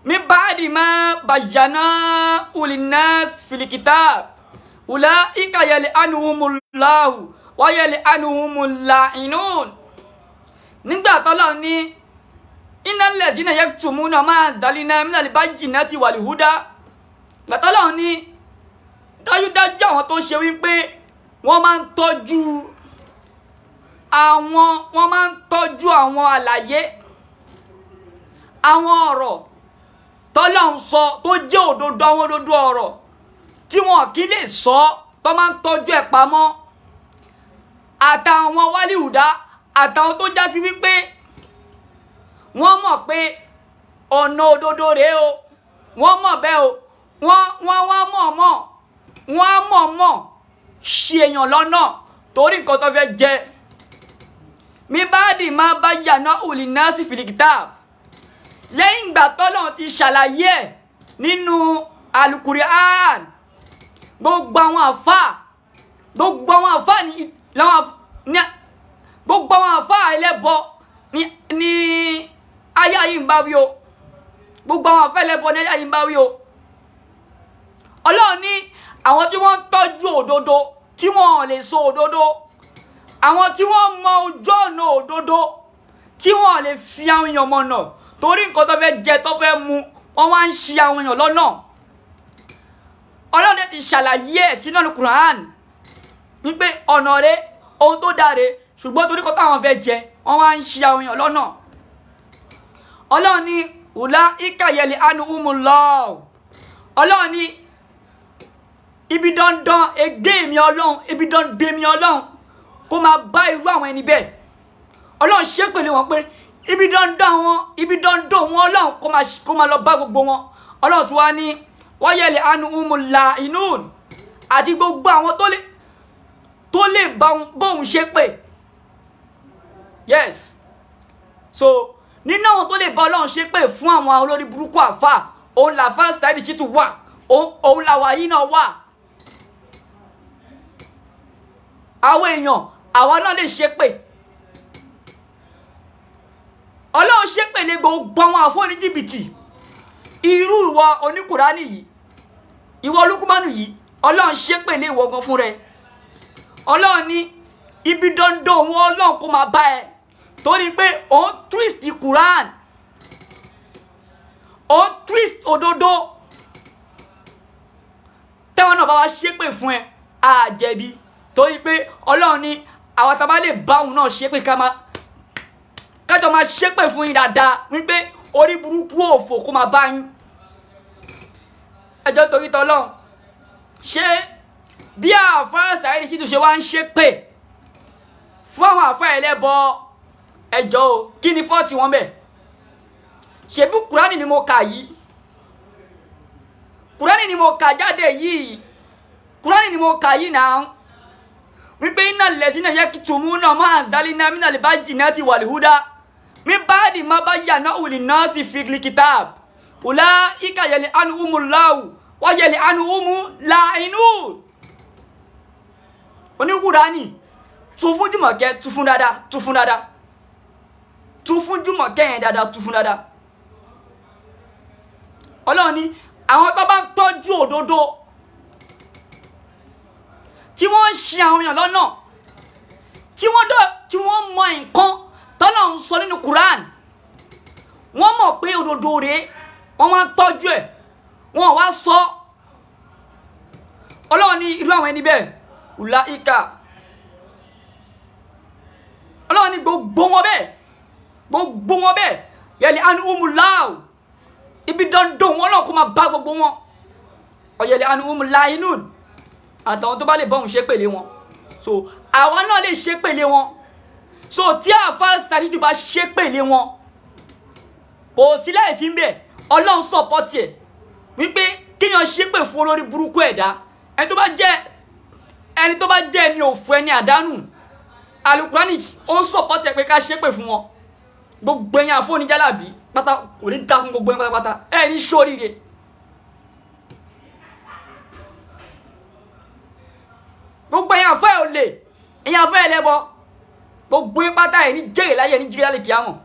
min ba'di ma bayyanahu linnas fil kitab ulaika yal'anuhumullahu wa yal'anuhumul la'inun. Nígbà tọ́lọ́run ní innal ladhina yaktumuna ma anzalna minal bayyinati wal huda, gbàtọ́lọ́run ní dájúdájú àwọn tó ṣe wípé wọ́n máa ń tọ́jú àwọn, wọ́n máa ń tọ́jú àwọn àlàyé, àwọn ọ̀rọ̀ tọ́lọ́run sọ tó jẹ́ òdodo, àwọn òdodo ọ̀rọ̀ tí wọn kì í lè sọ, tó máa ń tọ́jú ẹ̀ pamọ́, àtàwọn wálíùdá, àtàwọn tó já sí wípé wọ́n mọ̀ pé ọ̀nà òdodo rèé o, wọ́n mọ̀ bẹ́ẹ̀ o, wọ́n wá mọ̀ mọ̀, wọ́n á mọ̀ mọ̀ ṣì èèyàn lọ́nà torí nǹkan tó fẹ́ jẹ. Mi bá dì máa bá yànnà òlì náà sí fìlìkìtà, lẹ́yìn ìgbà tọ́lọ́run ti ṣàlàyé ẹ̀ nínú alukurian, gbogbo àwọn àfáà, gbogbo àwọn àfáà ní ní gbogbo àwọn àfáà ẹlẹ́bọ ní ayé ayé ń bá wí o, gbogbo àwọn àfáà ẹlẹ́bọ ní ayé ayé ń bá wí o. Ọlọ́run ní àwọn tí wọ́n ń tọ́jú òdodo, tí wọ́n lè sọ òdodo, àwọn tí wọ́n mọ ojú ọ̀nà òdodo, tí wọ́n lè fi àwọn èèyàn mọ̀nà torí nǹkan tó fẹ́ jẹ tó fẹ́ mu, wọ́n wá ń ṣì àwọn èèyàn lọ́nà. Ọlọ́run ti ṣàlàyé ẹ̀ sínú Al-Qur'an ní pé ọ̀nà rẹ̀ ohun tó dáre, ṣùgbọ́n torí kọ́ táwọn fẹ́ jẹ wọ́n wá ń ṣe àwọn èèyàn lọ́nà. Ọlọ́run ní ùlá ìkàyẹ̀lẹ̀ anu umu lọ́ọ̀. Ọlọ́run ní ibi dandan ègbé mi Ọlọ́run, ibi dandan mi Ọlọ́run kó máa bá irú àwọn ẹni bẹ́ẹ̀. Ọlọ́run ṣépè lé wọn pé ibi dandan wọn, ibi dandan wọn Ọlọ́run kó máa lọ bá gbogbo wọn. Ọlọ́run tún wá ní wáyẹ̀lẹ̀ anu umu la inú àti gbogbo àwọn tó lè bóun ṣépè. Yes, so nínú àwọn tó lè bá Ọlọ́run ṣépè fún àwọn olórí burúkú àfà, òun làfà Saheed Shittu wà, òun làwà yìí náà wà. Àwọn èèyàn àwa náà lè ṣépè. Ọlọ́run ṣépè lé gbogbo àwọn àfọ́ní jìbìtì. Irú ìwọ oníkùránì yìí, ìwọ Lukumanu yìí, Ọlọ́run ṣépè lé ìwọ gan fún rẹ. Ọlọ́run ní ibi dandan òun Ọlọ́run kó máa bá ẹ, torí pé òun twist Quran, òun twist òdodo. Tẹ́wọ́n náà bá wá ṣépè fún ẹ, á jẹ̀bi, torí pé Ọlọ́run ní àwọn tá a bá lè bá òun náà ṣépè kájọ máa ṣépè fún yín dáadáa, wípé orí burúkú òfò kó máa bá yín. Ẹjọ́ torí tọ́lọ́run, ṣé bí àáfàá Saheed Shittu ṣe wá ń ṣépè fún àwọn àáfàá ẹlẹ́bọ, ẹjọ́ o, kí ni fọ́ọ̀tì wọn bẹ̀? Ṣebí Kùránì ni mo kà yìí, Kùránì ni mo kà jáde yìí, Kùránì ni mo kà yìí náà, wípé iná lẹ́sìn náà yẹ kí tùmú náà máa ń zálí náà mí náà lè bá jìnnà ti wà lìhúdá mi bá di má bá yà náà wùlì náà sì fi kitab wùlá ìkà yẹlẹ anu umu láwù wá yẹlẹ anu umu làínú. Oníkùránì tún fún Jùmọ̀kẹ́, tún fún dáadáa, tún fún dáadáa, tún fún Jùmọ̀kẹ́ yẹn dáadáa, tún fún dáadáa. Ọlọ́run ní àwọn tó bá ń tọ́jú òdodo tí wọ́n ń ṣe àwọn èèyàn lọ́nà, tí wọ́n mọ nǹkan tọ́lá ń sọ nínú Quran, wọ́n mọ̀ pé òdodo rèé, wọ́n wá ń tọ́jú ẹ̀, wọ́n wá sọ. Ọlọ́run ní irú àwọn ẹni bẹ́ẹ̀ ùlà ìkà. Ọlọ́run ní gbogbo wọn bẹ́ẹ̀, gbogbo wọn bẹ́ẹ̀ yẹlẹ anu umu láò, ibi dandan wọn náà kó máa bá gbogbo wọn. Ọ̀yẹ̀lẹ̀ anu umu láìnú àtàwọn tó bá lè bọ́hùn ṣépè lé wọn. So àwa náà lè ṣépè lé wọn. So tí àáfàá Saheed Shittu bá ṣépè lé wọn, kò sí láì fi ń bẹ̀. Ọlọ́run sọ̀pọ̀tì ẹ̀ wípé kéèyàn ṣépè fún olórí burúkú ẹ̀dá, ẹni tó bá jẹ́ ẹni òfò, ẹni àdánù. Alukurani ó ń sọ̀pọ̀tì ẹ̀ pé ká ṣépè fún wọn. Gbogbo ẹ̀yin àfọ̀nìjálàbí pátá kò ní dá fún gbogbo ẹ̀yin pátápátá, ẹ̀ ní sóríire. Gbogbo ẹ̀yin àfẹ́ olè, ẹ̀yin àfẹ́ ẹlẹ́bọ, gbogbo yín pátá ẹ̀ ní jèrè láyé, ẹ̀ ní jèrè lálẹ́ kíámọ̀.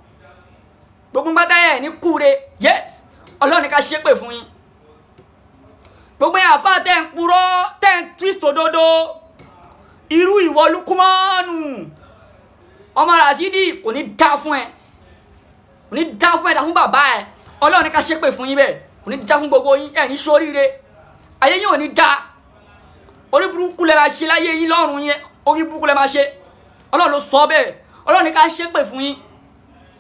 Gbogbo yín pátá ẹ̀ ní kúre. Yes, Ọlọ́run ní ká ṣépè fún yín. Gbogbo ẹ̀yin àfẹ́ tẹ́ ń purọ́, tẹ́ ń twist òdodo, irú ìwọ Lukumanu ọmọ Rasidi kò ní dá fún ẹ, kò ní dá fún ẹ, dá fún bàbá ẹ. Ọlọ́run ní ká ṣépè fún yín bẹ́ẹ̀, kò ní dá fún gbogbo yín, ẹ̀ ní ṣoríire, ayé yín ò ní dá. Orí burúkú lẹ máa ṣe láyé yín lọ́run yẹn, orí burúkú lẹ máa ṣe. Ọlọ́run ló sọ bẹ́ẹ̀. Ọlọ́run ní ká ṣépè fún yín.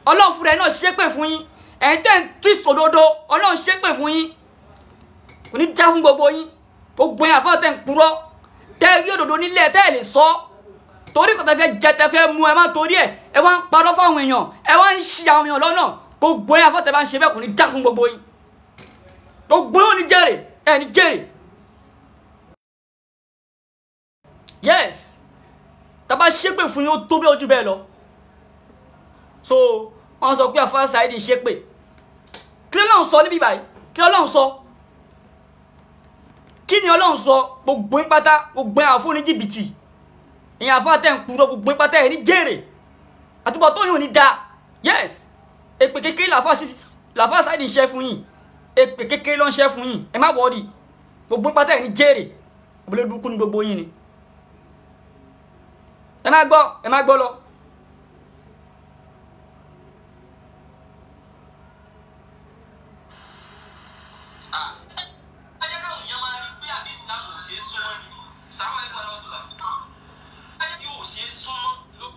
Ọlọ́run fúnra ẹ̀ náà ṣépè fún yín. Ẹ̀yin tẹ́ ń twist òdodo, Ọlọ́run ṣépè fún yín, kò ní dá fún gbogbo yín. Gbogbo yín àfọwọ́ tẹ́ ń purọ́, tẹ́ rí òdodo nílẹ̀ tẹ́ ẹ̀ lè sọ, torí kò tẹ́ fẹ́ jẹ, tẹ́ fẹ́ mu, ẹ má torí ẹ̀ ẹ wá ń parọ́ fáwọn èèyàn, ẹ wá ń ṣì àwọn èèyàn lọ́nà. Gbogbo yín àfọwọ́ tẹ́ bá ń ṣe bẹ́ẹ̀, kò ní dá fún gbogbo yín. Gbogbo yín ò ní jèrè, ẹ̀ ní jèrè. Yes, tá bá ṣépè fún yín ó tó bí ojú bẹ́ẹ̀ lọ. So wọ́n sọ pé àfáà Saheed ṣépè. Kí l'Ọlọ́run sọ níbí báyìí? Kí l'Ọlọ́run sọ? Kí ni Ọlọ́run sọ? Gbogbo yín pátá, gbogbo yín àfọ́ ní jìbìtì, ìyẹn àfáà tẹ̀ ń purọ́, gbogbo yín pátá ẹ̀ ní jèrè, àtúbọ̀ tó yín ò ní da. Yes, èpè kékeré làfáà Saheed ṣẹ́ fún yín, èpè kékeré ló ń ṣẹ́ fún yín, ẹ má wọ́ọ̀rì. Gbogbo yín pátá ẹ̀ ní jèrè, òbílẹ̀ burúkú ni gbogbo yín ni. Ẹ má gbọ́, ẹ má gbọ́ lọ. Ẹ jẹ́ káwọn èèyàn máa rí pé àbí Islam ò ṣe é súnmọ́ ni. Sàmà ní kọ́ra wọn tó là. Ayé tí ò ṣe é súnmọ́ ló.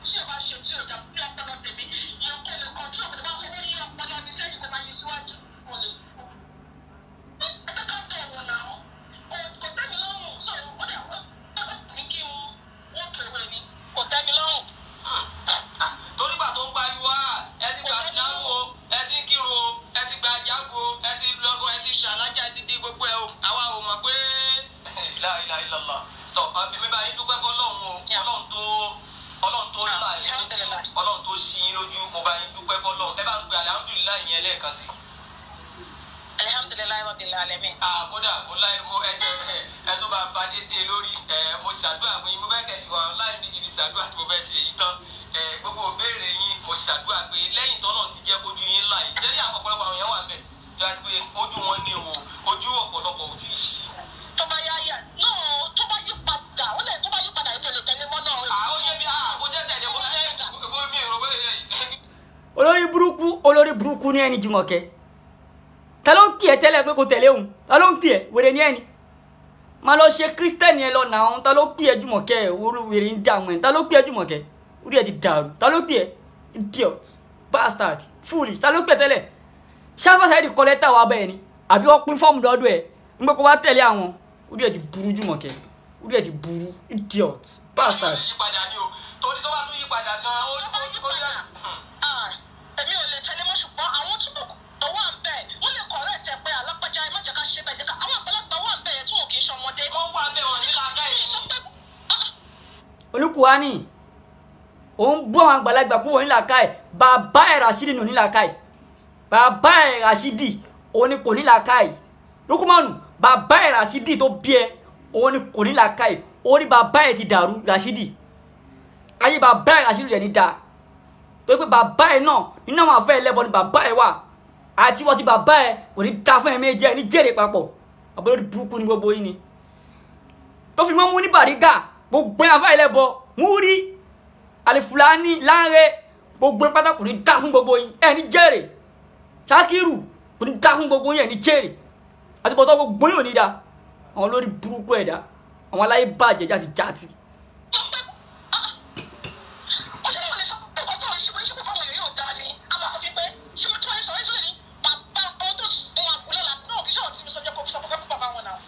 Tí o bá ṣe tí o jà bí ọpọlọ tèmi, ìyẹn kò lè kọ tí o kò bá fọwọ́ yí ọpọlọ mi sẹ́yìn kó máa yí síwájú. Kò lè. Ẹ ká tọ̀ wọ̀ náà. Kò tẹ́ mi lọ́rùn. So ó dẹ̀ wọ́n ní kí n wọ́n kéré ni. Kò tẹ́ mi lọ́rùn. Torí gbà tó ń pariwo à, ẹ ti gba ìsìlámù o, ẹ ti ń kírun o, ẹ ti gba jágo o, ẹ ti lọ́gọ́, ẹ ti ṣàlájà, ẹ ti di gbogbo ẹ o. Àwa ò mọ̀ pé la ilaha illallah. Tọ́ èmi bá yín dúpẹ́ fọlọ́run o, Ọlọ́run tó là yín lójú, Ọlọ́run tó ṣí yín lójú, mo bá yín dúpẹ́ fọlọ́run. Ẹ bá ń pe alhamdulillahi yẹn lẹ́ẹ̀kan sí. Alhamdulillahi rabbil alamin. Kódà mo láì mo ẹ ti ẹ tó bá fa dédé lórí ẹ mo ṣàdúrà fún yín, mo fẹ́ kẹ̀sì wà láì ní ibi ṣàdúrà tí mo fẹ́ ṣe èyí tán. Gbogbo ìbéèrè yín mo ṣàdúrà pé lẹ́yìn tọ́nà ti jẹ́ kójú yín láì ṣé ní àwọn ọ̀pọ̀lọpọ̀ àwọn èèyàn wà ń bẹ̀ tó yà sí pé ojú wọn ní o, ojú ọ̀pọ̀lọpọ̀ ò tí ì ṣí. Tó bá yá yá náà, tó bá yí padà, ó lè tó bá yí padà, èmi ò lè tẹ̀lé mọ́ náà. Ó yẹ mi kò ṣe tẹ̀lé mo ẹ mi ò rò pé Olórí burúkú, olórí burúkú ní ẹni Jùmọ̀kẹ́. Ta ló ń pè ẹ́ tẹ́lẹ̀ pé kò tẹ̀lé òun? Ta ló ń pè ẹ́? Wèrè ní ẹni. Má lọ ṣe kírísítẹ́nì ẹ lọ nà án. Ta ló pè ẹ́ Jùmọ̀kẹ́? Orí wèrè ń dààmú ẹ̀. Ta ló pè ẹ́ Jùmọ̀kẹ́? Orí ẹ ti dàrú. Ta ló pè ẹ́? Idiot, bastard, foolish. Ta ló pè ẹ́ tẹ́lẹ̀? Ṣáfà Saheed kọ lẹ́tà wá bẹ́ẹ̀ ni? Àbí wọ́n pín fọ́ọ̀mù lọ́dọ̀ ẹ̀? Ń gbé kó wá tẹ̀lé àwọn. Orí ẹ ti burú Jùmọ̀kẹ́. Orí ẹ ti burú. Idiot, bastard. Yí padà ni o, torí tó bá tún yí padà gan-an ó Tó bá yí padà, èmi ò lè tẹ̀lé mọ́, ṣùgbọ́n àwọn tó wà ń bẹ̀ wọ́n lè correct ẹ pé alápájá ẹ má jẹ́ ká ṣe bẹ́ẹ̀, jẹ́ ká àwọn àgbàlagbà wà ń bẹ̀ yẹn tí wọn kì í ṣọmọdé. Wọ́n wà bẹ́ẹ̀ wọn ní làákàyè. Mi ì sọ pé Olúkúwání òun bú àwọn àgbàlagbà kúrò nílàkàì. Bàbá ẹ̀ Rashidi nù nílàkàì. Bàbá ẹ̀ Rashidi òun ni kò nílàkàì. Lukumanu, bàbá ẹ̀ Rashidi tó bí ẹ òun ni kò nílàkàì. Orí bàbá ẹ̀ ti dàrú Rashidi. Ayé bàbá ẹ̀ Rashidi rẹ̀ ní da. Torí pé bàbá ẹ̀ náà nínú àwọn àfẹ́ ẹlẹ́bọ ni bàbá ẹ̀ wà. Àti wọ́n ti bàbá ẹ̀ kò ní da fún ẹ̀ méjì ẹ̀ ní jèrè papọ̀. Àbúrò burúkú ni gbogbo yín ni. Tó fi mọ́ mú ní Bàrígà, gbogbo ẹ̀ àfẹ́ ẹlẹ́bọ múrí Alifulani Láńre gbogbo ẹ̀ pátá kò ní dá fún gbogbo yín ẹ̀ ní jèrè. Ṣakiru kò ní dá fún gbogbo yín ẹ̀ ní jèrè. Àti bọ́tọ́ gbogbo yín ò ní da. Àwọn olórí burúkú ẹ̀dá, àwọn aláyé bàjẹ́ játi játi. Ó ṣe wọ́n lè sọ pé ọkọ̀ tó ń ṣe ṣe kó fáwọn èèyàn yóò dáa ni. A máa sọ fún pé ṣé mo tí wọ́n lè sọ ẹ́ sọ́lẹ̀ ní bàbá ọmọ tó ń wà kú lọ́la náà kì í ṣe ọ̀rọ̀ tí mi sọ jẹ́ kó fi sọ pé fẹ́ kú bàbá wọn náà.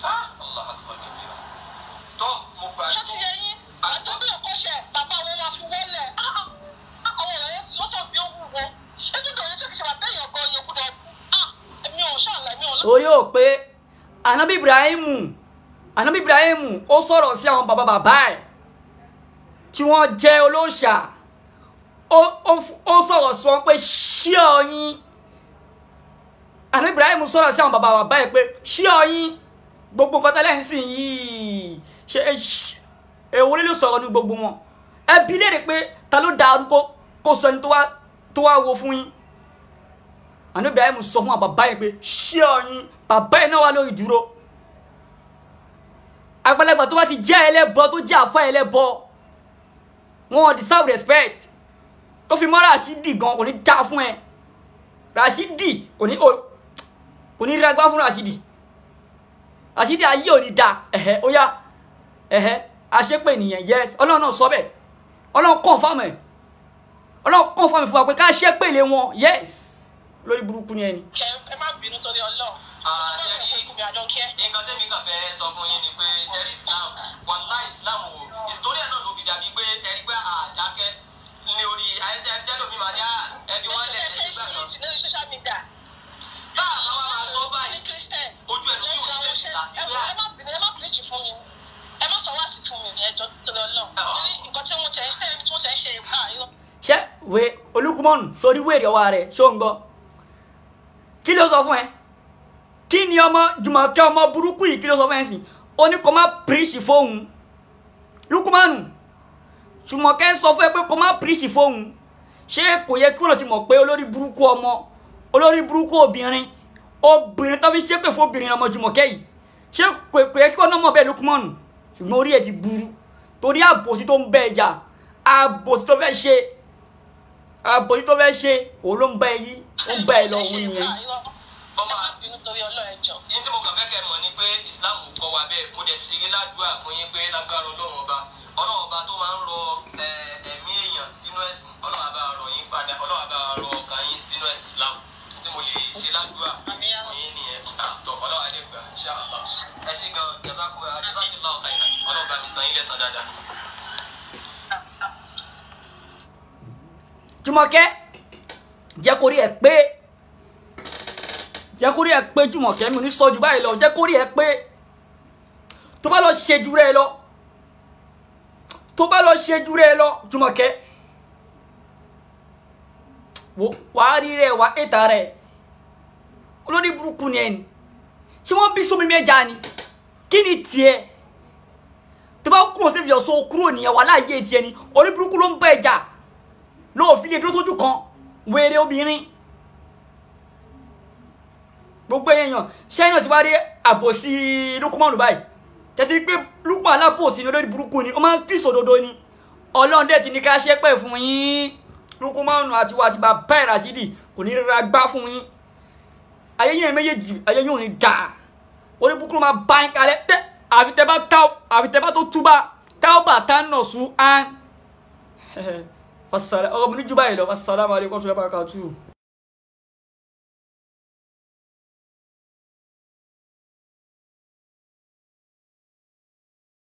Allah akbar kabira. Tó mo gbà Ṣé ti yẹ yín? Àtọ́bí ọkọ̀ṣẹ́ bàbá wọn máa fi wọ́lẹ̀. Àwọn ọ̀rẹ́ yẹn tí ó tọ̀ bí ó wù wọ́n. Even though yẹn tí kì í ṣe bàbá èèyàn gan yẹn gbúdọ̀ èmi ò ṣàlàyé mi ò lọ. Orí ò pé Anabi Ibrahimu, Anabi Ibrahimu ó sọ̀rọ̀ sí àwọn bàbá bàbá ẹ̀ tí wọ́n jẹ́ olóòṣà. Ó sọ̀rọ̀ sí wọn pé ṣí ọyìn. Anabi Ibrahimu sọ̀rọ̀ sí àwọn bàbá bàbá ẹ̀ pé ṣí ọyìn, gbogbo nǹkan tẹ́lẹ̀ ń sìn yìí ṣe èwo ló sọ̀rọ̀ ní gbogbo wọn. Ẹ bi léèrè pé ta ló da arúgbó kó sọ ẹni tó wá wo fún yín. Anabi Ibrahim sọ fún àwọn bàbá yẹn pé ṣé ọyìn bàbá yẹn náà wà lórí ìdúró. Àgbàlagbà tó bá ti jẹ́ ẹlẹ́bọ tó jẹ́ àfa ẹlẹ́bọ wọn deserve respect. Tó fi mọ́ Rashidi gan kò ní dá fún ẹ. Rashidi kò ní ragbá fún Rashidi. Rashidi ayé ò ní da. Ẹ̀hẹ́ ó yá ẹ̀hẹ́ àṣepè nìyẹn. Yes, Ọlọ́run náà sọ bẹ́ẹ̀. Ọlọ́run confirm ẹ̀. Ọlọ́run confirm fún wa pé ká ṣépè lé wọn. Yes, lórí burúkú ni ẹni. Ẹ má bínú torí Ọlọ́run. Ṣe rí nǹkan tẹ́mi kàn fẹ́ sọ fún yín ni pé ṣe rí Islam, wàláhì Islam o, ìsítórí ẹ̀ náà ló fi dàbí pé ẹ̀rí pé àdákẹ́ ní orí ayélujára mi máa ní ẹ fi wọ́n lẹ̀ Ẹ ṣe ẹ̀ ṣe gbà kan. ṣe lórí social media. Tá a bá wá máa sọ báyìí, Ní Christian. ojú ẹ̀ lójú òní lè là sí Ẹ pé má bínú, ẹ má preach fún mi. Ẹ má sọ wá sí fún mi, ẹ jọ̀ọ́ torí Ọlọ́run. Torí nǹkan tí wọ́n tẹ̀ ń ṣe irọ́. Ṣé wé Olúkúmọ̀nù sórí wèrè ọwọ́ rẹ̀ ṣó ń gbọ́? Kí ló sọ fún ẹ? Kí ni ọmọ Jùmọ̀kẹ́ ọmọ burúkú yìí kí ló sọ fún ẹ sìn? Ó ní kó má píríṣì fóun. Lukumanu, Jùmọ̀kẹ́ sọ fún ẹ pé kó má píríṣì fóun. Ṣé kò yẹ kí wọ́n ti mọ̀ pé olórí burúkú ọmọ, olórí burúkú obìnrin, obìnrin tó fi ṣépè fún obìnrin ọmọ Jùmọ̀kẹ́ yìí? Ṣé kò yẹ kí wọ́n náà mọ̀ bẹ́ẹ̀ Lukumanu? Ṣùgbọ́n orí ẹ̀ ti burú torí àbòsí tó ń bẹ ẹja, àbòsí tó fẹ́ ṣe, àbòsí tó fẹ́ ṣe, òun ló ń bá ẹ yí, ó ń bá ẹ lọ òun nìyẹn. Ẹ má bínú. Islam ò kọ́ wa bẹ́ẹ̀. Mo dẹ̀ ṣeré ládùúgbà fún yín pé lágbára Ọlọ́run ọba, Ọlọ́run ọba tó máa ń rọ ẹ̀mí èèyàn sínú ẹ̀sìn, Ọlọ́run àbá rọ yín padà, Ọlọ́run àbá rọ ọkàn yín sínú ẹ̀sìn Islam. Tí mo lè ṣe ládùúgbà fún yín nìyẹn. Àtọ̀ Ọlọ́run adé gbà, insha Allah. Ẹ ṣé gan, jazakillahu khairan. Ọlọ́run bá mi san yín lẹ́san dáadáa. Jùmọ̀kẹ́, jẹ́ kórí ẹ̀ pé, jẹ́ kórí ẹ̀ pé. Jùmọ̀kẹ́, mi ò ní sọ jù báyìí lọ. Jẹ́ kórí ẹ̀ pé. Tó bá lọ ṣe jù rẹ̀ lọ, tó bá lọ ṣe jù rẹ̀ lọ, Jùmọ̀kẹ́, wàá rí rẹ̀, wàá ètà rẹ̀. Olórí burúkú ni ẹni. Ṣé wọ́n bí sómi mẹ́ja ni? Kí ni tiẹ̀ tó bá kúrò sí ìfìyàsọ kúrò nìyẹn? Wà láàyè tiẹ̀ ni. Orí burúkú ló ń bá ẹja lóòfin lè dúró sójú kan. Wèrè obìnrin, gbogbo èèyàn ṣẹ́yìn náà ti wá rí àbòsí Lukumanu báyìí. Tẹ́tí pé Lukumanu alábòsí ni, olórí burúkú ni, ó máa ń fi sòdodo ni. Ọlọ́run dẹ̀ ti ní ká ṣépè fún yín. Lukumanu àti wa àti bàbá ẹ̀ Rashidi kò ní rárá gbá fún yín. Ayé yẹn méjèèjì, ayé yóò ní dáa. Orí burúkú ló máa bá yín kalẹ̀ tẹ́. Àfi tẹ́ bá tá, àfi tẹ́ bá tó túbà táwọn tá nà sùn án. Ọ̀rọ̀ mi ní jù báyìí lọ. Assalamu alaikum warahmatullahi wabarakatuh.